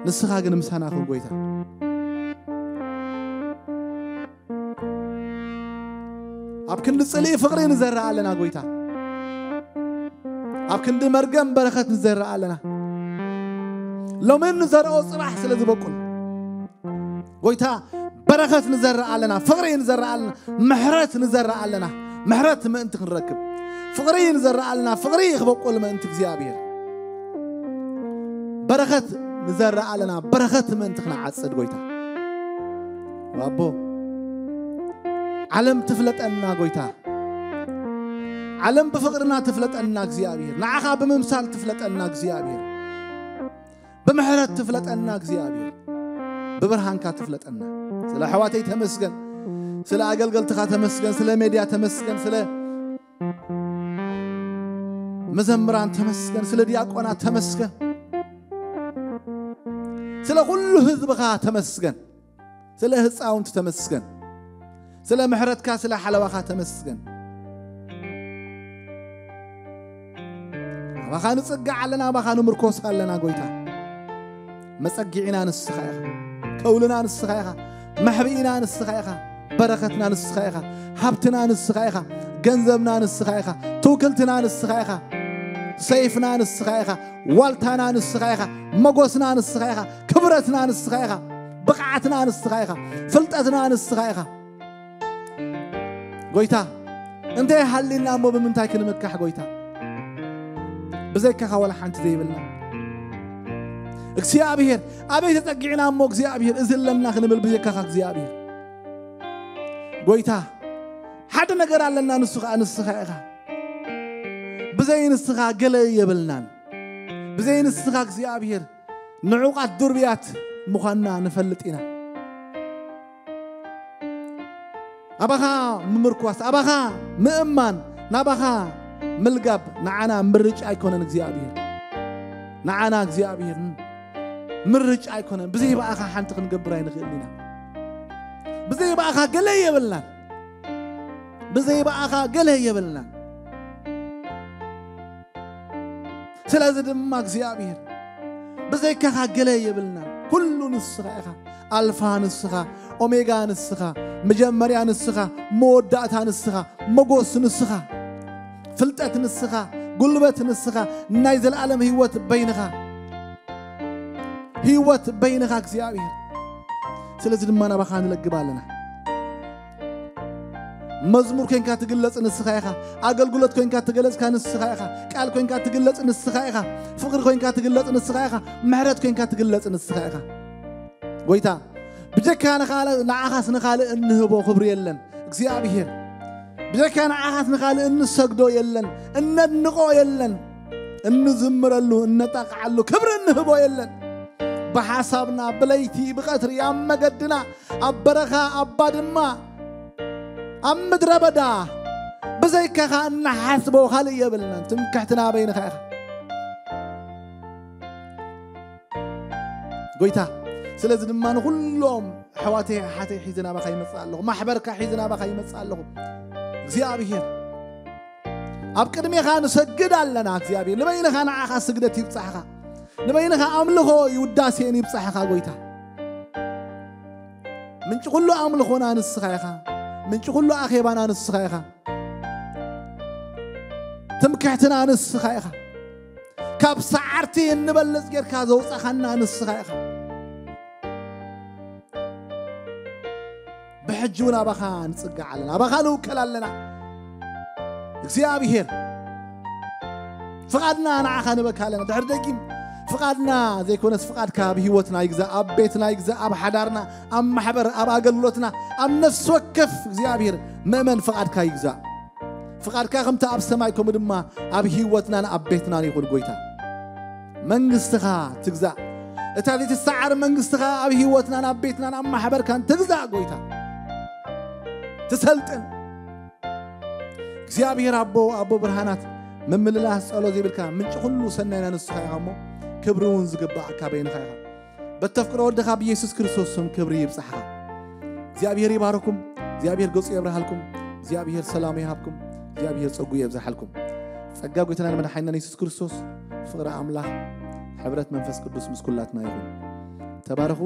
ንስኻ ግን ምሳና ኩን ጎይታ። ኣብ ክንዲ ጽልኢ ፍቕሪ ንዘርእ ኣለና ጎይታ፣ ኣብ ክንዲ መርገም በረኸት ንዘርእ ኣለና። ሎሚ ንዘርኦ ጽባሕ ስለ ዝበቁል ጎይታ በረኸት ንዘርእ ኣለና፣ ፍቕሪ ንዘርእ ኣለና፣ ምሕረት ንዘርእ ኣለና። ምሕረት ምእንቲ ክንረክብ ፍቕሪ ንዘርእ ኣለና፣ ፍቕሪ ክበቁል ምእንቲ እግዚኣብሔር በረኸት ንዘርእ ኣለና፣ በረኸት ምእንቲ ክንዓጽድ ጎይታ ኣቦ ዓለም ትፍለጠና ጎይታ፣ ዓለም ብፍቕርና ትፍለጠና እግዚኣብሔር፣ ንዓኻ ብምምሳል ትፍለጠና እግዚኣብሔር፣ ብምሕረት ትፍለጠና እግዚኣብሔር፣ ብብርሃንካ ትፍለጠና። ስለ ኣሕዋተይ ተመስገን፣ ስለ ኣገልገልትኻ ተመስገን፣ ስለ ሜድያ ተመስገን፣ ስለ መዘምራን ተመስገን፣ ስለ ዲያቆናት ተመስገን፣ ስለ ኩሉ ህዝብኻ ተመስገን፣ ስለ ህፃውንቲ ተመስገን፣ ስለ ምሕረትካ፣ ስለ ሓለዋኻ ተመስገን። ኣባኻ ንጽጋዕ ኣለና፣ ኣባኻ ንምርኮስ ኣለና ጎይታ። መጸጊዕና ንስኻ ኢኻ፣ ከውልና ንስኻ ኢኻ፣ መሕብኢና ንስኻ ኢኻ፣ በረኸትና ንስኻ ኢኻ፣ ሃብትና ንስኻ ኢኻ፣ ገንዘብና ንስኻ ኢኻ፣ ትውክልትና ንስኻ ኢኻ፣ ሰይፍና ንስኻ ኢኻ፣ ዋልታና ንስኻ ኢኻ፣ መጎስና ንስኻ ኢኻ፣ ክብረትና ንስኻ ኢኻ፣ ብቕዓትና ንስኻ ኢኻ፣ ፍልጠትና ንስኻ ኢኻ። ጎይታ እንታይ ሃሊና እሞ ብምንታይ ክንምካሕ ጎይታ? ብዘይካኻ ዋላ ሓንቲ ዘይብልና እግዚኣብሔር፣ ኣበይ ተጸጊዕና እሞ እግዚኣብሔር እዚ ኣለና ክንብል ብዘይካኻ እግዚኣብሔር? ጎይታ ሓደ ነገር ኣለና፣ ንሱ ኸኣ ንስኻ ኢኻ። ብዘይ ንስኻ ገለ የብልናን። ብዘይ ንስኻ እግዚኣብሔር ንዑቓት ዱርብያት ምዃንና ንፈልጥ ኢና። ኣባኻ ምምርኳስ፣ ኣባኻ ምእማን፣ ናባኻ ምልጋብ ንዓና ምርጫ ኣይኮነን እግዚኣብሔር። ንዓና እግዚኣብሔር ምርጫ ኣይኮነን። ብዘይ ብኣኻ ሓንቲ ክንገብር ኣይንኽእልን ኢና። ብዘይ ብኣኻ ገለ የብልናን። ብዘይ ብኣኻ ገለ የብልናን። ስለዚ ድማ እግዚኣብሔር ብዘይካኻ ገለ የብልናን። ኩሉ ንስኻ ኢኻ። ኣልፋ ንስኻ፣ ኦሜጋ ንስኻ፣ መጀመርያ ንስኻ፣ መወዳእታ ንስኻ፣ መጎስ ንስኻ፣ ፍልጠት ንስኻ፣ ጉልበት ንስኻ፣ ናይ ዘለኣለም ህይወት በይንኻ፣ ህይወት በይንኻ እግዚኣብሔር። ስለዚ ድማ ናባኻ ንለግብ ኣለና። መዝሙር ኮይንካ ትግለጽ ንስኻ ኢኻ። ኣገልግሎት ኮይንካ ትገለጽካ ንስኻ ኢኻ። ቃል ኮይንካ ትግለጽ ንስኻ ኢኻ። ፍቕሪ ኮይንካ ትግለጽ ንስኻ ኢኻ። ምሕረት ኮይንካ ትግለጽ ንስኻ ኢኻ። ጎይታ ብጀካ ንኻልእ፣ ንዓኻስ ንኻልእ እንህቦ ክብሪ የለን እግዚኣብሔር። ብጀካ ንዓኻስ ንኻልእ እንሰግዶ የለን፣ እነድንቆ የለን፣ እንዝምረሉ እነጣቕዓሉ ክብሪ እንህቦ የለን። ብሓሳብና ብለይቲ ብቐትሪ ኣብ መገድና ኣብ በረኻ ኣብ ባድማ ኣብ ምድረ በዳ ብዘይካኻ እንሓስቦ ካልእ የብልናን። ትምክሕትና በይንኻ ኢኻ። ጎይታ ስለዚ ድማ ንኹሎም ኣሕዋተይ ኣሓተይ ሒዘ ናባኻ ይመጽእ ኣለኹ። ማሕበርካ ሒዘ ናባኻ ይመጽእ ኣለኹ። እግዚኣብሔር ኣብ ቅድሜኻ ንሰግድ ኣለና። እግዚኣብሔር ንበይንኻ ንዓኻ ስግደት ይብጻሕኻ። ንበይንኻ ኣምልኾ ይውዳሴን ይብጻሕኻ ጎይታ። ምንጪ ኩሉ ኣምልኾና ንስኻ ኢኻ። ምንጪ ኩሉ ኣኼባና ንስኻ ኢኻ። ትምክሕትና ንስኻ ኢኻ። ካብ ሰዓርቲ እንበልጽ ጌርካ ዘውጻኻና ንስኻ ኢኻ። ብሕጂ እውን ኣባኻ ንጽጋዕ ኣለና፣ ኣባኻ ንውከል ኣለና። እግዚኣብሔር ፍቓድና ንዓኻ ንበካ ኣለና። ድሕሪ ደጊም ፍቓድና ዘይኮነስ ፍቓድካ ኣብ ህይወትና ይግዛእ፣ ኣብ ቤትና ይግዛእ፣ ኣብ ሓዳርና፣ ኣብ ማሕበር፣ ኣብ ኣገልግሎትና፣ ኣብ ነፍሲ ወከፍ እግዚኣብሔር ምእመን ፍቓድካ ይግዛእ። ፍቓድካ ከምቲ ኣብ ሰማይ ከምኡ ድማ ኣብ ህይወትናን ኣብ ቤትናን ይኹን ጎይታ። መንግስትኻ ትግዛእ። እታ ዘይትሰዓር መንግስትኻ ኣብ ህይወትናን ኣብ ቤትናን ኣብ ማሕበርካን ትግዛእ ጎይታ። ትሰልጥን እግዚኣብሔር ኣቦ፣ ኣቦ ብርሃናት፣ ምምልላስ ጸሎ ዘይብልካ ምንጪ ኩሉ ሰናይና ንስኻ ኢኻ እሞ ክብሪ እውን ዝግባእ ካበይንኻ ኢኻ። በተፍቅሮ ወድኻ ብኢየሱስ ክርስቶስ ስም ክብሪ ይብጻሕኻ። እግዚኣብሔር ይባርኩም። እግዚኣብሔር ገጹ የብርሃልኩም። እግዚኣብሔር ሰላም ይሃብኩም። እግዚኣብሔር ጸጉ የብዝሓልኩም። ጸጋ ጎይታና መድሓኒና ኢየሱስ ክርስቶስ፣ ፍቕሪ ኣምላኽ፣ ሕብረት መንፈስ ቅዱስ ምስ ኩላትና ይኹን። ተባረኹ።